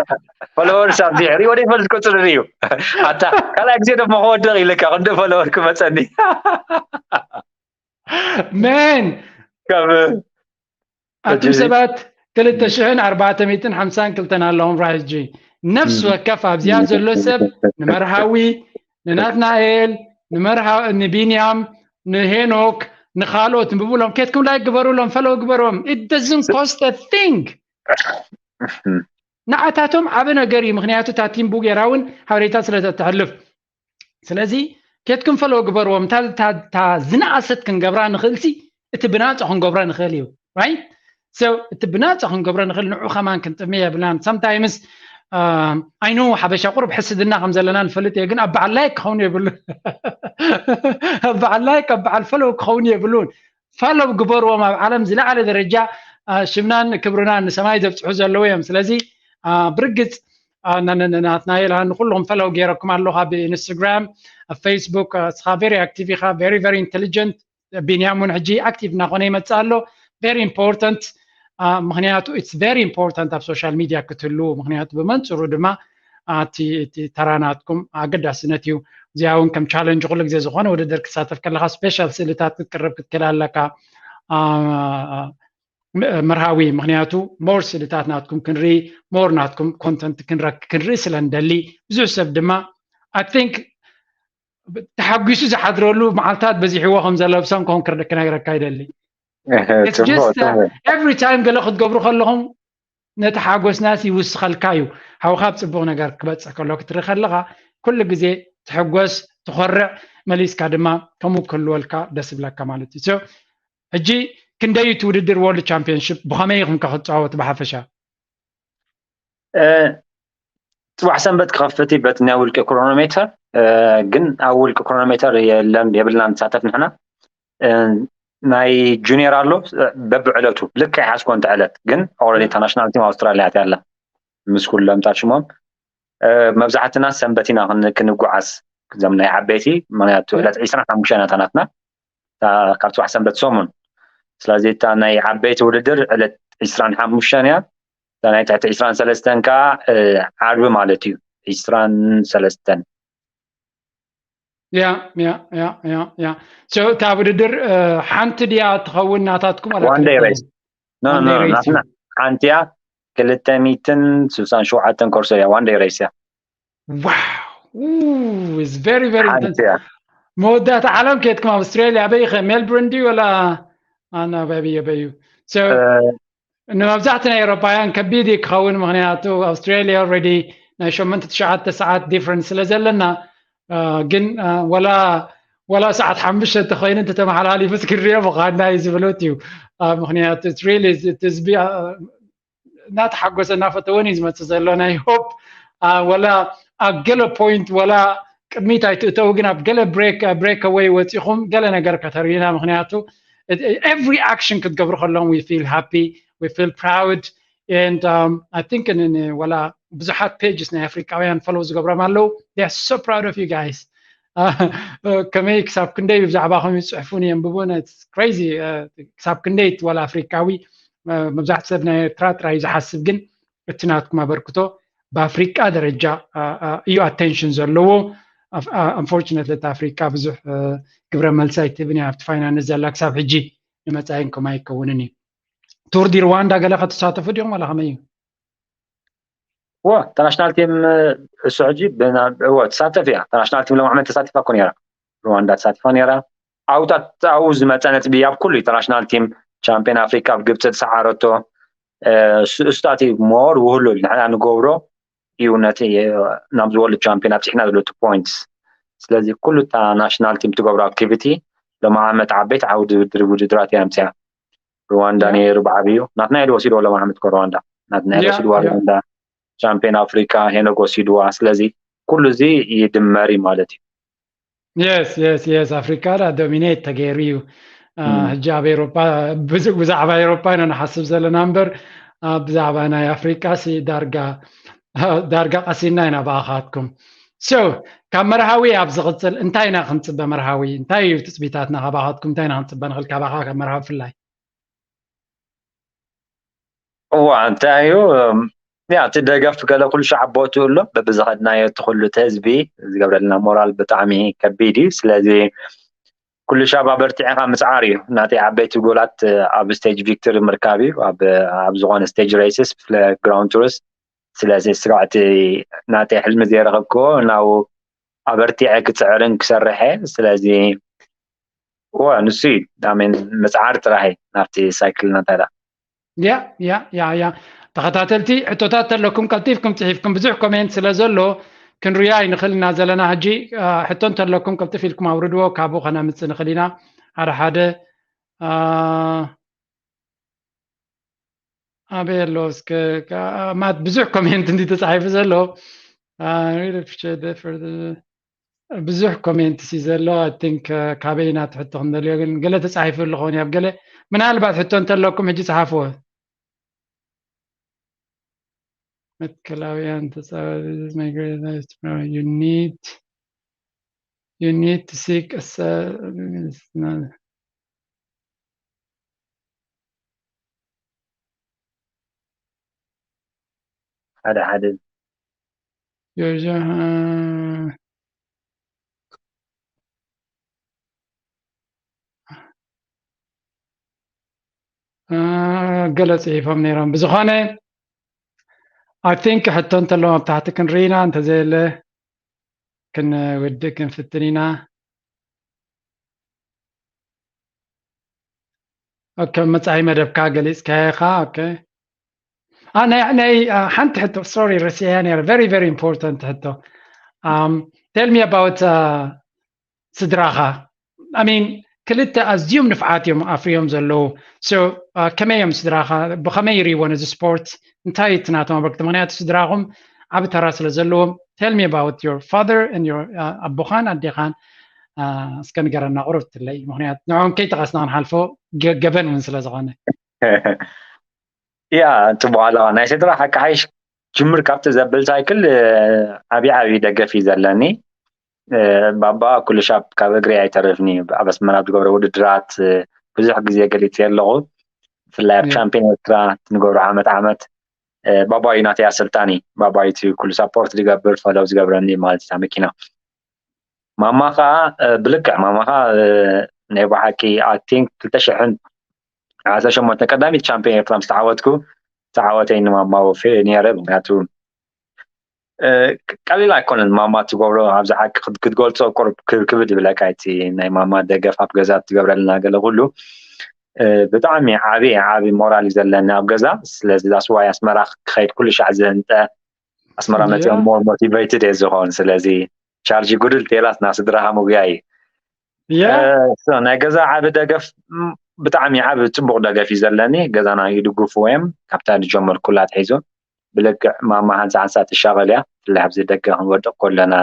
ፎሎወርስ ኣብዚሑ ሪኦ ደይፈልጥ ቁፅሪ እዩ ኣታ ካልኣይ ግዜ ደሞ ክወድቕ ኢለካ ክንዲ ፎሎወር ክመፀኒ መን ካብ ኣቱም ሰባት ክልተ ሽሕን ኣርባዕተ ሚእትን ሓምሳን ክልተን ኣለዎም ራይጂ ነፍሲ ወከፍ ኣብዚኣ ዘሎ ሰብ ንመርሃዊ ንናትናኤል ንመርሃ ንቢንያም ንሄኖክ ንኻልኦት ንብብሎም ኬትኩም ላይክ ግበሩሎም ፈለው ግበርዎም it doesn't cost a thing ንዓታቶም ዓበ ነገር እዩ ምክንያቱ እታ ቲም ቡጌራ እውን ሓበሬታ ስለተተሕልፍ ስለዚ ኬትኩም ፈለው ግበርዎም እታ ዝነኣሰት ክንገብራ ንኽእልሲ እቲ ብናፃ ክንገብሮ ንኽእል እዩ right so እቲ ብናፃ ክንገብሮ ንኽእል ንዑ ከማን ክንጥሚ የብልናን sometimes I know ሓበሻ ቁሩብ ሕስድና ከም ዘለና ንፈልጥ እየ ግን ኣብ በዓል ላይክ ክኸውን የብሉ ኣብ በዓል ላይክ ኣብ በዓል ፈለው ክኸውን የብሉን ፈለው ግበርዎም ኣብ ዓለም ዝለዓለ ደረጃ ሽምናን ክብርናን ንሰማይ ዘብፅሑ ዘለዉ እዮም ስለዚ ብርግፅ ናትናኤል ንኩልኹም ፈለው ገይረኩም ኣለኹ ኣብ ኢንስታግራም ኣብ ፌስቡክ እስኻ very active ኢኻ very very intelligent ቢንያም እውን ሕጂ active እናኾነ ይመፅእ ኣሎ very important ምክንያቱ it's very important ኣብ social media ክትህሉ ምክንያቱ ብመንፅሩ ድማ እቲ ተራናትኩም ኣገዳስነት እዩ እዚኣ እውን ከም challenge ኩሉ ግዜ ዝኾነ ውድድር ክሳተፍ ከለካ special ስእልታት ክትቅርብ ክትክእል ኣለካ መርሃዊ ምክንያቱ more ስእልታት ናትኩም ክንርኢ more ናትኩም content ክንረክ ክንርኢ ስለ ንደሊ ብዙሕ ሰብ ድማ I think ተሓጒሱ ዝሓድረሉ መዓልታት በዚሕዎ ከም ዘሎ ብሰንኮም ክነግረካ ይደሊ every time ገለ ክትገብሩ ከለኹም ነቲ ሓጎስናስ ይውስኸልካ እዩ ሓውካ ኣብ ፅቡቅ ነገር ክበፅሕ ከሎ ክትርኢ ከለካ ኩሉ ግዜ ትሕጎስ ትኮርዕ መሊስካ ድማ ከምኡ ክህልወልካ ደስ ይብለካ ማለት እዩ ሕጂ ክንደይ እቲ ውድድር World Championship ብከመይ ኢኹም ከ ክትፃወቱ ብሓፈሻ ፅባሕ ሰንበት ክኸፍት በቲ ናይ ውልቂ ክሮኖሜተር ግን ኣብ ውልቂ ክሮኖሜተር የለን የብልና ንሳተፍ ንሕና ናይ ጁኒየር ኣሎ በብዕለቱ ልክዕ ሓዝኮ እንተ ዕለት ግን ኦረዲ ኢንተርናሽናል ቲም ኣውስትራሊያ እያ ኣላ ምስ ኩሎም ታ ሽሞም መብዛሕትና ሰንበት ኢና ክንጓዓዝ እዞም ናይ ዓበይቲ ምክንያቱ ዕለት ዕስራን ሓሙሽተን እያ ናትና ካብ ፅባሕ ሰንበት ሰሙን ስለዚ እታ ናይ ዓበይቲ ውድድር ዕለት ዕስራን ሓሙሽተን እያ እታ ናይ ትሕቲ ዕስራን ሰለስተን ከዓ ዓርቢ ማለት እዩ ዕስራን ሰለስተን ያ ያ ያ ያ ያ እታ ውድድር ሓንቲ ድያ ትኸውን ናታትኩም one day race ናትና ሓንቲ እያ ክልተ ሚትን ስሳን ሸውዓተን ኮርሶ እያ one day race እያ wow very very መወዳእታ ዓለም ከየትኩም ኣብ ኣውስትራሊያ ኣበይ ኸ ሜልቡርን ድዩ ወላ ኣና በብየ በዩ ንመብዛሕቲ ናይ ኤሮፓውያን ከቢድ እዩ ክኸውን ምክንያቱ ኣውስትራሊያ ኦልሬዲ ናይ ሸመንተ ትሽዓተ ሰዓት ዲፍረንስ ስለ ዘለና ግን ወላ ወላ ሰዓት ሓሙሽተ እንተኮይኑ እንተተመሓላሊፉ ክንሪኦ ምዃንና እዩ ዝብሉት እዩ ምክንያቱ ሪሊ ህዝቢ እናተሓጎሰ እናፈተወን እዩ ዝመፅእ ዘሎ ናይ ሆፕ ወላ ኣብ ገለ ፖይንት ወላ ቅድሚት ኣይትእተው ግን ኣብ ገለ break away ወፂኹም ገለ ነገር ከተርእዩና ምክንያቱ every action ክትገብሩ ከለዎም we feel happy we feel proud and um, I think ወላ ብዙሓት pages ናይ ኣፍሪካውያን ፈለው ዝገብሮም ኣለዉ so proud of you guys ከመይ ክሳብ ክንደይ ብዛዕባኹም ይፅሕፉን የንብቡን crazy ክሳብ ክንደይ ወላ ኣፍሪካዊ መብዛሕቲ ሰብ ናይ ኤርትራ ጥራይ ዝሓስብ ግን እቲ ናትኩም ኣበርክቶ ብኣፍሪቃ ደረጃ እዩ ኣቴንሽን ዘለዎ unfortunately እቲ ኣፍሪቃ ብዙሕ ግብረ መልሲ ኣይትህብን እያ ኣብቲ ፋይናንስ ዘላ ክሳብ ሕጂ ንመፃኢን ከም ኣይከውንን እዩ ቱር ዲ ሩዋንዳ ገለ ከተሳተፉ ዲኹም ዋላ ከመይ እዩ ዎ ተናሽናል ቲም እሱ ሕጂ ትሳተፍ እያ ተናሽናል ቲም ለማዕመል ተሳቲፋ እኮ ነራ ሩዋንዳ ተሳቲፋ ነራ ኣብታት ኣብኡ ዝመፀ ነጥቢ ኣብ ኩሉ ኢንተርናሽናል ቲም ቻምፒዮን ኣፍሪካ ኣብ ግብፂ ዝሰዓረቶ እሱታት ሞር ውህሉል ንሕና ንገብሮ እዩ ነቲ ናብ ዝወርልድ ቻምፒዮን ኣብፂሕና ዘሎ ቱ ፖይንትስ። ስለዚ ኩሉ እታ ናሽናል ቲም ትገብሮ ኣክቲቪቲ ሎሚ ዓመት ዓበይቲ ዓውዲ ውድድር ውድድራት እያ ኣምፅያ። ሩዋንዳ ነይሩ ብዓብዩ ናትና ኢሉ ወሲድዎ ሎሚ ዓመት እኮ ሩዋንዳ ናትና ኢሉ ወሲድዋ ሩዋንዳ ቻምፒዮን ኣፍሪካ ሄኖግ ወሲድዋ። ስለዚ ኩሉ እዚ ይድመር እዩ ማለት እዩ። የስ የስ የስ ኣፍሪካ ዳ ዶሚኔት ተገይሩ እዩ። ሕጂ ኣብ ኤሮፓ ብዛዕባ ኤሮፓ ኢና ንሓስብ ዘለና እምበር ብዛዕባ ናይ ኣፍሪካ ሲ ዳርጋ ዳርጋ ቀሲና ኢና ብኣኻትኩም። ሶ ካብ መርሃዊ ኣብ ዝቕፅል እንታይ ኢና ክንፅበ? መርሃዊ እንታይ እዩ ትፅቢታትና ካባኻትኩም? እንታይ ኢና ክንፅበ ንኽእል ካባኻ ካብ መርሃዊ ብፍላይ? እዋ እንታይ እዩ ያ እቲ ደገፍ ገለ ኩሉ ሻዕ ቦትኡ ኣሎ። በብዝኸድናዮ እቲ ኩሉ እቲ ህዝቢ ዝገብረልና ሞራል ብጣዕሚ ከቢድ እዩ። ስለዚ ኩሉ ሻብ ኣበርቲዕኻ ምፅዓር እዩ። ናተይ ዓበይቲ ጎላት ኣብ ስቴጅ ቪክቶሪ ምርካብ እዩ። ኣብ ዝኾነ ስቴጅ ሬስስ ብፍለ ግራውንድ ቱርስ። ስለዚ ስጋዕቲ ናተይ ሕልሚ ዘይረኸብክዎ ናው ኣበርቲዐ ክፅዕርን ክሰርሐ። ስለዚ እወ ንሱ እዩ ዳሜን ምፅዓር ጥራህ ናብቲ ሳይክል ናታዳ። ያ ያ ያ ያ ተኸታተልቲ ሕቶታት ተለኩም ቀልጢፍኩም ፅሒፍኩም ብዙሕ ኮሜንት ስለ ዘሎ ክንሪያ ይንኽእል ኢና ዘለና። ሕጂ ሕቶ እንተለኩም ቅልጥፍ ኢልኩም ኣውርድዎ ካብኡ ከነምፅእ ንኽእል ኢና። ሓደ ሓደ ኣበይ ኣሎ እስከ ማት ብዙሕ ኮሜንት እንዲ ተፃሒፉ ዘሎ ብዙሕ ኮሜንት ሲ ዘሎ I think ካበይ ኢና ትሕቶ ክንደልዮ ግን ገለ ተፃሒፉ ኣሎ ኸውን ኣብ ገለ ምናልባት ሕቶ እንተለኩም ሕጂ ፀሓፍዎ። መትከላውያን ተፃወቲ you need you need to seek ሓደ ሓደ ገለ ፅሒፎም ነይሮም። ብዝኾነ I think ሕቶ እንተለዎም ኣብ ታሕቲ ክንርኢና እንተዘየለ ክንውድእ ክንፍትን ኢና። ኦኬ መጻኢ መደብካ ገሊጽካዮ ኢኻ። ኦኬ ናይ ናይ ሓንቲ ሕቶ ሶሪ ረሲዐያ ነይረ very very important ሕቶ tell me about ስድራኻ I mean ክልተ ኣዝዮም ንፍዓት እዮም ኣፍርዮም ዘለዉ so ከመይ እዮም ስድራኻ ብኸመይ ይሪእዎ ነዚ ስፖርት እንታይ እቲ ናቶም ኣበርክቶ ምክንያቱ ስድራኹም ዓቢ ተራ ስለ ዘለዎም tell me about your father and your ኣቦኻን ኣዴኻን እስከ ንገረና ቁሩብ ትለይ ምክንያቱ ንዕኦም ከይጠቐስና ክንሓልፎ ገበን እውን ስለ ዝኾነ ያ ጽቡቕ ኣለኻ ናይ ስድራ ሓቂ ሓይሽ ጅምር ካብቲ ዘብል ሳይክል ዓብዪ ዓብዪ ደገፍ እዩ ዘለኒ ባባ ኩሉ ሻብ ካብ እግሪ ኣይተርፍኒ ኣብ ኣስመራ ዝገብረ ውድድራት ብዙሕ ግዜ ገሊፀ ኣለኹ ብፍላይ ኣብ ቻምፒዮን ኤርትራ ንገብሮ ዓመት ዓመት ባባ እዩ ናተይ ኣሰልጣኒ ባባ እዩ ኩሉ ሳፖርት ዝገብር ፈለው ዝገብረኒ ማለት እታ መኪና ማማ ከዓ ብልክዕ ማማ ከዓ ናይ ብሓቂ ኣቲንክ ክልተ ሽሕን ዓሰርተ ሸሞንተ ቀዳሚት ቻምፒዮን ኤርትራ ምስ ተዓወትኩ ዝተዓወተይ ንማማ ወፊ ነይረ ምክንያቱ ቀሊል ኣይኮነን ማማ ትገብሮ ኣብዚ ዓቂ ክትገልፆ ቁርብ ክብድ ይብለካ እቲ ናይ ማማ ደገፍ ኣብ ገዛ ትገብረልና ገለ ኩሉ ብጣዕሚ ዓቢ ዓቢ ሞራል እዩ ዘለኒ ኣብ ገዛ ስለዚ that's why ኣስመራ ክኸይድ ኩሉ ሻዕ ዝህንጠ ኣስመራ መፅኦም more motivated እየ ዝኸውን ስለዚ ቻርጅ ጉድል ቴላትና ስድራኻ ምጉያይ ናይ ገዛ ዓቢ ደገፍ ብጣዕሚ ዓቢ ፅቡቅ ደገፍ እዩ ዘለኒ ገዛና ይድግፍዎ እዮም ካብታ ዝጀመርኩላ ኣትሒዙ ብልክዕ ማማ ሓንሳ ሓንሳ ትሻቐል እያ ብፍላይ ኣብዚ ደገ ክንወድቕ ከለና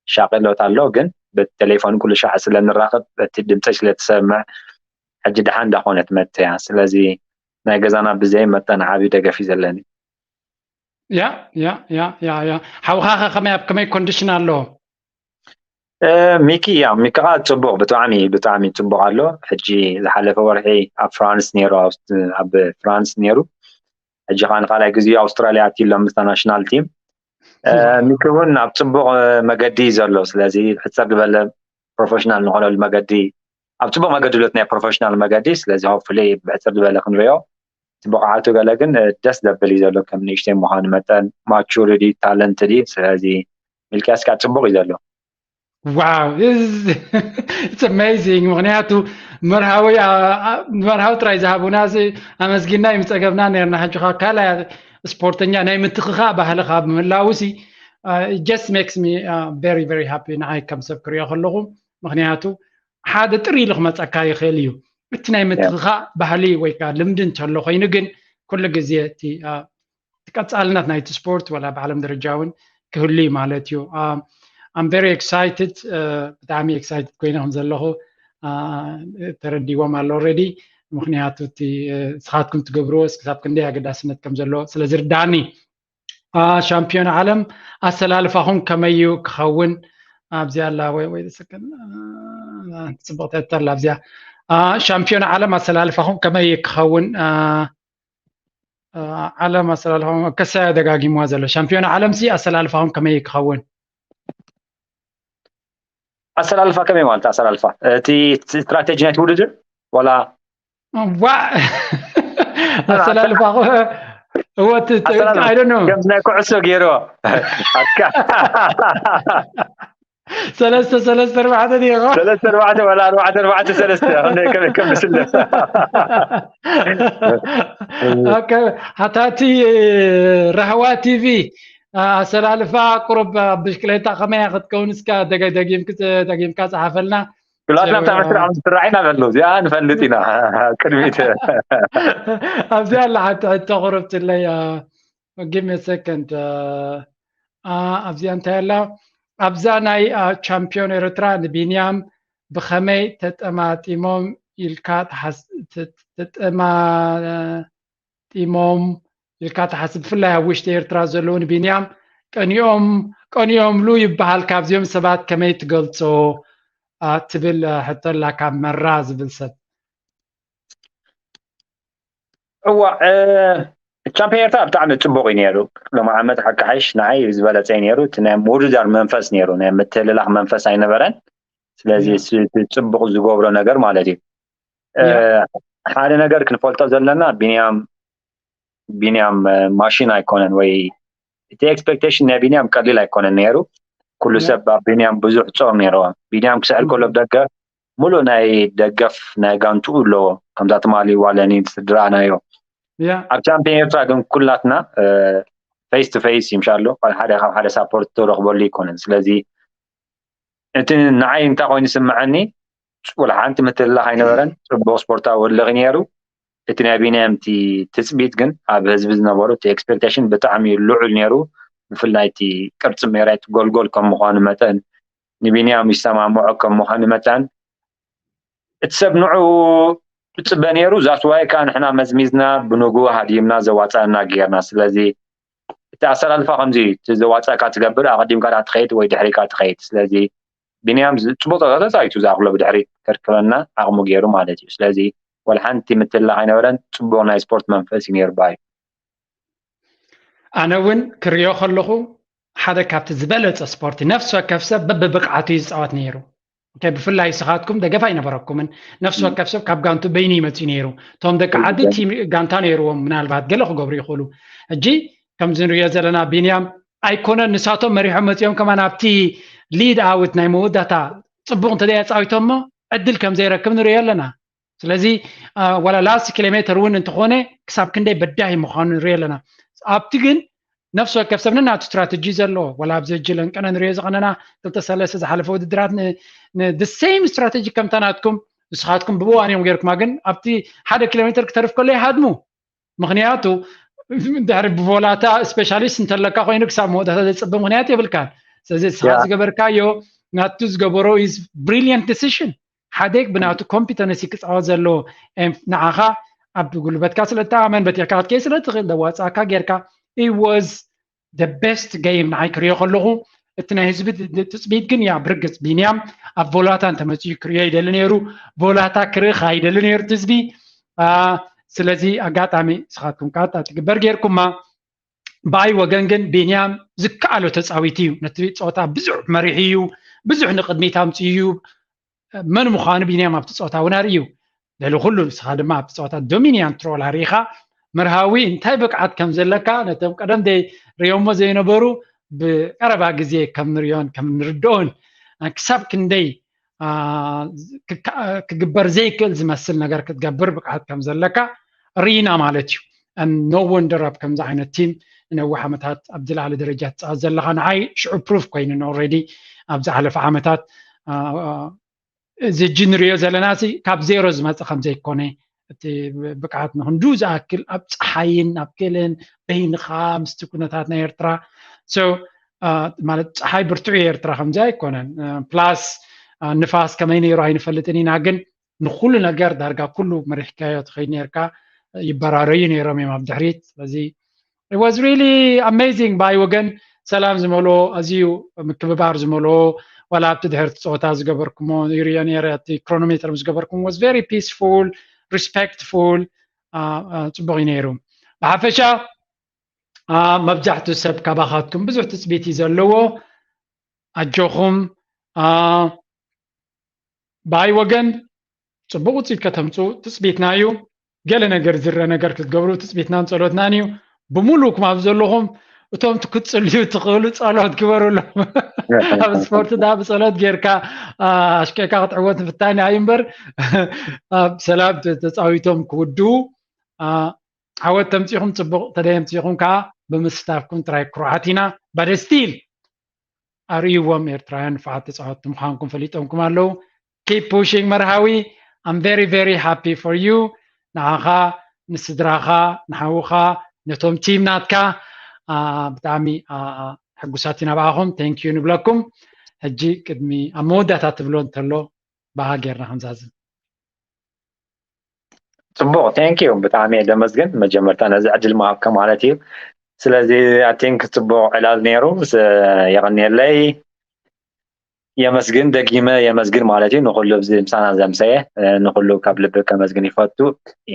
ሻቐሎት ኣሎ ግን ብቴሌፎን ኩሉ ሻዕ ስለ ንራኸብ በቲ ድምፀይ ስለ ትሰምዕ ሕጂ ደሓን እንዳኾነት መጥተያ ስለዚ ናይ ገዛና ብዘይ መጠን ዓቢ ደገፍ እዩ ዘለኒ ያ ያ ያ ያ ያ ሓውኻ ከ ከመይ ኣብ ከመይ ኮንዲሽን ኣሎ ሚኪ ያ ሚኪ ከዓ ፅቡቅ ብጣዕሚ ብጣዕሚ ፅቡቅ ኣሎ ሕጂ ዝሓለፈ ወርሒ ኣብ ፍራንስ ነይሩ ኣብ ፍራንስ ነይሩ ሕጂ ከዓ ንካልኣይ ግዜ ኣውስትራሊያ ኣትዩ ኣሎ ምስታ ናሽናል ቲም ሚኪ እውን ኣብ ፅቡቅ መገዲ እዩ ዘሎ ስለዚ ሕፅር ዝበለ ፕሮፌሽናል ንኮነሉ መገዲ ኣብ ፅቡቅ መገዲ ለት ናይ ፕሮፌሽናል መገዲ ስለዚ ሆፕፉሊ ብሕፅር ዝበለ ክንሪኦ እቲ ብቕዓቱ ገለ ግን ደስ ዘብል እዩ ዘሎ ከም ንእሽተይ ምዃኑ መጠን ማቹሪቲ ታለንት ድዩ ስለዚ ሚልክያስ ከዓ ፅቡቅ እዩ ዘሎ ዋው it's amazing ምክንያቱ መርሃዊ መርሃዊ ጥራይ ዝሃቡና ኣመስጊና ይምፀገብና ነርና ሕጂ ካልኣይ ስፖርተኛ ናይ ምትኽኻእ ባህሊ ካብ ምህላው ሲ just makes me very very happy ንዓይ ከም ሰብ ክሪኦ ከለኹ። ምክንያቱ ሓደ ጥር ኢሉ ክመፀካ ይኽእል እዩ። እቲ ናይ ምትኽኻእ ባህሊ ወይ ከዓ ልምዲ እንተሎ ኮይኑ ግን ኩሉ ግዜ እቲ ቀፃልነት ናይቲ ስፖርት ወላ ብዓለም ደረጃ እውን ክህሉ እዩ ማለት እዩ። I'm very excited። ብጣዕሚ excited ኮይነ ከም ዘለኹ ተረዲዎም ኣሎ already። ምክንያቱ እቲ ስኻትኩም ትገብርዎ ክሳብ ክንደይ ኣገዳስነት ከም ዘለዎ ስለ ዝርዳኒ። ሻምፒዮን ዓለም ኣሰላልፋኹም ከመይ እዩ ክኸውን? ኣብዚኣ ኣላ ወይ ወይ ሰከን ጽብቕቲ ሕቶ ኣላ ኣብዚኣ። ሻምፒዮን ዓለም ኣሰላልፋኹም ከመይ እዩ ክኸውን? ዓለም ኣሰላልፋኹም ከሳያ ደጋጊምዋ ዘሎ። ሻምፒዮን ዓለም ሲ ኣሰላልፋኹም ከመይ እዩ ክኸውን? ኣሰላልፋ ከመይ ማለት ኣሰላልፋ እቲ ስትራቴጂ ናይቲ ውድድር ዋላ ዋ ኣሰላልፋ እወ I don't know ከምዚ ናይ ኩዕሶ ገይርዎ ሰለስተ ሰለስተ ኣርባዕተ ዲኻ ሰለስተ ኣርባዕተ ወላ ኣርባዕተ ኣርባዕተ ሰለስተ ከም ምስለ ሓታቲ ራህዋ ቲቪ ኣሰላልፋ ቁሩብ ብሽክሌታ ከመያ ክትከውን እስካ ደጊምካ ፀሓፈልና ክላትና ብታ መስርዕ ምስ ትራዒና ዘሎ እዚኣ ንፈልጥ ኢና ቅድሚት ኣብዚኣ ኣላ ሓንቲ ሕቶ ቁሩብ ትለይ give me a second ኣብዚኣ እንታይ ኣላ ኣብዛ ናይ ቻምፒዮን ኤርትራ ንቢንያም ብኸመይ ተጠማጢሞም ኢልካ ተጠማ ጢሞም ኢልካ ትሓስብ ብፍላይ ኣብ ውሽጢ ኤርትራ ዘለዉ ንቢንያም ቀኒኦም ቀኒኦምሉ ይበሃል ካብዚኦም ሰባት ከመይ ትገልጾ ትብል ሕቶ ኣላ ካብ መራ ዝብል ሰብ እዋ ቻምፒዮን ኤርትራ ብጣዕሚ ፅቡቅ እዩ ነይሩ ሎም ዓመት ሓቂ ሓይሽ ንዓይ ዝበለፀ እዩ ነይሩ እቲ ናይ ምውድዳር መንፈስ ነይሩ ናይ ምትልላክ መንፈስ ኣይነበረን ስለዚ ፅቡቅ ዝገብሮ ነገር ማለት እዩ ሓደ ነገር ክንፈልጦ ዘለና ቢንያም ቢንያም ማሽን ኣይኮነን ወይ እቲ expectation ናይ ቢንያም ቀሊል ኣይኮነን ነይሩ ኩሉ ሰብ ኣብ ቢንያም ብዙሕ ጾም ነይርዎ ቢንያም ክስዕር ከሎ ደገፍ ሙሉእ ናይ ደገፍ ናይ ጋንትኡ ኣለዎ ከምዛ ትማሊ ዋለኒ ዝረኣናዮ ኣብ ቻምፒዮን ኤርትራ ግን ኩላትና face to face ይምሻሎ ሓደ ካብ ሓደ ሳፖርት ተረክበሉ ይኮነን ስለዚ እቲ ንዓይ እንታይ ኮይኑ ይስምዐኒ ወላ ሓንቲ ምትልላኽ ኣይነበረን ፅቡቅ ስፖርታዊ ወድለኺ ነይሩ እቲ ናይ ቢንያም እቲ ትፅቢት ግን ኣብ ህዝቢ ዝነበሩ እቲ expectation ብጣዕሚ ልዑል ነይሩ ብፍላይ እቲ ቅርፂ ሜራ እቲ ጎልጎል ከም ምኳኑ መጠን ንቢንያም ይሰማምዖ ከም ምኳኑ መጠን እቲ ሰብ ንዑ ዝፅበ ነይሩ that's why ከዓ ንሕና መዝሚዝና ብንጉ ሃዲምና ዘዋፀኣና ጌርና ስለዚ እቲ ኣሰላልፋ ከምዚ እዩ እቲ ዘዋፀእካ ትገብር ኣቀዲምካ ዳ ትኸይድ ወይ ድሕሪካ ትኸይድ ስለዚ ቢንያም ፅቡቅ ፀወታ ተፃዊቱ ዝኣክሎ ብድሕሪት ከርክበና ዓቕሙ ገይሩ ማለት እዩ ስለዚ ወላ ሓንቲ ምትልላኽ ኣይነበረን ፅቡቅ ናይ ስፖርት መንፈስ እዩ ነይሩ ባይ ኣነ እውን ክሪኦ ከለኹ ሓደ ካብቲ ዝበለፀ ስፖርቲ ነፍሲ ወከፍ ሰብ በብብቕዓቱ እዩ ዝፃወት ነይሩ ብፍላይ ስኻትኩም ደገፍ ኣይነበረኩምን ነፍሲ ወከፍ ሰብ ካብ ጋንቱ በይኑ ይመፅእ ነይሩ እቶም ደቂ ዓዲ ቲም ጋንታ ነይርዎም ምናልባት ገለ ክገብሩ ይኽእሉ ሕጂ ከምዚ ንሪኦ ዘለና ቢንያም ኣይኮነን ንሳቶም መሪሖም መፂኦም ከማን ኣብቲ ሊድ ኣውት ናይ መወዳታ ፅቡቅ እንተደይ ኣፃዊቶሞ ዕድል ከም ዘይረክብ ንሪኦ ኣለና ስለዚ ዋላ ላስት ኪሎ ሜትር እውን እንተኾነ ክሳብ ክንደይ በዳሂ ምዃኑ ንሪኦ ኣለና ኣብቲ ግን ነፍሲ ወከፍ ሰብ ነናቱ ስትራተጂ ዘለዎ ወላ ኣብዚ ሕጂ ለንቀነ ንሪኦ ዝቐነና ክልተ ሰለስተ ዝሓለፈ ውድድራት the same strategy ከምታ ናትኩም ንስኻትኩም ብብዋን እዮም ገይርኩማ ግን ኣብቲ ሓደ ኪሎ ሜትር ክተርፍ ከሎ ይሃድሙ ምክንያቱ ድሕሪ ብቮላታ ስፔሻሊስት እንተለካ ኮይኑ ክሳብ መወዳእታ ዘፅብእ ምክንያት የብልካን ስለዚ ንስኻ ዝገበርካዮ ናቱ ዝገበሮ is brilliant decision ሓደ ብናቱ ኮምፒተንሲ ክፃወት ዘለዎ ንዓኻ ኣብ ጉልበትካ ስለ እተኣመን በቲሕካ ክትከይ ስለ ትኽእል ዘዋፃእካ ጌርካ it was the best game ንዓይ ክሪኦ ከለኹ እቲ ናይ ህዝቢ ትፅቢት ግን ያ ብርግፅ ቢንያም ኣብ ቮላታ እንተመፅኡ ክሪኦ ይደሊ ነይሩ ቮላታ ክርኢ ከዓ ይደሊ ነይሩ እቲ ህዝቢ ስለዚ ኣጋጣሚ ንስኻትኩም ከዓ ትግበር ጌርኩማ ብኣይ ወገን ግን ቢንያም ዝከኣሎ ተፃዊት እዩ ነቲ ፀወታ ብዙሕ መሪሑ እዩ ብዙሕ ንቅድሚት ኣምፅኡ እዩ መን ምዃኑ ቢንያም ኣብቲ ፀወታ እውን ኣርእዩ ልዕሊ ኩሉ ንስኻ ድማ ኣብቲ ፀወታ ዶሚኒያንት ሮል ኣሪኻ መርሃዊ እንታይ ብቅዓት ከም ዘለካ ነቶም ቀደም ደይ ሪኦሞ ዘይነበሩ ብቀረባ ግዜ ከም ንሪኦን ከም ንርድኦን ክሳብ ክንደይ ክግበር ዘይክእል ዝመስል ነገር ክትገብር ብቅዓት ከም ዘለካ ርኢና ማለት እዩ And no wonder ኣብ ከምዚ ዓይነት ቲም ንነዊሕ ዓመታት ኣብ ዝለዓለ ደረጃ ትፃወት ዘለኻ። ንዓይ ሽዑ ፕሩፍ ኮይኑ already ኣብ ዝሓለፈ ዓመታት እዚ ሕጂ ንሪኦ ዘለና ሲ ካብ ዜሮ ዝመፀ ከም ዘይኮነ እቲ ብቅዓት ንክንዱ ዝኣክል ኣብ ፀሓይን ኣብ ገለን በይንኻ ምስቲ ኩነታት ናይ ኤርትራ ማለት ፀሓይ ብርትዑ ኤርትራ ከምዚ ኣይኮነን። ፕላስ ንፋስ ከመይ ነይሩ ኣይንፈልጥን ኢና፣ ግን ንኩሉ ነገር ዳርጋ ኩሉ መሪሕካዮ ትኸይድ ነርካ። ይበራረዩ ነይሮም እዮም ኣብ ድሕሪት። ስለዚ it was really amazing ባይ ወገን ሰላም ዝመልኦ ኣዝዩ ምክብባር ዝመልኦ ዋላ ኣብቲ ድሕርቲ ፀወታ ዝገበርኩሞ ይሪኦ ነይረ እቲ ክሮኖሜትር ምስ ገበርኩም was very peaceful, respectful. ፅቡቅ እዩ ነይሩ። ብሓፈሻ መብዛሕትኡ ሰብ ካባኻትኩም ብዙሕ ትፅቢት እዩ ዘለዎ። ኣጆኹም። ብኣይ ወገን ፅቡቅ ውፅኢት ከተምፁ ትፅቢትና እዩ። ገለ ነገር ዝረ ነገር ክትገብሩ ትፅቢትናን ፀሎትናን እዩ። ብምሉእኩም ኣብ ዘለኹም እቶም ክትፅልዩ ትኽእሉ ፀሎት ግበሩሎም። ኣብ ስፖርት ዳ ብፀሎት ጌርካ ኣሽቀካ ክትዕወት ምፍታን እዩ እምበር ኣብ ሰላም ተፃዊቶም ክውድኡ ዓወት ተምፂኹም ፅቡቅ ተደየምፂኹም ከዓ ብምስታፍኩም ጥራይ ኩርዓት ኢና። ባደ ስቲል ኣርእይዎም ኤርትራውያን ንፉዓት ተፃወትቲ ምዃንኩም ፈሊጦምኩም ኣለዉ። Keep pushing መርሃዊ። I'm very very happy for you። ንዓኻ፣ ንስድራኻ፣ ንሓውኻ፣ ነቶም ቲም ናትካ ብጣዕሚ ሕጉሳት ኢና ብኣኹም። Thank you ንብለኩም። ሕጂ ቅድሚ ኣብ መወዳእታ ትብሎ እንተሎ ብኣ ጌርና ክንዛዝም። ፅቡቅ፣ thank you። ብጣዕሚ እየ ደመስግን መጀመርታ ነዚ ዕድል ምሃብካ ማለት እዩ። ስለዚ I think ፅቡቅ ዕላል ነይሩ። የቀንየለይ። የመስግን፣ ደጊመ የመስግን ማለት እዩ ንኩሉ ኣብዚ ምሳና ዘምሰየ ንኩሉ ካብ ልቢ ከመስግን ይፈቱ።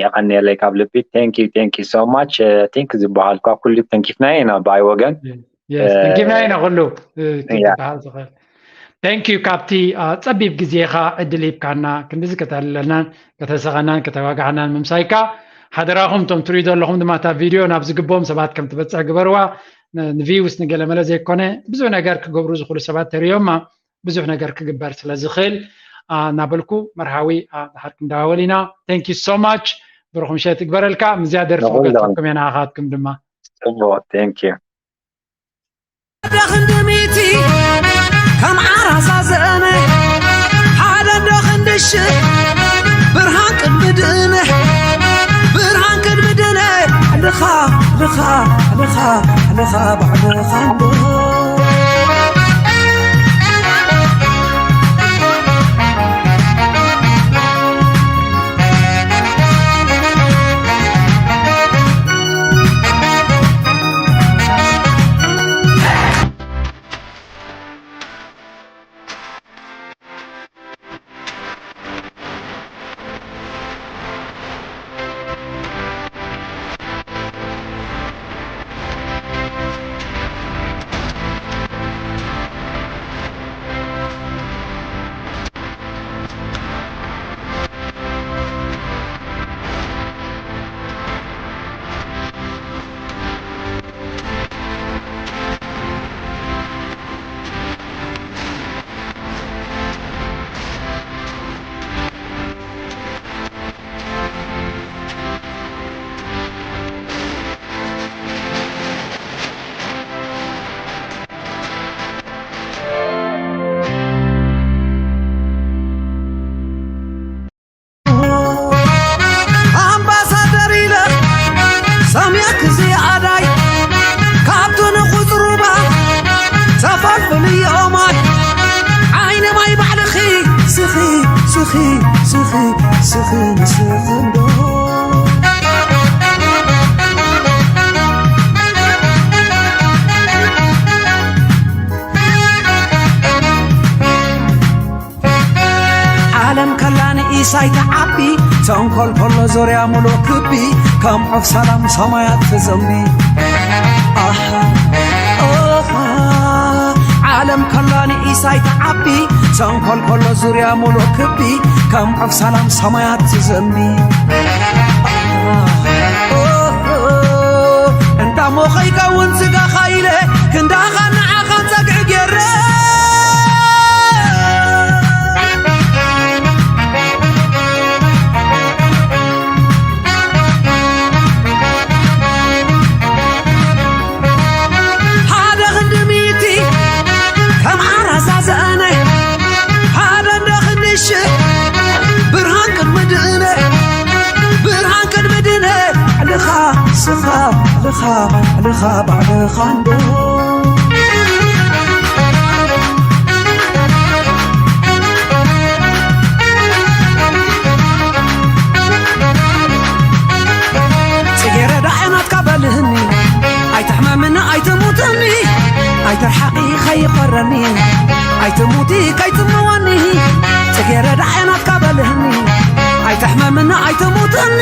የቀንየለይ ካብ ልቢ። Thank you, thank you so much። I think ዝበሃል እኳ ኩሉ ተንኪፍናዮ ኢና ብኣይ ወገን። ተንኪፍናዮ ኢና ኩሉ ዝበሃል ዝኽእል። Thank you ካብቲ ፀቢብ ግዜኻ ዕድል ሂብካና ክንድዚ ከተዕልለናን ከተሰኸናን ከተዋጋዕናን ምምሳይካ። ሓደራኹም እቶም ትሪኡ ዘለኹም ድማ እታ ቪድዮ ናብ ዝግብኦም ሰባት ከም ትበፅሕ ግበርዋ። ንቪውስ ንገለመለ ዘይኮነ ብዙሕ ነገር ክገብሩ ዝኽእሉ ሰባት ተሪኦማ ብዙሕ ነገር ክግበር ስለ ዝኽእል እናበልኩ መርሃዊ ድሓር ክንደዋወል ኢና። Thank you so much። ብሩኽ ምሸት ይግበረልካ። ምዝያ ደርፊ ገጸኩም እየ ንዓኻትኩም ድማ። ጽቡቕ፣ thank you። ሓደ ክንዲ ሚእቲ ከም ዓራዛ ዘእመ ሓደ እንዶ ክንዲ ሽሕ ብርሃን ቅድሚ ድነ ብርሃን ቅድሚ ድነ ልኻ ልኻ ልኻ ልኻ ባዕልኻ እንዶ ኣምባሳደር ኢለ ሰሚዕክ ዝያዳይ ካብቱ ንቑጽሩባ ዘፈልፍልዮ ማይ ዓይኒ ማይ ባዕልኺ ስኺ ስኺ ስኺ ስኺ ንስኺ እንዶ ዓለም ከላ ንኢሳይ ትዓቢ ተንኮል ከሎ ዙርያ ሙሉእ ክቢ ከም ዑፍ ሰላም ሰማያት ትዘንቢ ኣሃ ኦሃ ዓለም ከላ ንኢሳይ ትዓቢ ተንኮል ከሎ ዙርያ ሙሉእ ክቢ ከም ዑፍ ሰላም ሰማያት ትዘንቢ ኣሃ ኦሆ እንዳሞ ከይከውን ስጋኻ ኢለ ክንዳኻ ንዓኻ ጸግዒ ገይረ ልኻ ልኻ ባዕልኻ እንዶ ጽጌረዳ ዓይናትካ በልህኒ ኣይትሕመምኒ ኣይትሙትኒ ኣይትርሓቒ ከይኾረኒ ኣይትሙቲ ከይትምወኒ ጽጌረዳ ዓይናትካ በልህኒ ኣይትሕመምኒ ኣይትሙትኒ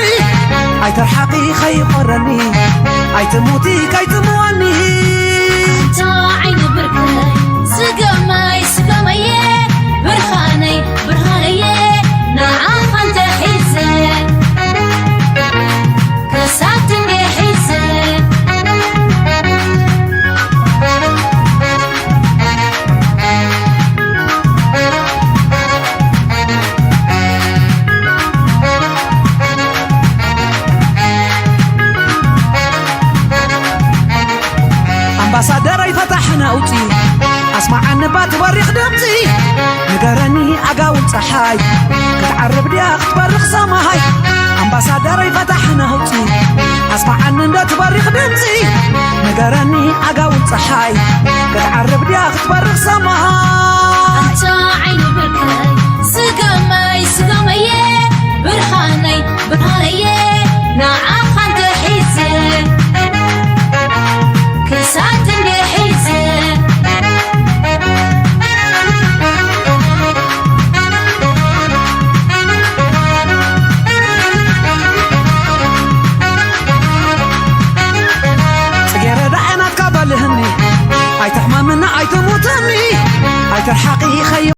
ኣይትርሓቒ ከይኾረኒ ኣይትሙቲ ከይትምወኒ ዓይኒ ብርክይ ስገመይ ስገመየ ብርሃነይ ብርሃነየ ንዓኻ እንተ ሒዘ ክሳድ ክንደይ ሒዘ ኣምባሳደረይ ፈታሕና ኣውፂ ኣስማዓኒ ባ ትበሪኽ ድምፂ ንገረኒ ኣጋውል ፀሓይ ክትዓርብ ድያ ክትበርኽ ሰማይ ኣምባሳደረይ ፈታሕና ኣውፂ ኣስማዓኒ እንደ ትበሪኽ ድምፂ ንገረኒ ኣጋውል ፀሓይ ክትዓርብ ድያ ክትበርኽ ሰማይ ዓይኒ ብርክይ ስገመይ ስገመየ ብርሃነይ ብርሃነየ ንዓኻ እንተ ሒዘ ክሳድ ክንደይ ሒዘ ጽጌረዳ ዓይናትካ በልህኒ ኣይትሕመምኒ ኣይትሙትኒ ኣይትርሓቒ ኸይ